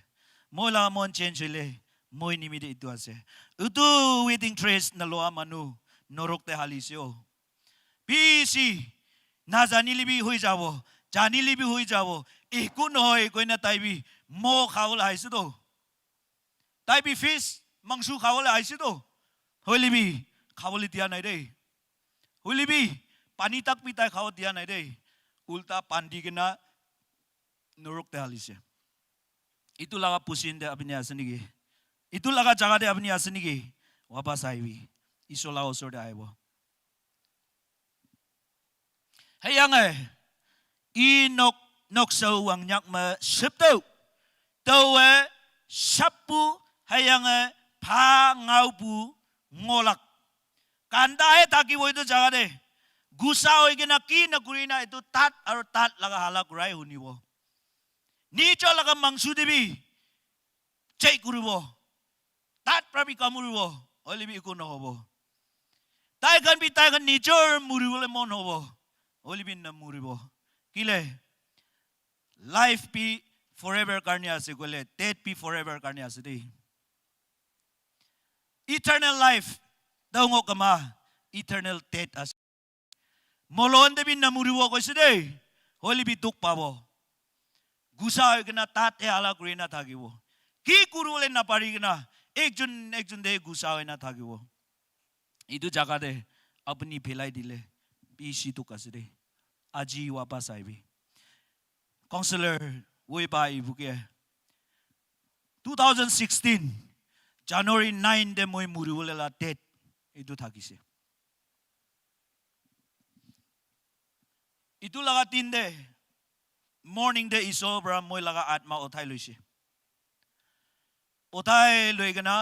Moi la mon change hoile, moi nimite itu ase. Utu wedding dress na loa manu norok te halise o. Bishi najanile bi hoi jabo, janile bi hoi jabo. Eku nohoi koina tai bi mo khabole aise to. Tai bi fish, mangso khabole aise to. Hoile bi khabole dia nai de. Hoile bi pani tak bi tai khabo dia nai de. Ulta bandi kena norok te halise. Itu laga position te apni ase niki? Itu laga jaga te apni ase niki? Wapas ahibi. Isor laga osor te ahibo. Heyange, i nok, noksa wang nyak ma sip tau. Tau e, sapu, heyange, pha ngau pu ngolak. Kanda he thaki bo itu jaga te. Gusa hoi kena ki na kuri na itu tat aru tat laga hala kurai hunibo. Nijo laga mangso te bi chai kuribo. Tat pra bi kamuribo. Hoile bi eku nohobo. Tai khan bi tai khan nijor muribole mon hobo. Hoile bi na muribo. Kile? Life bi forever karne ase koile, death bi forever karne ase de. Eternal life, dangor kama, eternal death ase. Molon te bi namuribo koise de, hoile bi dukh pabo. Gusa hoi kena tate hala kuri na thakibo. Ki kuribole napari kena, ekjon ekjon te gusa hoi na thakibo. Etu jaga te apuni phelai dile, bishi dukh ase de. Aji wapas aibi. Counselor Weiba ibuke two thousand sixteen January nine te moi muribole la date etu thakise. Etu laga din te morning te Isor para moi laga atma uthai loise. Uthai loi kena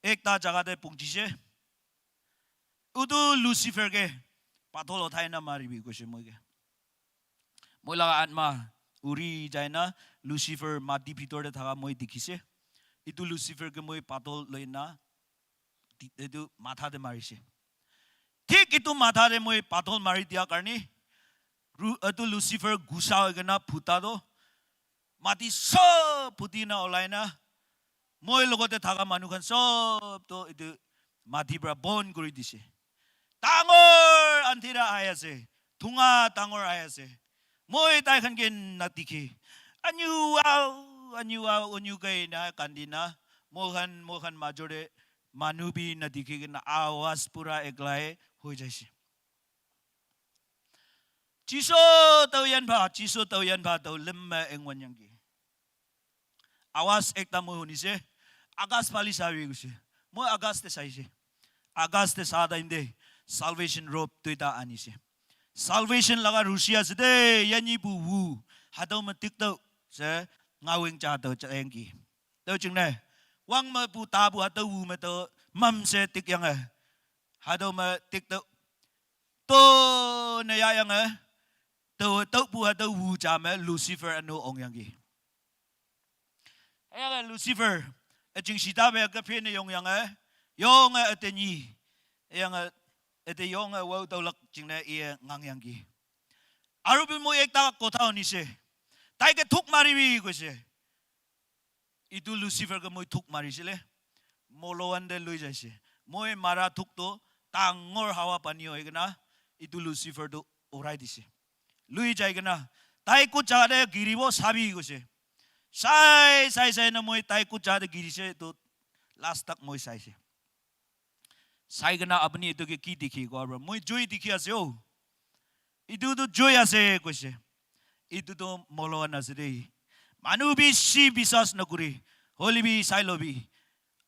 ekta jaga te punchise. Utu Lucifer ke pathol uthai na maribi koise moi ke. Moi laga atma uri jai na Lucifer mati bhitor te thaka moi dikhise. Etu Lucifer ke moi pathol loi na di- etu matha te marise. Thik etu matha te moi pathol mari dia karne ru- etu Lucifer gusa hoi kena phuta to mati sob phuti na olai na moi logote thaka manu khan sob to etu mati para bon kuri dise. Dangor andhera ahi ase, dhunga dangor ahi ase. Moi tai khan ke nadikhi. Anyu au, anyu au, anyu kai na kandi na. Moi khan, moi khan major te manu bi nadikhi kena awaz pura eklai hoi jaise. Jisu tau yan pha, Jisu tau yan pha, tau lemma engwan yang ki. Awaz ekta moi hunise, Akas phali sabi koise. Moi Akas te saise. Akas te sa time te salvation rope duita anise. Salvation laga rusi ase de, yani bu wu. Hatau ma tik tau se ngawing cha tau cha yang ki. Tau ching ne. Wang ma bu ta bu hatau wu ma tau mam se tik yang e. Hatau ma tik tau. To ne ya yang e. Tau tau bu hatau wu cha ma Lucifer anu ong yang ki. Ayang Lucifer, aching sita be ka phe ne yong yang e, yong e ate ni, ayang ate yong e wau tau lak ching ne e ngang yang ki. Aru bi moi ekta kotha hunise, tai ke thuk mari bi koise. Itu Lucifer ke moi thuk mari sile, molowan te lui jaise. Moi mara thuk to dangor hawa pani hoi kena, itu Lucifer to urai dise. Lui jai kena, tai kut jaga te giribo sabi koise. Sai, sai, sai na moi tai kut jaga te girise to last tak moi saise. Sai kena apuni etu ke ki dikhi koa para, moi joi dikhi ase o. Etu tu joi ase koise. Etu tu molowan ase de. Manu bishi biswas nakuri. Hoile bi sai lobi.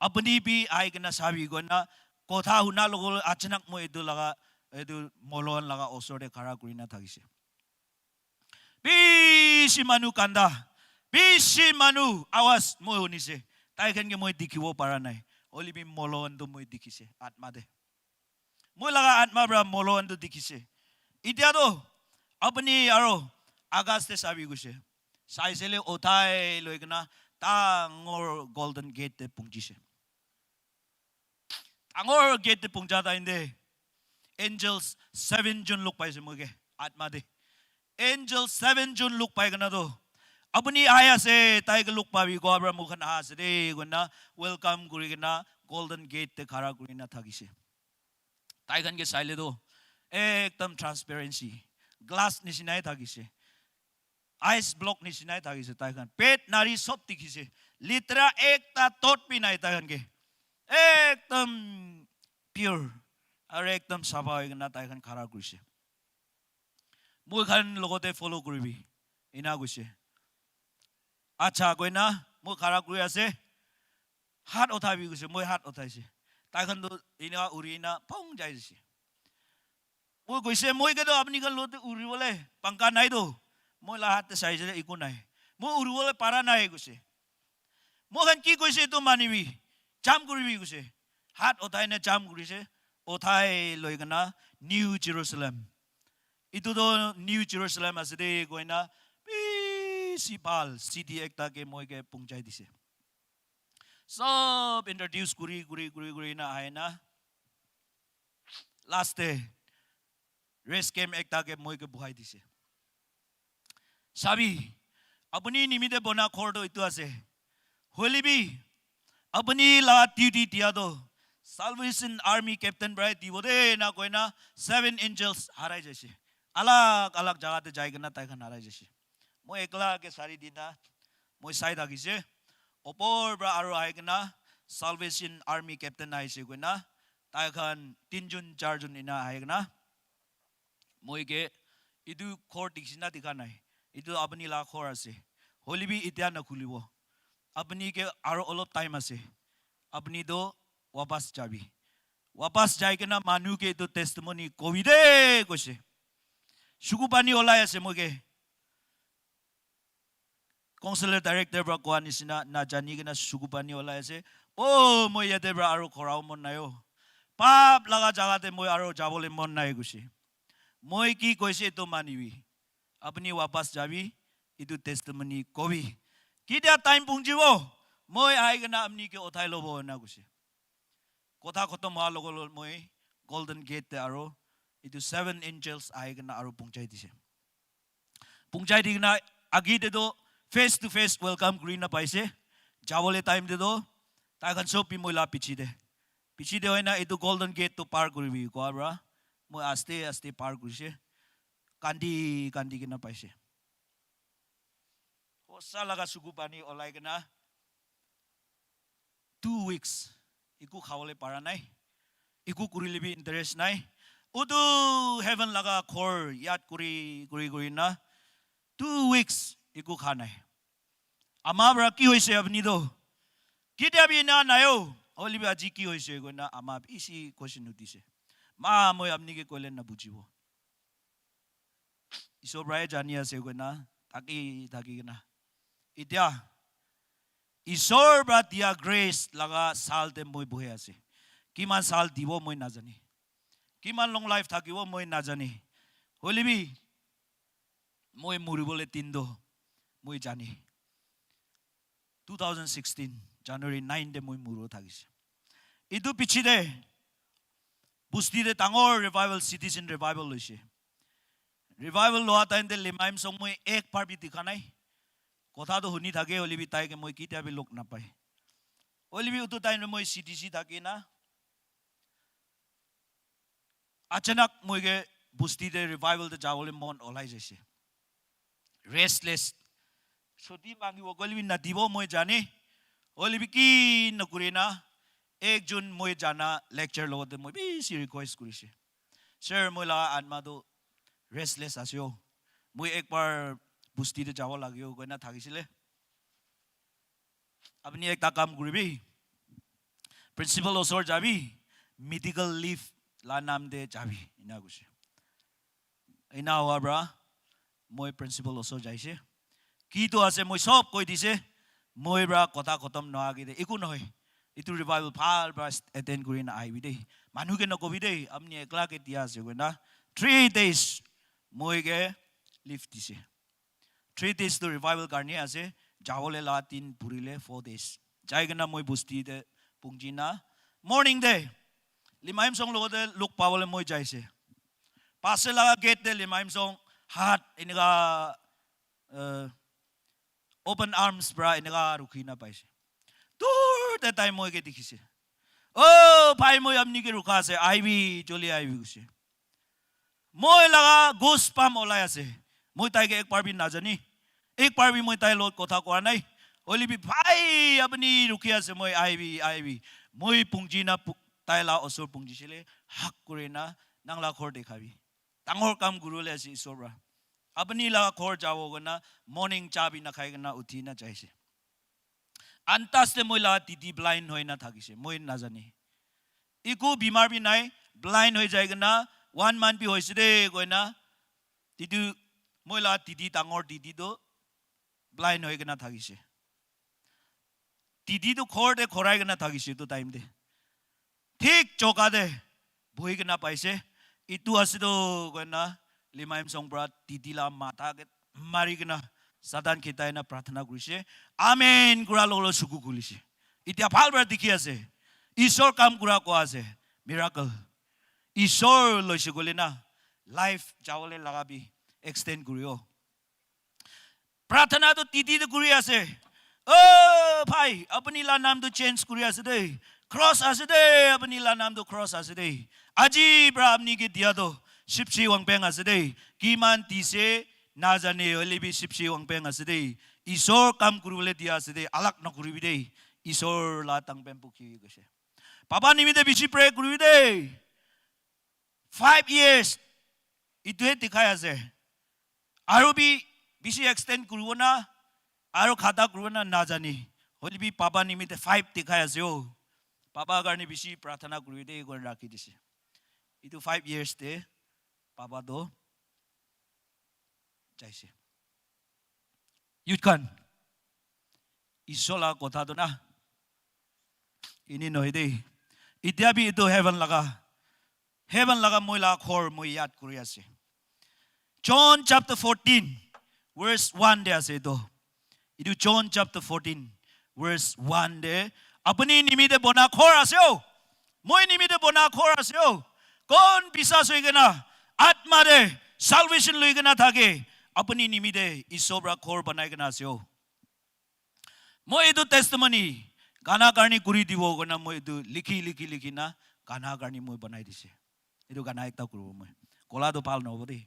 Apuni bi ahi kena sabi koina kotha huna logo achanak moi etu laga, etu molowan laga osor te khara kuri na thakise. Bishi manu kanda, bishi manu awaz moi hunise. Tai khan ke moi dikhibo para nai. Hoile bi molowan tu moi dikhise, atma te. Moi laga atma para molowan tu dikhise. Itia to apuni aro Akas te sabi koise. Saisele uthai loi kena dangor golden gate te punchise. Dangor gate te puncha time te angels seven jon log paise moi ke atma te. Angel seven jon log pai kena to, apuni ahi ase, tai ke log pabi koa para moi khan aha ase de koina welcome kuri kena golden gate te khara kuri na thakise. Tai khan ke saile to ekdam transparency, glass nishinai thakise. Ice block nishinai thakise tai khan. Pet nari sob dikhise. Litra ekta tot bi nai tai khan ke. Ekdam pure. Aru ekdam sapha hoi kena tai khan khara kurise. Moi khan logote follow kuribi. Ena koise. Acha koina moi khara kuri ase. Hat uthabi koise, moi hat uthaise. Tai khan to ena uri na phong jai dise. Moi koise, moi ke to apni khan lote uribole pangka nai to. Moi la hat te saise eku nai. Moi uribole para nai koise. Moi khan ki koise etu manibi. Jump kuribi koise. Hat uthai na jump kurise. Uthai loi kena New Jerusalem. Etu to New Jerusalem ase de koina bishi bhal city ekta ke moi ke punchai dise. Sob introduce kuri, kuri, kuri, kuri na ahai na. Last te rest camp ekta ke moi ke buhai dise. Sabi, Apuni nimite bona ghor toh etu ase. Hoile bi, apuni la duty dia toh Salvation Army captain para dibo de na koina seven angels harai jaise. Alag alag jaga te jai kena tai khan harai jaise. Moi ekla ke sari dina, moi sai thakise. Opor para aru ahi kena Salvation Army captain ahise koina, tai khan tinjun, charjun ena ahi kena, moi ke etu ghor dikhi na dikha nai. Etu apuni la ghor ase. Hoile bi etia nakhulibo. Apuni ke aru olop time ase. Apuni toh wapas jabi. Wapas jai kena manu ke etu testimony kobi de koise. Suku pani olai ase moi ke. Counselor director para koa nisina najani kena suku pani olai ase. Oh, moi yate para aru khorabo mon nai o. Pap laga jaga te moi aru jabole mon nai koise. Moi ki koise etu manibi. Apuni wapas jabi, etu testimony kobi. Ketia time pungjibo, moi ahi kena apuni ke uthai lobo ena koise. Kotha khotom hoa logo log moi Golden Gate te aru etu seven angels ahi kena aru pungchai dise. Pungchai di kena agi te toh face to face welcome kuri na paise. Jabole time te toh tai khan sob bi moi la piche te. Piche te hoina etu Golden Gate toh par kuribi koa para moi aste aste par kurise. Kandi kandi kena paise. Hosa laga suku pani olai kena two weeks eku khabole para nai. Eku kurile bi interest nai. Utu heaven laga ghor yad kuri kuri kuri na two weeks eku kha nai. Ama para ki hoise apuni toh? Ketia bi ena nai o. Hoile bi aji ki hoise koina ama bishi question udise. Ma, moi apuni ke koile nabujibo. Isor para jani ase koina thaki thaki kena. Etia Isor para dia grace laga sal te moi bohi ase. Kiman sal dibo moi najani. Kiman long life thakibo moi najani. Hoile bi moi muribole din toh moi jani. Two thousand sixteen January nine te moi muro thakise. Etu piche te busti te dangor revival, citizen revival loise. Revival loa time te Limaim song moi ek bar bi dikha nai. Kotha toh huni thake, hoile bi tai ke moi ketia bi log napai. Hoile bi utu time te moi C D C thake na. Achanak moi ke busti te revival te jabole mon olai jaise. Restless. Chuti mangibo koile bi nadibo moi jane. Hoile bi ki nakuri na. Ekjon moi jana lecture logote moi bishi request kurise. Sir, moi laga atma toh restless ase o. Moi ek bar busti te jabo lage o koina thakisile. Apuni ekta kam kuribi. Principal osor jabi. Medical leave la naam te jabi. Ena koise. Ena hoa para moi principal osor jaise. Ki toh ase moi sob koi dise. Moi para kotha khotom noa ki de eku nohoi. Etu revival bhal para attend kuri na ahibi de. Manu ke nakobi de. Apuni ekla ke dia ase koina. Three days moi ke leave dise. Three days to revival karne ase. Jabole la tin purile four days. Jai kena moi busti te pungji na. Morning te Limaim song logote log pabole moi jaise. Pastor laga gate te Limaim song hat eneka, uh, open arms para eneka rukhi na paise. Dur te tai moi ke dikhise. Oh, bhai, moi apni ke rukha ase. Ahibi, joldi ahibi koise. Moi laga goosebump olai ase. Moi tai ke ek bar bi najani. Ek bar bi moi tai logot kotha koa nai. Hoile bi, bhai, apni rukhi ase, moi ahibi, ahibi. Moi pungji na pu-, tai la osor pungji sile, hak kuri na, nang la ghor dekhabi. Dangor kam kuribole ase Isor para. Apni la ghor jabo koina, morning cha bi nakhai kena uthi na jaise. Antas te moi la didi blind hoi na thakise, moi najani. Eku bimar bi nai, blind hoi jai kena, one month bi hoise de koina, didi, moi la didi dangor didi toh blind hoi kena thakise. Didi toh ghor te khorai kena thakise etu time te. Thik choka te bohi kena paise. Etu ase toh koina Limaim song para didi la matha ke mari kena Satan khitai na pratana kurise. Amen kura logo logo suku khulise. Etia bhal para dikhi ase. Isor kam kura koa ase. Miracle. Isor loise koile na life jabole laga bi extend kuribo. Prarthana tu titi tu kuri ase. Oh, bhai, apuni la naam tu change kuri ase de. Cross ase de, apuni la naam tu cross ase de. Aji pra apuni ke dia tu Shipshi Wangpeng ase de. Kiman dise najane, hoile bi Shipshi Wangpeng ase de. Isor kam kuribole dia ase de, alag nakuribi de. Isor la tangpen pukhi koise. Papa nimite bishi pray kuribi de. Five years. Ituhe dikhai ase. Aru bi bishi extend kuribo na, aru khata kuribo na najani. Hoile bi papa nimite five dikhai ase o. Papa karne bishi prarthana kuribi de, koi rakhi dise. Itu five years te papa to jaise. Youth khan, Isor la kotha tu na, ini nohoi de. Itya bi itu heaven laga, heaven laga moi la ghor moi yad kuri ase. John chapter fourteen, verse one de ase itu. Itu John chapter fourteen, verse one de, apuni nimite bona ghor ase o. Moi nimite bona ghor ase o. Kon bisas hoi kena, atma de salvation loi kena thake, apuni nimite Isor pra ghor banai kena ase o. Moi etu testimony gana karni kuri dibo koina moi etu likhi, likhi, likhi na gana karni moi banai dise. Etu gana ekta kuribo moi. Kola tu bhal nahobo de.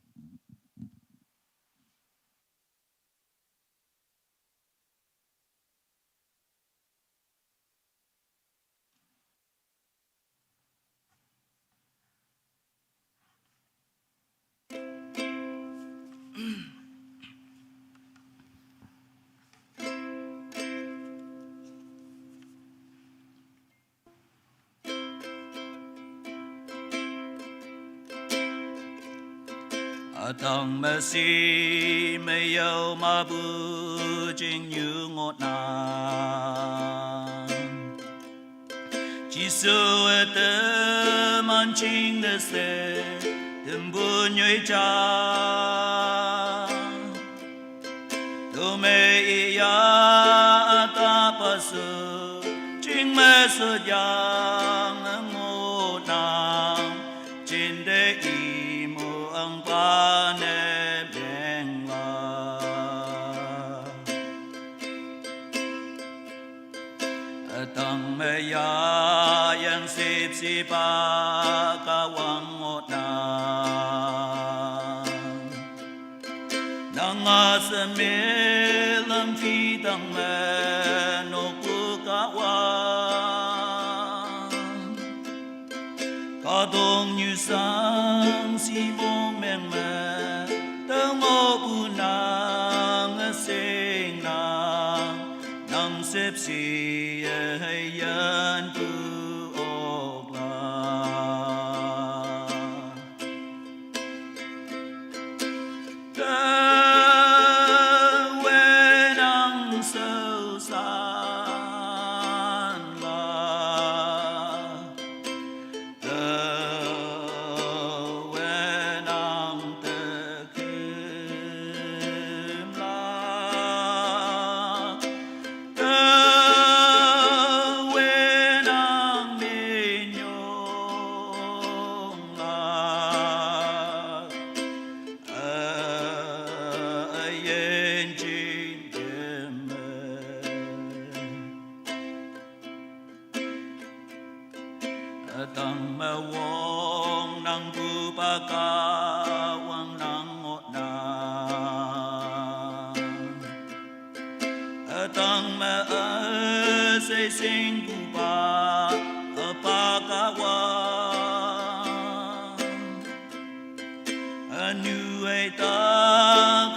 Atang masi mayau mabu jing yu ngot na. Jisu ete manching de se tembu nyoi cha. Tume iya ata pasu ching me su yang ngu na. Chin de imu ang pa ne meng la. Atang maya yang sip sipa kawang ngot na. Nang a seme lam ki tang me no ku kawang. Ka dong nyu sang si mong meng me, tang o bu nang a sing nang, nang sep si e hei yan bu ok la. Ke we nang sau san la. Te we nang te kim la. Te we nang mi nyong la. A yen jin jin me. Atang mawong nang bu pa kawang nang ngot na. Atang ma a sei sing bu pa a pa kawang. Anu ai ta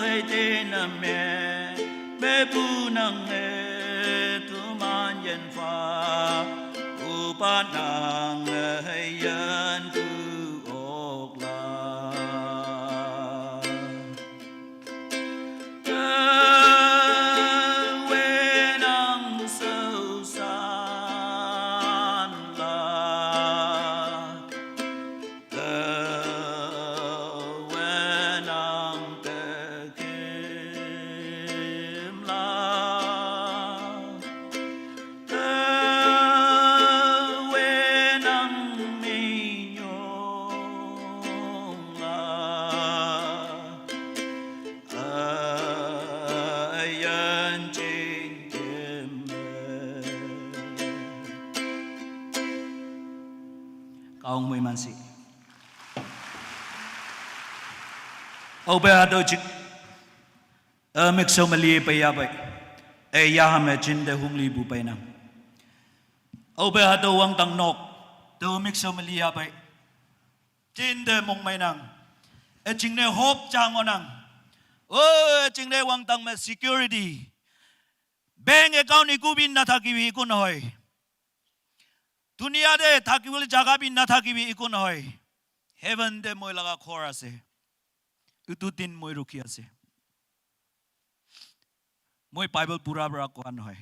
kai te na me, me bu nang e tu man yen fa, u pa nang e hei yen tu ok la. Te we nang sau san la. Te we nang te kim la. Te we nang mi Ong mui mansi. Obe hado chik. E, mikso mali pe ya bai. E, ya hame chin de hungli bu pai nang. Obe hado wang tang nok. Do mikso mali ya bai. Chin de mong mai nang. E, ching ne hope chang onang. O, e, ching ne wang tang me security. Bank account ikubin na thakibi ikun hoi. Dunia de thakibole jaga bi na thakibi ikun hoi. Heaven de moi laga ghor ase. Itu din moi rukhi ase. Moi Bible pura pura koa nohoi.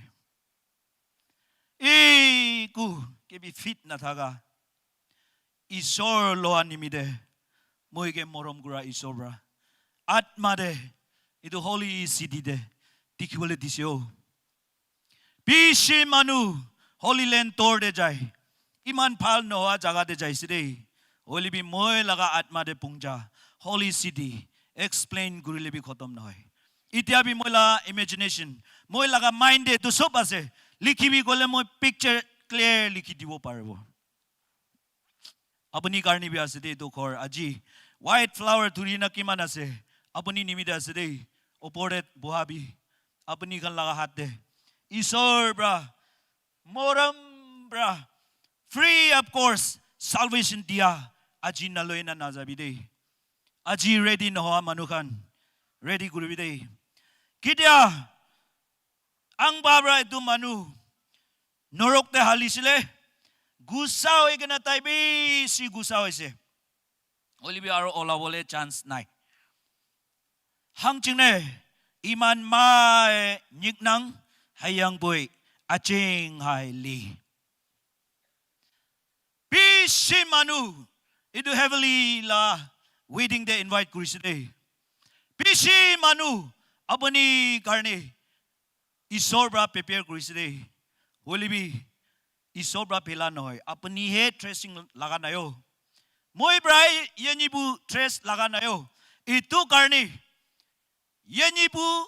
Iku kebi fit na thaka. Isor loa nimide. Moi ke morom kura Isor pra. Atma de. Itu holy city de. Dikhibole dise o. Bishi manu Holy Land tour de jai. Iman bhal nohoa jaga de jaise dei. Hoile bi moi laga atma de pungja. Holy city. Explain kurile bi khotom nohoi. Itia bi moi laga imagination. Moi laga mind de tu sob ase. Likhi bi kole moi picture clear likhi dibo paribo. Apuni karni bi ase de etu ghor aji. White flower dhuri na kiman ase. Apuni nimite ase de. Opor de boha bi. Apuni khan laga hath de. Isor pra. Morom pra. Free of cost. Salvation dia. Aji naloi na najabi de. Aji ready nohoa manu khan. Ready kuribi de. Kitia. Ang babra itu manu. Norok te halisile. Gusa hoi kena tai bishi gusa hoise. Hoile bi aro olabole chance nai. Hang ching ne iman mai nyiknang hayang boi aching hai li. Bishi manu itu heavenly la wedding de invite kurise de. Bishi manu apuni karne Isor pra prepare kurise de. Hoile bi Isor pra pela nohoi. Apuni he dressing laga nai o. Moi pra ye nibu dress laga nai o. Itu karne ye nibu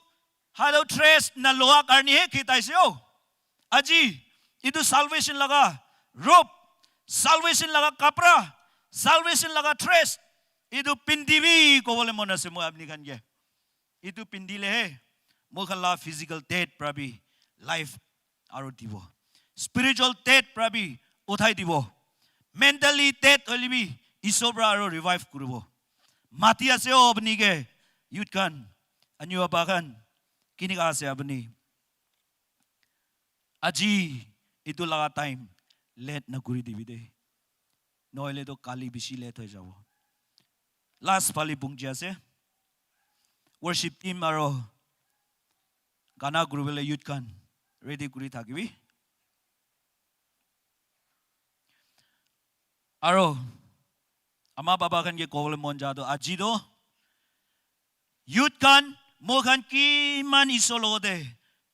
halo dress na loa karne he khitaise o. Aji itu salvation laga robe, salvation laga kapra, salvation laga dress itu pindibi kobole mon ase moi apni khan ke. Itu pindile he moi khan la physical death pra bi life aro dibo. Spiritual death pra bi uthai dibo. Mentally death hoile bi Isor pra aro revive kuribo. Mati ase o apni ke youth khan, anyu apa khan, kinika ase apni? Aji itu laga time late na kuri dibi de. Nohole to kali bishi late hoi jabo. Last phali pungji ase. Worship team aro gana kuribole youth khan ready kuri thakibi. Aro ama baba khan ke kobole mon ja to aji to youth khan moi khan kiman Isor logote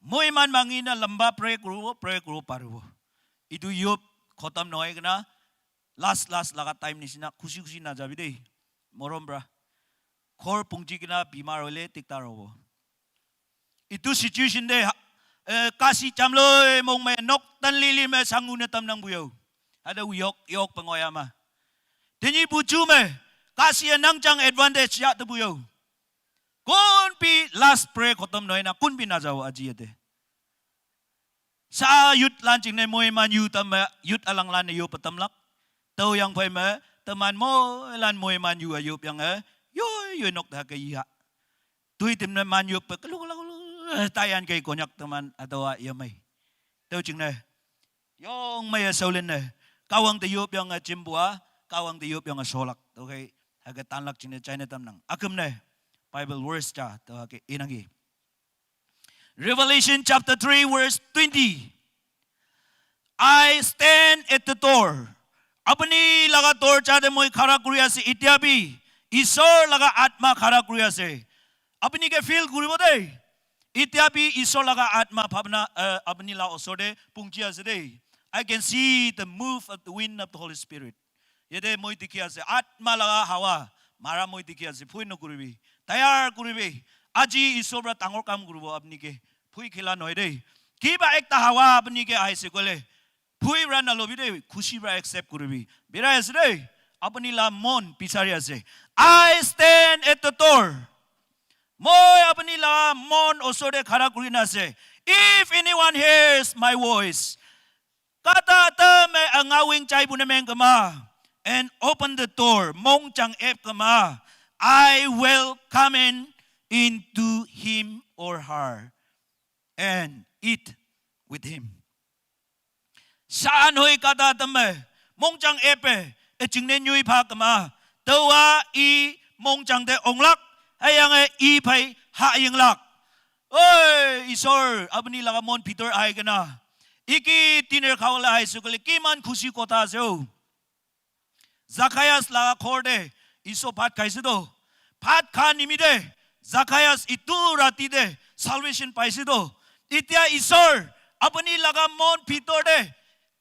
moi iman mangi na lamba pray kuribo, pray kuribo paribo. Itu yop khotom nohoi kena last last laga time nisina khushi khushi najabi de. Morom pra. Ghor pungji kena bimar hoile diktar hobo. Itu situation de, eh, kasi chamloi mong me nok tan lili me sangu ne tam nang buyo. Ada yok yok pengoya ma. Teni buju me kasi e nang chang advantage ya te buyo. Kon pi last prayer khotom nohoi na kon pi na jao aji yate. Sa youth lan ching ne moi man yu tam me youth alang lan ne yo patam lak. Tau yang phai me teman moi lan moi man yu ayup yang e. Yo yo nok da ke ya. Tui tim ne man yup pe kelu kelu kelu, tayan ke konyak teman atau ya mai. Tau ching ne. Yong mai ya saulin ne. Kawang te yup yang a chimbua, kawang te yup yang a solak. Okay. Hake tanlak ching ne China tam nang. Akum ne. Bible verse cha to hake inangi. Revelation chapter three verse twenty. I stand at the door. Apuni laga dorja te moi khara kuri ase. Itia bi Isor laga atma khara kuri ase. Apuni ke feel kuribo de. Itia bi Isor laga atma bhabna, eh, apuni la osor te pungji ase de. I can see the move of the wind of the Holy Spirit. Yate moi dikhi ase, atma laga hawa mara moi dikhi ase, bhoi nokuribi, tayar kuribi. Aji Isor pra dangor kam kuribo apni ke, bhoi khela nohoi de. Kiba ekta hawa apni ke ahise koile, Bhoi para nalobi de, khushi para accept kuribi. Birai ase de. Apuni la mon bichari ase. I stand at the door. Moi apuni la mon osor te khara kuri na ase. If anyone hears my voice, kata ta me anga wing chai bune meng kama, and open the door, mong chang ep kama, I will come in into him or her and eat with him. San hoi kata tame, mongchang epe, e chingne nyui pha kama, tawa i mongchang te onglak, ayang e i phai ha yinglak. Oi, Isor, apuni laga mon bhitor ahi kena. Iki dinner khawale ahisu kole, kiman khushi kotha ase o. Zacchaeus laga ghor te Isor bhat khaise to. Bhat kha nimite Zacchaeus itu rati te salvation paise to. Itia Isor apuni laga mon bhitor te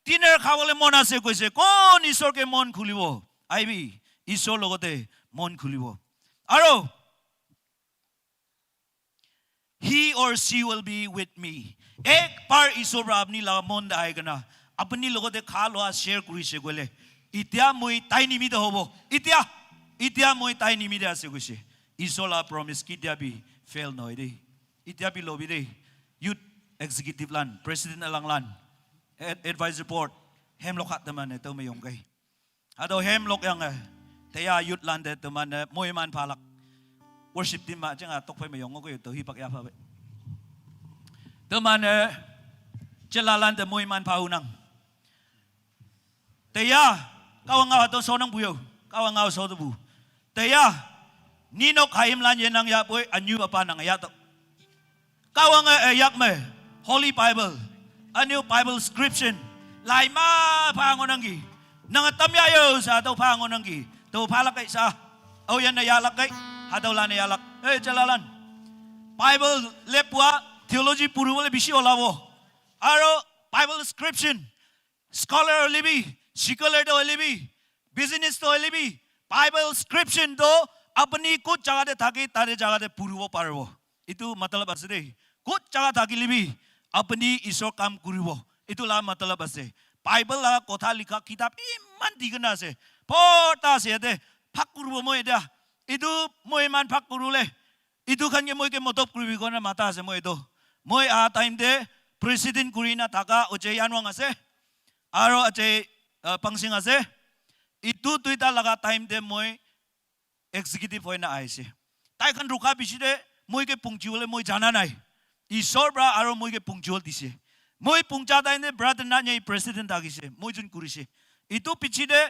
dinner khabole mon ase koise. Kon Isor ke mon khulibo? Aibi, Isor logote mon khulibo. Aro he or she will be with me. Ek bar Isor pra apni laga mon te ahi kena, apni logote kha loa share kurise koile, itia moi tai nimite hobo. Itia, itia moi tai nimite ase koise. Isor la promise ketia bi fail nohoi de. Itia bi lobi de. Youth executive lan, president alang lan, ad- advisor board, hem lokhat te mane tau me yong kai. Hatau hem lok yang eh. Teya youth lan te teman eh, moi man phalak. Worship team ma chenga tok phai me yong ko to hi pak ya pha be. Teman eh, chela lan te moi man pha unang. Teya, kawang aw to sonang buyo. Kawang aw so to bu. Teya, ninok haim lan ye nang ya boy, anyu apa nang ya to. Kawang eh, eh, yak me, Holy Bible, a new Bible scripture, lai ma pha ngonang ki, nang tam ya yo sa to pha ngonang ki, to pha lak kai sa, au yan na ya lak kai, ha to lan ya lak, eh, chalalan. Bible lepua, theology puru bole bishi olabo. Aro Bible scripture, scholar hoile bi, secular to hoile bi, business to hoile bi, Bible scripture to apni kot jaga te thaki, tare jaga te puribo paribo. Itu matlab ase de. Kot jaga thakile bi, apni Isor kam kuribo. Itu la matlab ase. Bible la kotha likha kitab iman dikena ase. Porta ase yate. Phak kuribo moi etia. Itu moi iman phak kurule. Itu khan ke moi ke modop kuribi kona mata ase moi itu. Moi a time te president kuri na thaka oche Yanwang ase. Aro oche, uh, Pangsing ase. Itu tuita laga time te moi executive hoi na aise. Tai khan rukha bishi te moi ke pungchiwole moi jana nai. Isor pra aro moi ke pungchiwol dise. Moi pungcha time te brother na nyai president thakise. Moi jun kurise. Itu pichi te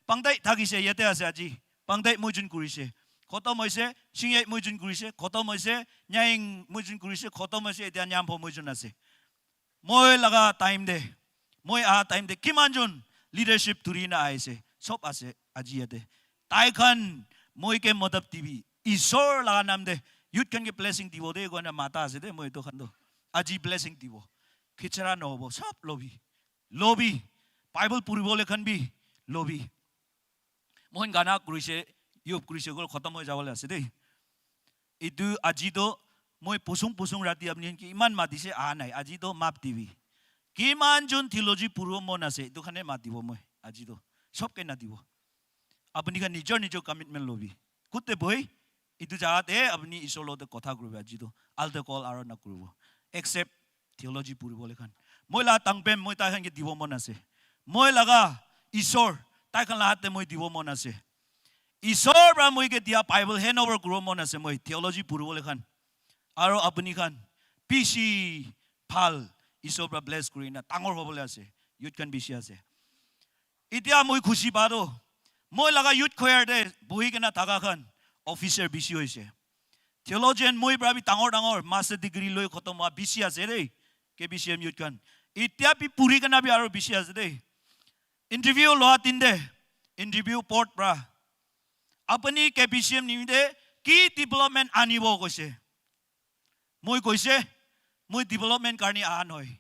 Pangtai thakise yate ase aji. Pangtai moi jun kurise. Khotom hoise, Singyai moi jun kurise. Khotom hoise, Nyaing moi jun kurise. Khotom hoise, etia Nyampo moi jun ase. Moi laga time te, moi aha time te, kiman jun leadership dhuri na aise. Sob ase, aji yate. Tai khan, moi ke modop dibi. Isor laga nam te, youth khan ke blessing dibo de, kona mata ase de, moi to khan to. Aji blessing dibo. Khichara nohobo, sob lobi. Lobi. Bible puribole khan bi, lobi. Mohin gana kurise, yub kurise, gol khotom hoi jabole ase de. Itu aji to, moi pusung pusung rati apni ki iman matise aha nai. Aji to map dibi. Kiman jun theology puribo mon ase, itu khane matibo moi. Aji to. Sob ke nadibo. Apni khan nijor nijor commitment lobi. Kutte bohi, itu jaga te apni Isor lote kotha kuribo aji to. Altar call aro na kuribo. Except theology puribole khan. Moi la tangpem moi tai khan ke dibo mon ase. Moi laga Isor, tai khan la hat te moi dibo mon ase. Isor pra moi ke dia Bible hand over kuribo mon ase moi theology puribole khan. Aro apni khan bishi bhal Isor pra bless kuri na dangor hobole ase. Youth khan bishi ase. Itia moi khushi pa to. Moi laga youth choir te bohi kena thaka khan officer bishi hoise. Theologian moi pra bi dangor dangor master degree loi khotom hoa bishi ase de. K B C M youth khan. Itia bi puri kena bi aro bishi ase de. Interview loa tin te. Interview board pra. Apni K B C M nimite ki development anibo koise. Moi koise, moi development karni aha nohoi.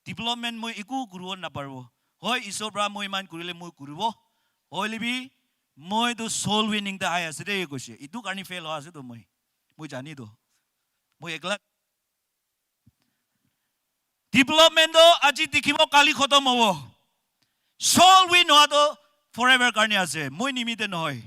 Development moi eku kuribo naparibo. Hoi, Isor pra moi iman kurile moi kuribo. Hoile bi, moi to soul winning te ahi ase de koise. Itu karni fail hoa ase to moi. Moi jani to. Moi ekla. Development toh aji dikhibo, kali khotom hobo. Soul win howa toh forever karne ase, moi nimite nohoi,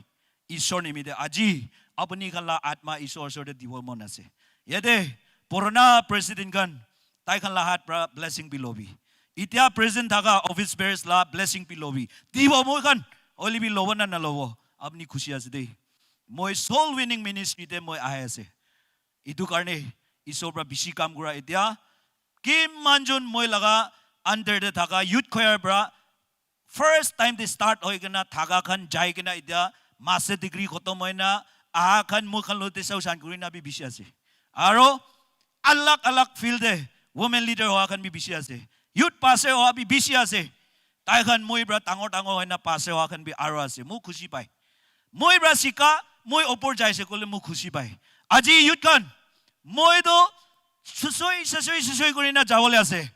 Ishwar nimite. Aji apuni khan la atma Ishwar osor te dibo mon ase. Yate purana president khan, tai khan la hat pra blessing bi lobi. Itya present thaka office bearers la blessing bi lobi. Dibo moi khan, hoile bi lobo na nalobo, apuni khushi ase de. Moi soul winning ministry te moi ahi ase. Itu karne Ishwar pra bishi kam kura. Itya kiman jon moi laga under te thaka youth choir pra first time te start hoi kena thaka khan jai kena itya master degree khotom hoi na aha khan moi khan lote sau san kuri na bi bishi ase. Aro alag alag field te women leader hoa khan bi bishi ase. Youth pastor hoa bi bishi ase. Tai khan moi pra dangor dangor hoi na pastor hoa khan bi aro ase. Moi khushi pai. Moi pra sika, moi opor jai se koile moi khushi pai. Aji youth khan, moi toh susoi, susoi, susoi kuri na jabole ase.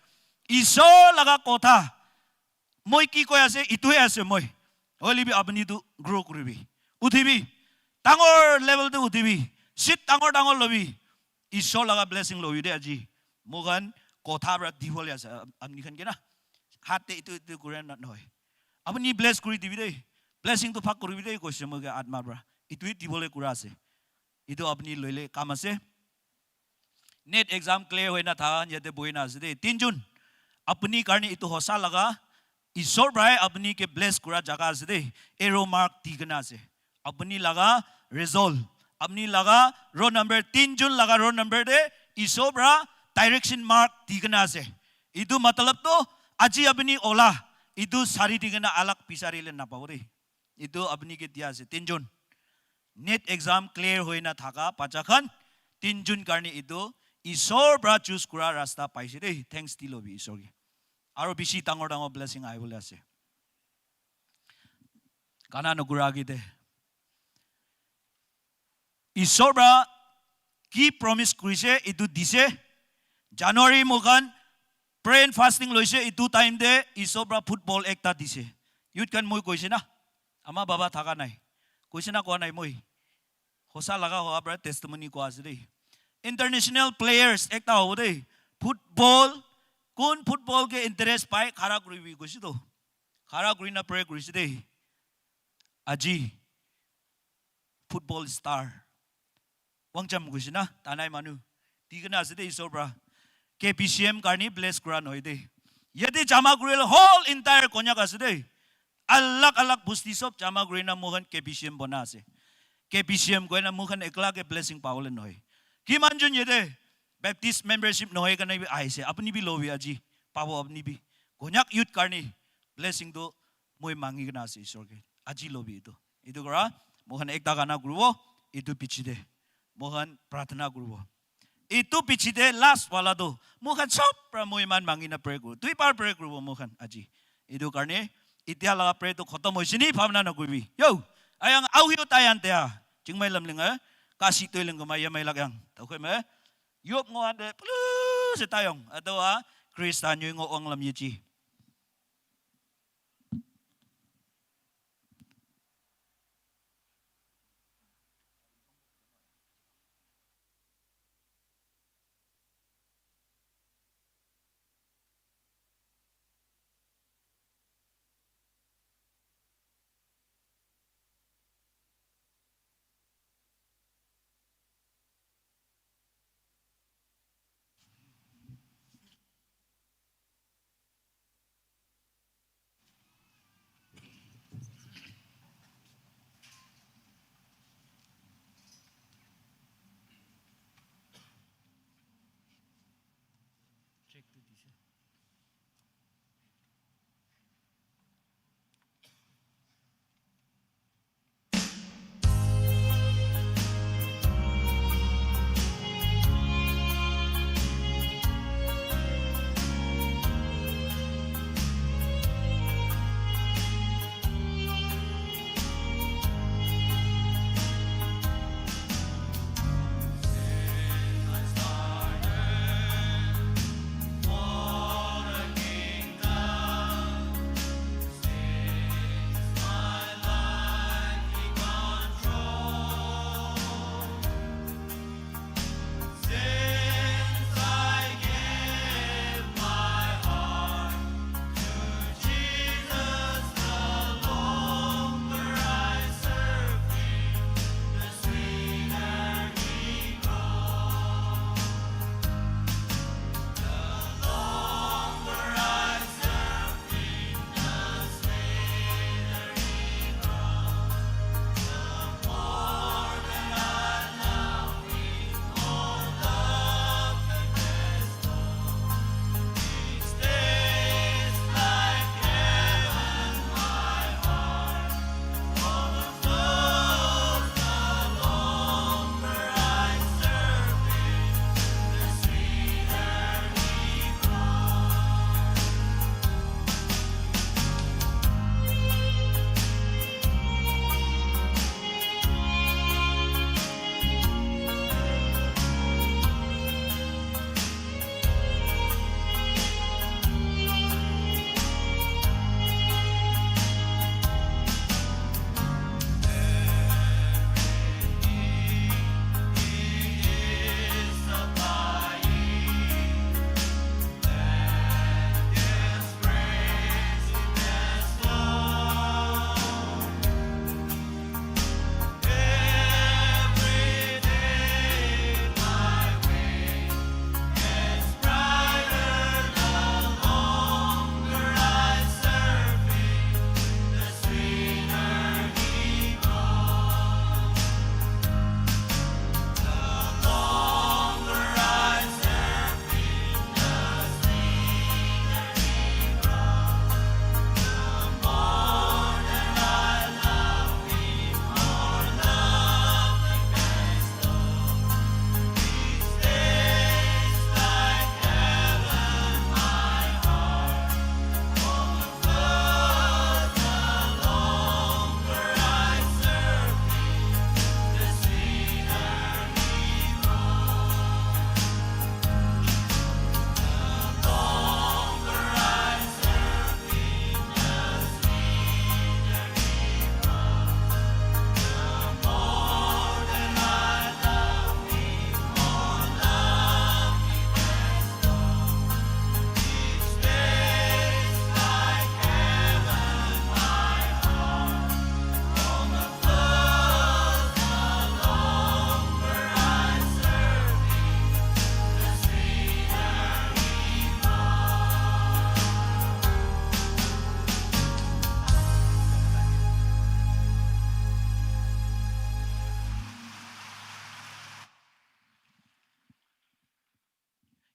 Ishwar laga kotha, moi ki koi ase, itu he ase moi. Hoile bi apuni tu grow kuribi. Uthibi. Dangor level te uthibi. Seat dangor dangor lobi. Ishwar laga blessing lobi de aji. Moi khan kotha pra dibole ase. Apuni khan ke na. Hat te itu, itu kuri na nohoi. Apuni bless kuri dibi de. Blessing tu bhag kuribi de koise moi ke atma pra. Itu he dibole kura ase. Itu apuni loile kam ase. NET exam clear hoi na tha, yate bohi na ase de. Tinjon. Apuni karne itu hosa laga. Ishwar pra apuni ke bless kura jaga ase de. Arrow mark di kena ase. Apuni laga result. Apuni laga roll number, tinjon laga roll number de Ishwar pra direction mark di kena ase. Itu matlab toh aji apuni ola. Itu sari di kena alag bisari le napabo de. Itu apuni ke dia ase. Tinjon. NET exam clear hoi na thaka bacha khan tinjon karne itu Ishwar pra choose kura rasta paise de. Thanks di lobi Ishwar ke. Aro bishi dangor dangor blessing ahibole ase. Gana nukura age te. Ishwar pra ki promise kurise, itu dise. January moi khan pray and fasting loise, itu time te Ishwar pra football ekta dise. Youth khan moi koise na? Ama baba thaka nai. Koise na koa nai moi? Hosa laga hoa pra testimony koa ase de. International players ekta hobo de. Football, kun football ke interest pai, khara kuribi koise to. Khara kuri na pray kurise de. Aji football star. Wangjam koise na, tanai manu. Di kena ase de Ishwar pra. K B C M karne bless kura nohoi de. Yate jama kuri le whole entire Konyak ase de. Alag alag bosti sob jama kuri na moi khan K B C M bona ase. K B C M koi na moi khan ekla ke blessing pabole nohoi. Kiman jon yate Baptist membership nohoi kena bi ahise. Apuni bi lobi aji. Pabo apuni bi. Konyak youth karne blessing tu moi mangi kena ase Ishwar ke. Aji lobi itu. Itu kora, moi khan ekta gana kuribo, itu piche te. Moi khan prarthana kuribo. Itu piche te last wala tu, moi khan sob pra moi iman mangi na pray kuribo. Dui bar pray kuribo moi khan aji. Itu karne, itya laga pray tu khotom hoise ni bhabna na kuribi. Yo, ayang au hiu tayan te a. Chingmai lamling a, kasi toiling ko mai yamai lak yang. Tau koi me, yop ngo ande, pulu se tayong. Ato a, Krista nyui ngo ong lam yeji.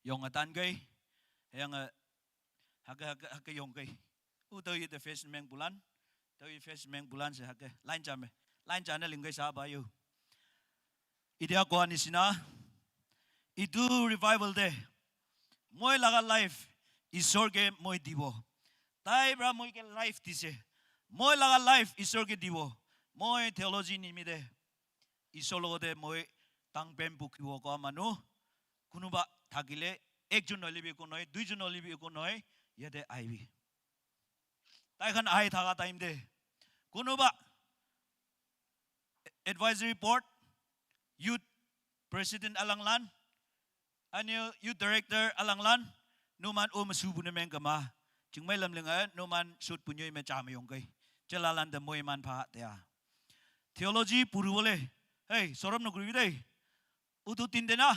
yong atan kai, yang hake hake hake yong kai. U tau yi the face meng bulan, tau yi face meng bulan se hake line jam, line jam na ling kai sa ba yu. Itia koa nisina, itu revival te moi laga life Isor ke moi dibo. Tai pra moi ke life dise. Moi laga life Isor ke dibo. Moi theology nimite Isor logote moi tang pem bukibo koa manu kunuba thakile, ekjon hoile bi eko nohoi, duijon hoile bi eko nohoi, yate aibi. Tai khan ahi thaka time te kunuba advisory board, youth president alanglan, ani youth director alanglan, numan um su bune meng kama. Chingmai lamling a numan sut punyo me cham yong kai. Chelalan de moi man pha te a. Theology puru bole, hey, sorom no guri dei. Utu tin de na.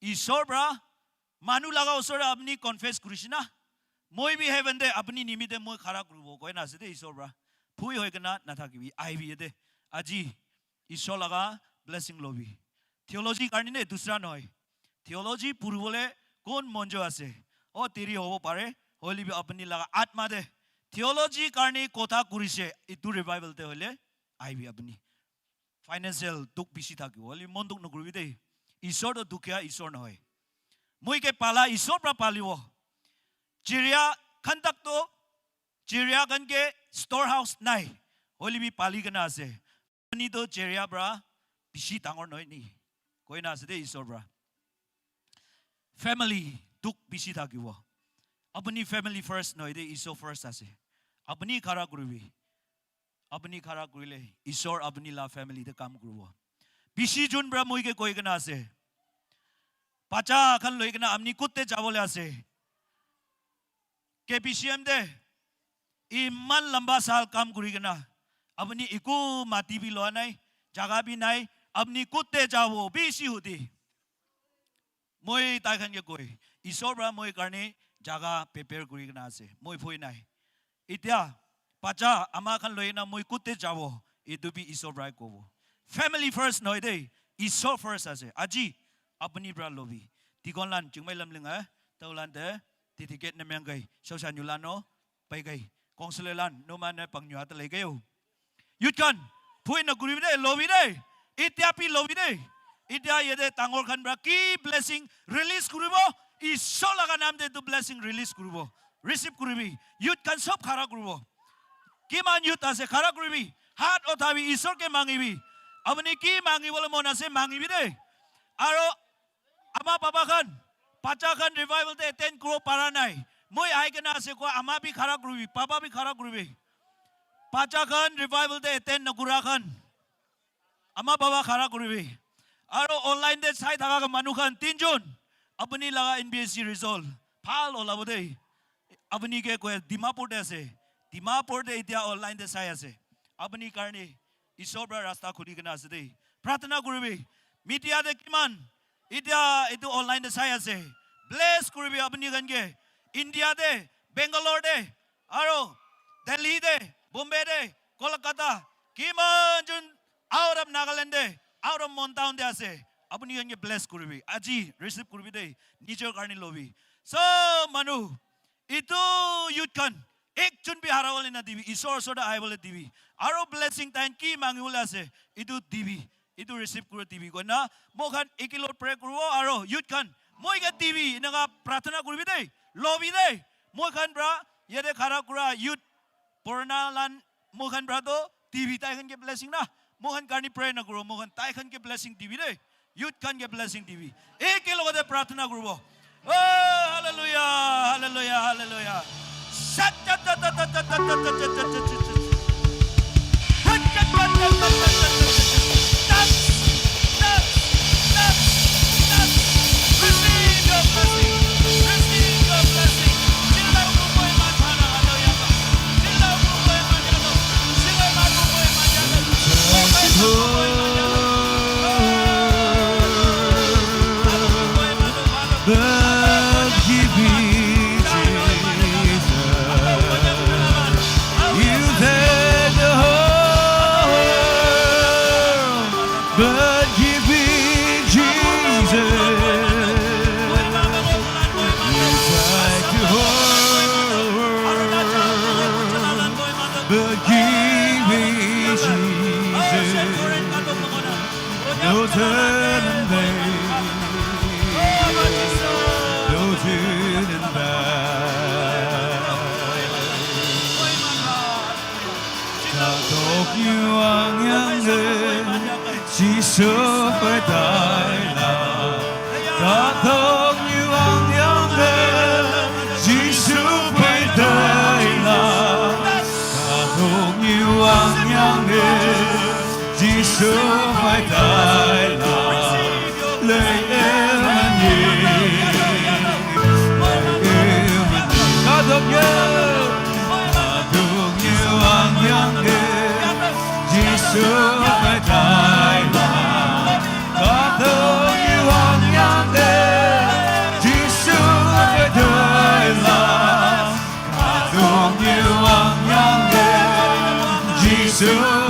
Isor pra manu laga usor apni confess kurishina. Moi bi heaven de apni nimite moi khara kuribo koi na ase de Isor pra. Phui hoi kena na thakibi, aibi de. Aji Isor laga blessing lobi. Theology karni ne dusra nohoi. Theology puribole kon monjo ase? O teri hobo pare, hoile bi apni laga atma de. Theology karni kotha kurise, itu revival te hoile, aibi apni. Financial dukh bishi thakibo, hoile mon dukh nokuribi de. Isor to dukhiya Isor nohoi. Moi ke pala Isor pra palibo. Chiria khan tak to, chiria khan ke storehouse nai. Hoile bi pali kena ase. Apni to chiria pra bishi dangor nohoi ni. Koi na ase de Isor pra. Family dukh bishi thakibo. Apni family first nohoi de Isor first ase. Apni khara kuribi. Apni khara kurile Isor apni la family te kam kuribo. Bishi jun pra moi ke koi kena ase. Bacha khan loi kena apni kutte jabole ase. K B C M de iman lamba sal kam kuri kena apni eku mati bi loa nai, jaga bi nai, apni kutte jabo bishi hudi. Moi tai khan ke koi, Isor pra moi karni jaga prepare kuri kena ase, moi phoi nai. Itia bacha ama khan loi na moi kutte jabo, itu bi Isor pra kobo. Family first nohoi de, Isor first ase. Aji apni pra lobi. Tikon lan chingmai lamling a, tau lan de, dedicate na meng kai, sau sa nyu lan no, pai kai. Council lan, no man na pang nyu ata lei kai o. Youth khan, phui na kuribi de, lobi de. Itia pi lobi de. Itia yede tangor khan pra ki blessing release kuribo. Isor laga nam de tu blessing release kuribo. Receive kuribi. Youth khan sob khara kuribo. Kiman youth ase khara kuribi. Hat othabi Isor ke mangibi. Apni ki mangibole mon ase mangibi de. Aro ama baba khan, bacha khan revival te attend kuro para nai. Moi ahi kena ase koa ama bi khara kuribi, baba bi khara kuribi. Bacha khan revival te attend nakura khan, ama baba khara kuribi. Aro online te sai thaka manu khan tinjon, apni laga N B S C result bhal olabo de. Apni ke koi Dimapur te ase, Dimapur te itia online te sai ase. Apni karni Isor pra rasta khuli kena ase de. Pratna kuribi. Media te kiman itia itu online te sai ase. Bless kuribi apni khan ke. India te, Bangalore te, aro Delhi te, Bombay te, Kolkata, kiman jun out of Nagaland te, out of Mon town te ase. Apni khan ke bless kuribi. Aji receive kuribi de. Nijor karni lobi. So manu, itu youth khan ekjon bi harabole na dibi, Isor osor te ahibole dibi. Aro blessing tain ki mangibole ase, itu dibi, itu receive kuri dibi. Koi na, moi khan ekilot pray kuribo aro youth khan, moi ke dibi, eneka pratna kuribi de, lobi de. Moi khan pra, yate khara kura youth, purana lan, moi khan pra to dibi, tai khan ke blessing na. Moi khan karni pray nakuro, moi khan tai khan ke blessing dibi de. Youth khan ke blessing dibi. Eke logote pratna kuribo. Oh, hallelujah, hallelujah, hallelujah. Receive your blessing. Receive your blessing. But give me Jesus. You said the whole, but give me Jesus. Receive your blessing. Receive your blessing. Receive your blessing. Receive your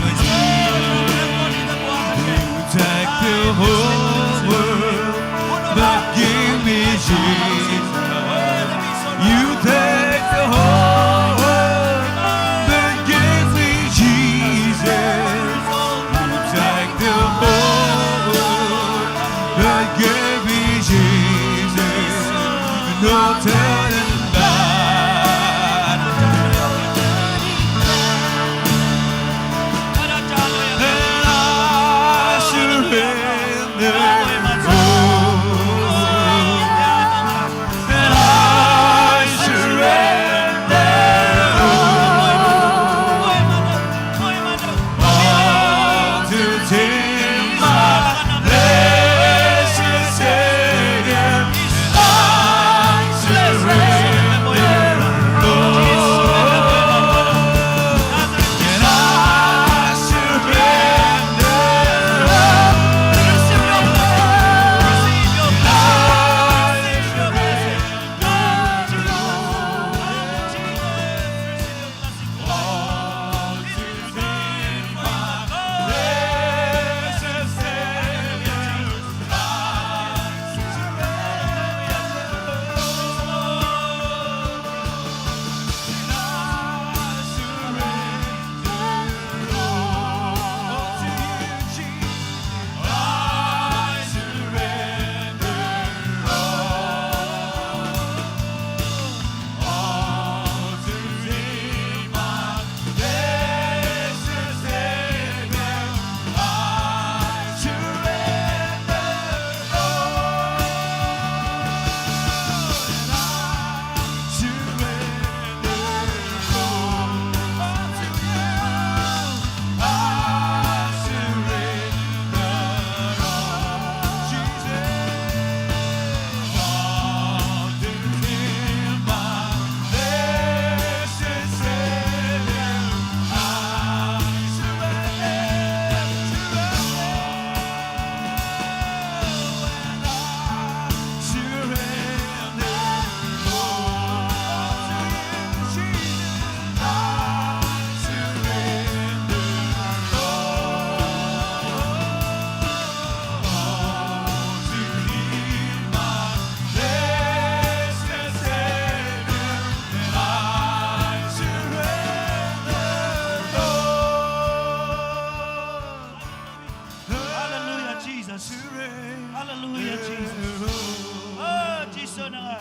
blessing. Take the whole world, but give me Jesus. You take the whole world, but give me Jesus. You take the whole world, but give me Jesus. No turning back. And I surrender all. And I surrender all. All to Thee, my blessed Savior, I surrender all. And I surrender all. I surrender all. Hallelujah, Jesus. Hallelujah, Jesus. Oh, Jesus, nanga,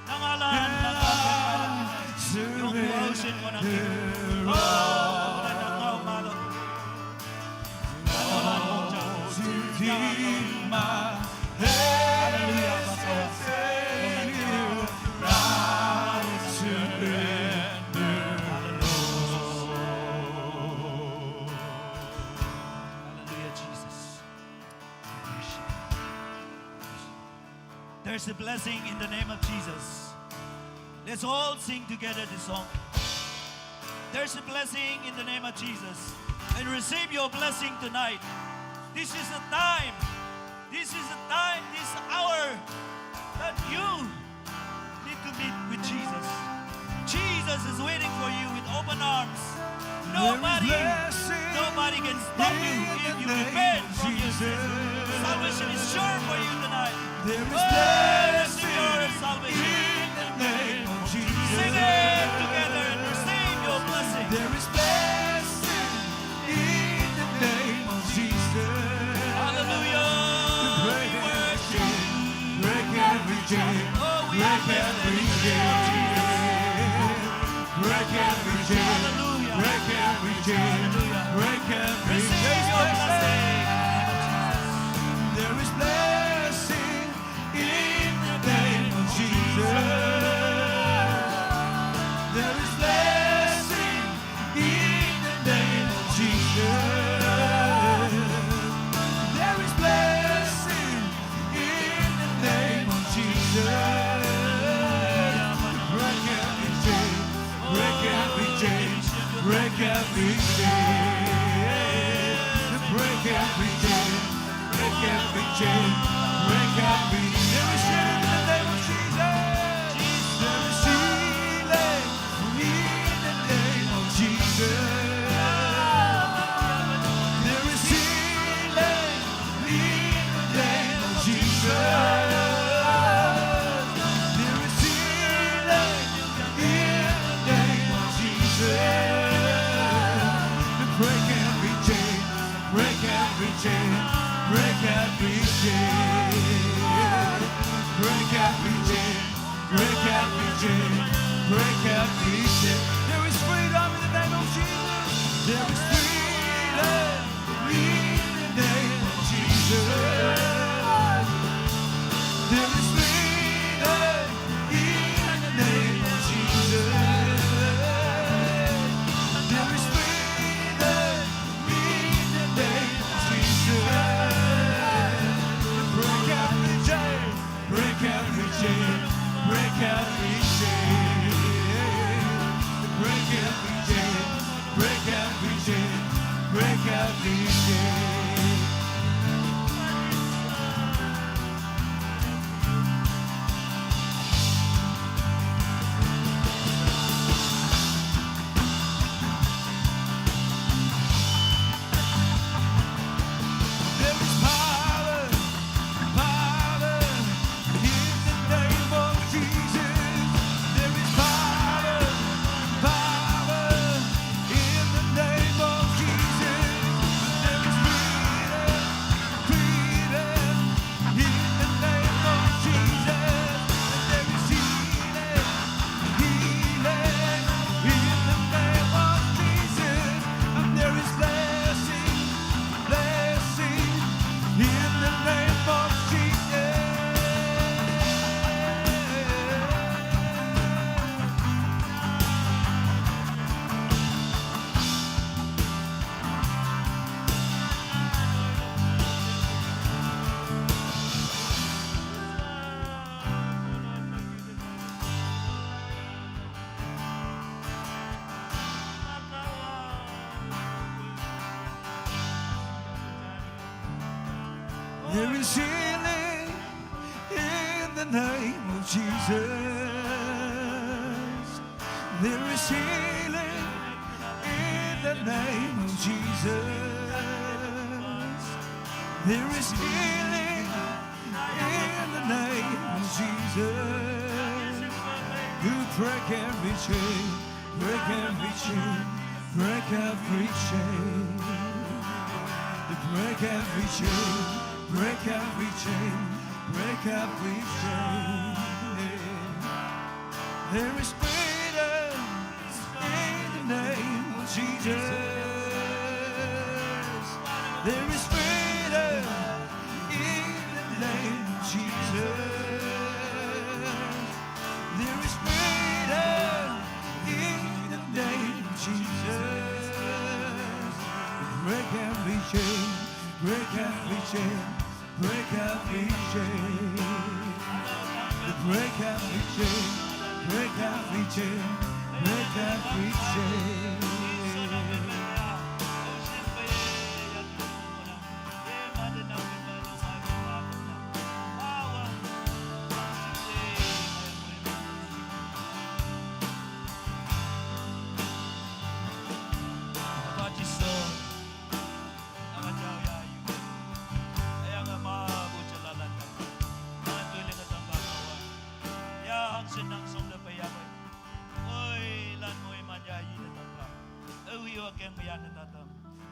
nangalan, nangalan. Yung buhausin mo ng King. Oh, nangangaw, malo. Hallelujah, Papa. Hallelujah, Jesus. There's a blessing in the name of Jesus. Let's all sing together this song. There's a blessing in the name of Jesus. And receive your blessing tonight. This is the time. This is the time, this hour that you need to meet with Jesus. Jesus is waiting for you with open arms. Nobody, nobody can stop you if you repent from your sins. Salvation is sure for you tonight. There is blessing in the name of Jesus. Sing it together and receive your blessing. There is blessing in the name of Jesus. Hallelujah. Break every chain. Break every chain. Oh, we break every chain. Break every chain. Hallelujah. Break every chain. Hallelujah. Break every chain. Receive your blessing. There is blessing in the name of Jesus. Break every chain. Break every chain. Break every chain. Break every chain. There is healing in the name of Jesus. There is healing in the name of Jesus. There is healing in the name of Jesus. There is healing in the name of Jesus. Break every chain, break every chain, break every chain, break every chain, break every chain, break every chain. There is freedom in the name of Jesus. There is freedom in the name of Jesus. There is freedom in the name of Jesus. There is freedom in the name of Jesus. Break every chain, break every chain, break every chain, break every chain, break every chain, break every chain. There is power, power in the name of Jesus. There is power, power in the name of Jesus. There is freedom, freedom in the name of Jesus. There is healing, healing in the name of Jesus. And there is blessing, blessing in the name of Jesus. There is healing in the name of Jesus. There is healing in the name of Jesus. There is healing in the name of Jesus. You break every chain, break every chain, break every chain. You break every chain, break every chain, break every chain. There is freedom in the name of Jesus. There is freedom in the name of Jesus. There is freedom in the name of Jesus. Break every chain, break every chain, break every chain. Break every chain, break every chain, break every chain.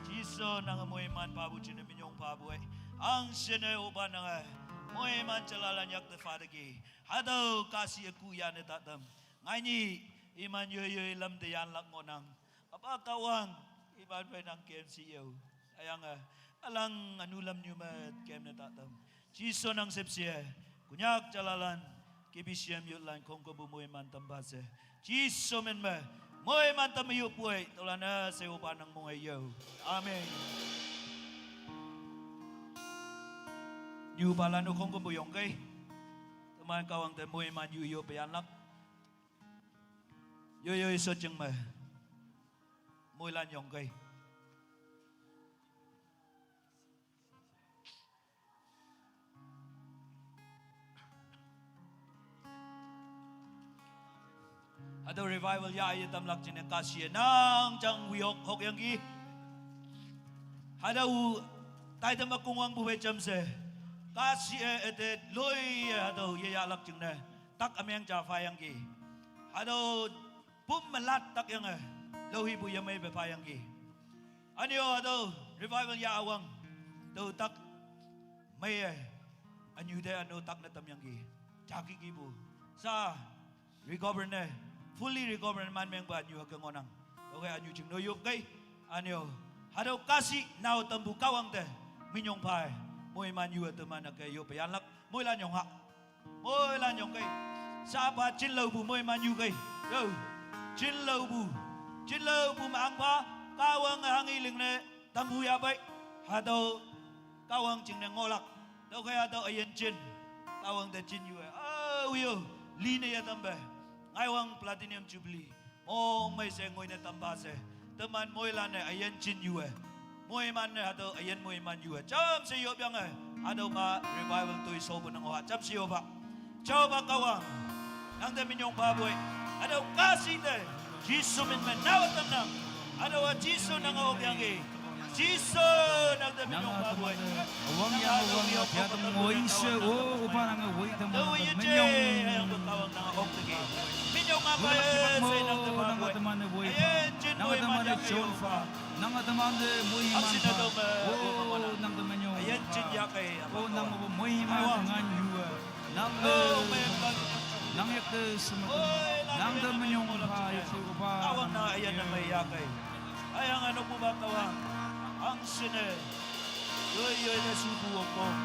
Jisu nang moiman pabu chineminyong pabu-e. Angshin-e Opa nange moiman jalalan yakte Father ke hatüo kahshih üku yane tatam. Ngaini iman yoiyoi lamte yanlak ngohnang. Apa Kahwang, iman phei nang kemshi yo. Hüyange ülang ünu lamnyu me kemne tatam. Jisu nang shüpshe, Konyak jalalan, K B C M youthlan khongkümpu moiman tampha she. Jisu min me moiman tamme yopoi, tüolan-e she Opa nang mong-e yo. Amen. Nyupalan-o khongkümpu yongkei. Teman Kahwang te moiman yu yope yanlak. Yoiyoi shotjing me lan yong kei. Hatüo revival ya ye tamlak jingne kahshih-e nang jang wihok hok yangki. Hatüo taitam-a kongwang pu phei jamshe kahshih-e üte loiye hatüo yeyahlak jingne tak ümeng ja phayangki. Hatüo pum me lat tak yange, lohipu yemeipe phayangki. Ünyo hatüo revival ya awang, tüo tak meiye, ünyu te üno tak ne tamyangki. Jaki kipu sa recover ne, fully recover ne man mengpa ünyu hüke ngohnang. Tüokhei ünyu jing no yop kei. Ünyo hatüo kahshih nao tampu Kahwang te minyong pha-e, moiman yu-e teman hüke yoppe yanlak. Moilan yong ha, moilan yong kei. Sapa jinlaopu moiman yu kei. Yo, jinlaopu, jinlaopu me angpa, Kahwange hanghe lingne tampu yahpei. Hatüo Kahwang jingne ngohlak. Tüokhei hatüo üyin jin, Kahwang te jin yu-e, a, wiyo, line yetampe, ngaiwang platinum jubilee, mongmei she ngoine tampha she, teman moilan-e üyin jin yu-e, moiman-e hatüo üyin moiman yu-e jamshe yopyange, hatüopa revival toi shopu nang oha jamshe yopa. Jaopa Kahwang, nang te minyong phapoi. Hatüo kahshih te Jesu min me nao tamnang. Hatüowa Jesu nange okyangki. Jesu, nang te minyong phapoi. Üwangyange, üwangyange, pyatam ngoishe, o, opa nange woitam, tüo yeje, minyong. Hüyangpu Kahwang nange okteki. Minyong-a pha-e, she nang te phapoi. Nange teman-e woipa, nange teman-e jonpha, nange teman te moiman pha. O, nang te minyong. Üyin jin yahkei, o, nang opa moiman ngan yu-e. Nang, nang yakte sheme, nang te minyong pha, yepu opa. Kahwang nang üyin ne mei yahkei. Hüyange nokpupa Kahwang, hangshinne yoi yoi te shupu wongpong,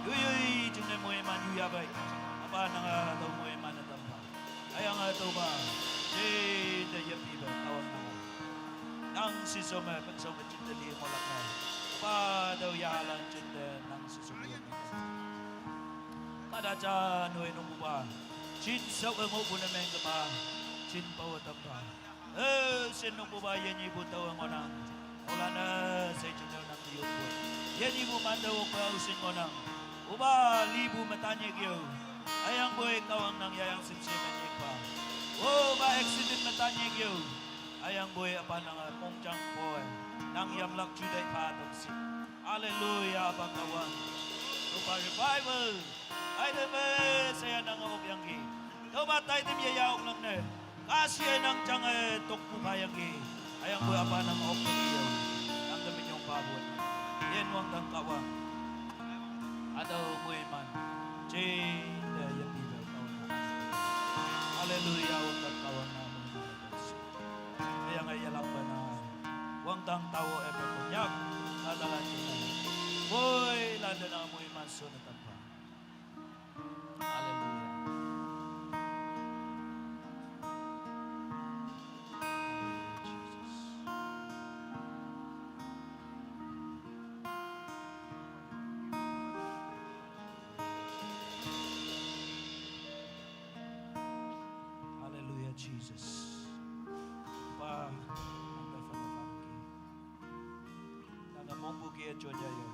yoi yoi jingne moiman yu yahpei. Apa nange hatüo moiman-e tampa. Hüyange tüopa, jinte yepipe Kahwang nang, nang shishao me, pengshao me jinte li ngohlak ne, pa tüo yalan jinte nang shishao me yong. Kahta ja noi nokpupa, jin shao-e ngohpu ne mengkema, jin pawe tampha. E, shin nokpupa yenyipu taowe ngohnang. Moilan-e shei jingne nang yoppu, yenyipu mante okpe aoshin ngohnang. Opa lipu me tanyik yo. Hüyangpoi Kahwang nang yayang shimshe me nyikpa. Opa accident me tanyik yo. Hüyangpoi üpa nange mongjang poi, nang yamlak juteih pha tamshi. Hallelujah, apa Kahwang. Tüopa revival taitam-e sheya nange okyangki. Tüopa taitam yeya oknang ne, kahshih-e nang jange tokpu phayangki. Hüyangpoi apa nang okyangki yo. Nang te minyong phapu. Yin wangdang Kahwang, hatüo moiman jinte yepipe Kahwang. Hallelujah, wangdang Kahwang nang moiman. Hüyange yelakpe nang wangdang taowe epe Konyak kahtalan jingne, moilan te nang moiman shonne tampha. Hallelujah. Hallelujah, Jesus. Pa, nang te fan fan ki. Nang mongpu ki-e jon ya yo.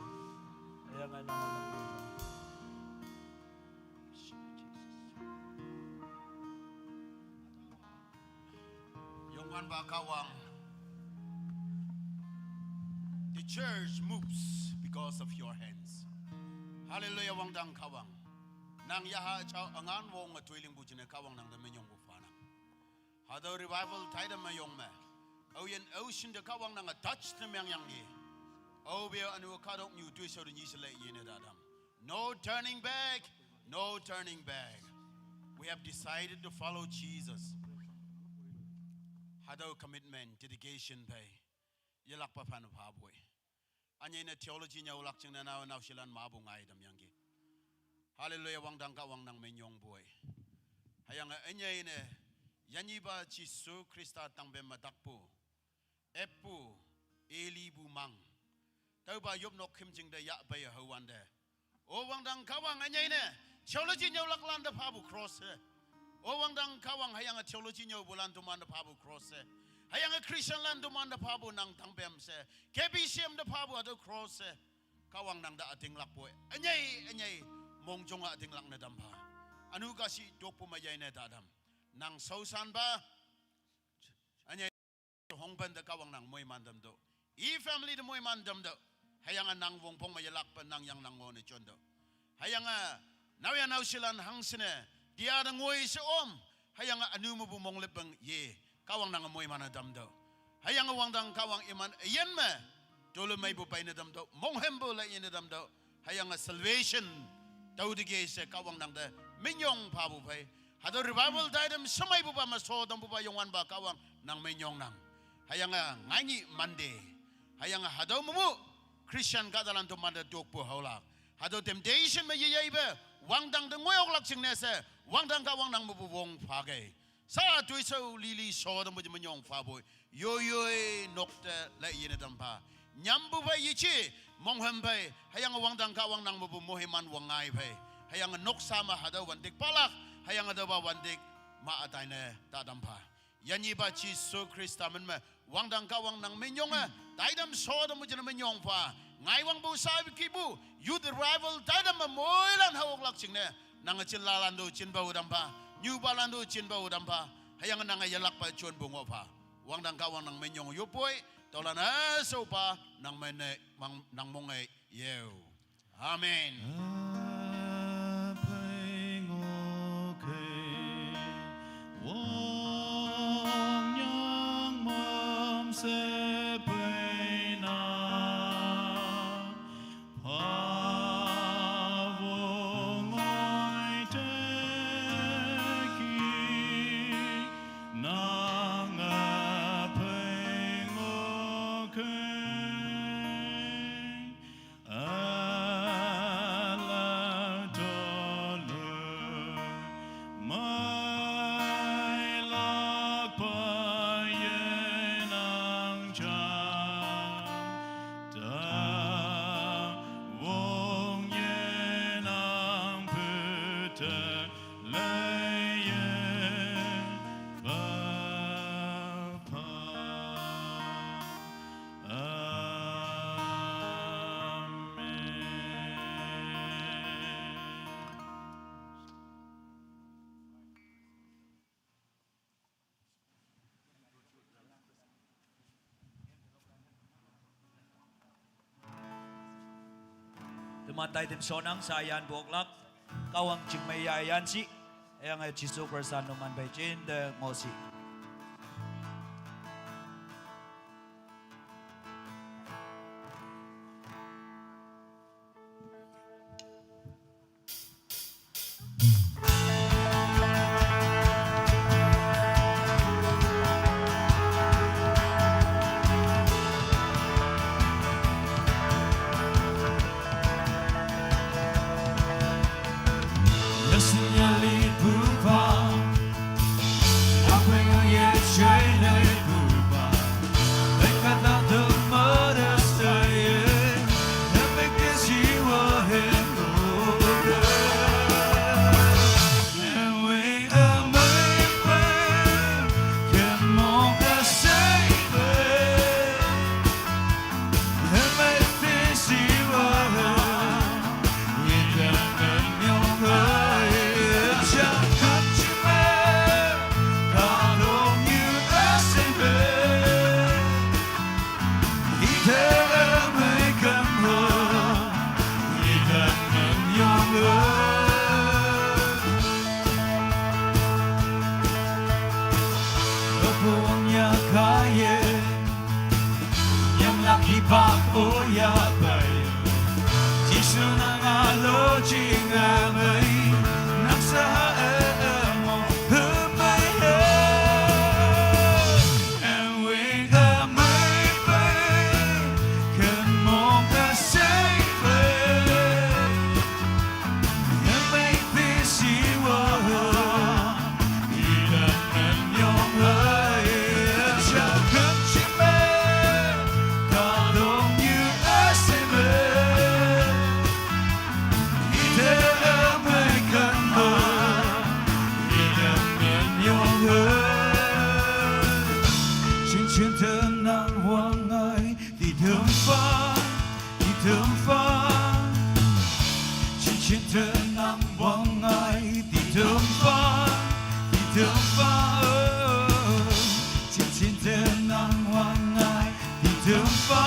Hüyange nang. Youngwanpa Kahwang. The church moves because of your hands. Hallelujah, wangdang Kahwang. Nang yaha jao üngan wonge toilingpu jingne Kahwang nang te minyongpu phanang. Hatüo revival taitam me yong me, aoyin aoshin te Kahwang nange touch ne mengyangki. Aope üne-o kahtoknyu toishao te nyishe lei yene tatam. No turning back, no turning back. We have decided to follow Jesus. Hatüo commitment, dedication phei yelakpa phan phapoi. Ünyei ne theology nyüolak jingne nao naoshilan mapu ngai tamyangki. Hallelujah, wangdang Kahwang nang minyongpoi. Hüyange ünyei ne, yanyipa Jesu Khrista tangpem me takpu, eppu, elipu mang, tüopa yopnok khümjing te yahpei hüwante, o wangdang Kahwang, ünyei ne theology nyüolaklan te phapu cross she. O wangdang Kahwang, hüyange theology nyüopulan toman te phapu cross she. Hüyange Christian lan toman te phapu nang tangpem she, K B C M te phapu hatüo cross she, Kahwang nang te ütinglakpu, ünyei, ünyei, mongjong-a ütinglak ne tampha. Ünu kashi tokpu me yei ne tatam. Nang shaoshanpa, ünyei, hongpen te Kahwang nang moiman tamtüoh. I family te moiman tamtüoh. Hüyange nang wongpong me yelakpe nang yang nang ngone jontüoh. Hüyange, naoyha naoshilan hangshinne, tia te ngoi she om, hüyange ünu mepu monglüpeng ye, Kahwang nange moiman-e tamtüoh. Hüyange wangdang Kahwang iman üyin me, tolü meipu peine tamtüoh, monghümpu lei yine tamtüoh. Hüyange salvation, tao teke she Kahwang nang te, minyong phapu phei. Hatüo revival taitam shemeipupa me sho tampupa Youngwanpa Kahwang nang minyongnang. Hüyange ngainyih Monday. Hüyange hatüo mepu, Christian kahtalan toman te tokpu haolak. Hatüo temptation me yeyeipe, wangdang te ngoi oklak jingne she, wangdang Kahwang nang mepu wong phakei. Sa toishao lili sho tampu je minyong phapoi. Yoiyoi nok te lei yine tampha. Nyampu phei yeje, monghüm phei, hüyange wangdang Kahwang nang mepu moiman wangngai phei. Hüyange noksa me hatüo wantik palak, hüyange hatüopa wantik ma ütaine ta tampha. Yanyipa Jesu Khrista min me, wangdang Kahwang nang minyonge, taitam sho tampu jingne minyong pha. Ngaiwangpu sa kipu, youth revival taitam me moilan ha oklak jingne. Nange jinlalan to jinpao tampha, nyupalan to jinpao tampha. Hüyange nange yelakpe jonpu ngoh pha. Wangdang Kahwang nang minyong yopoi, tüolan-e shaopa nang mene, mang, nang monge yeo. Amen. Teman taitam shonnang, sa yanpu oklak, Kahwang jingmei ya yanshi, hüyange Jesu Khrista numan phei jinte ngohshi. Ditempa, ditempa, cincin tenang wangai. Ditempa, ditempa, cincin tenang wangai. Ditempa,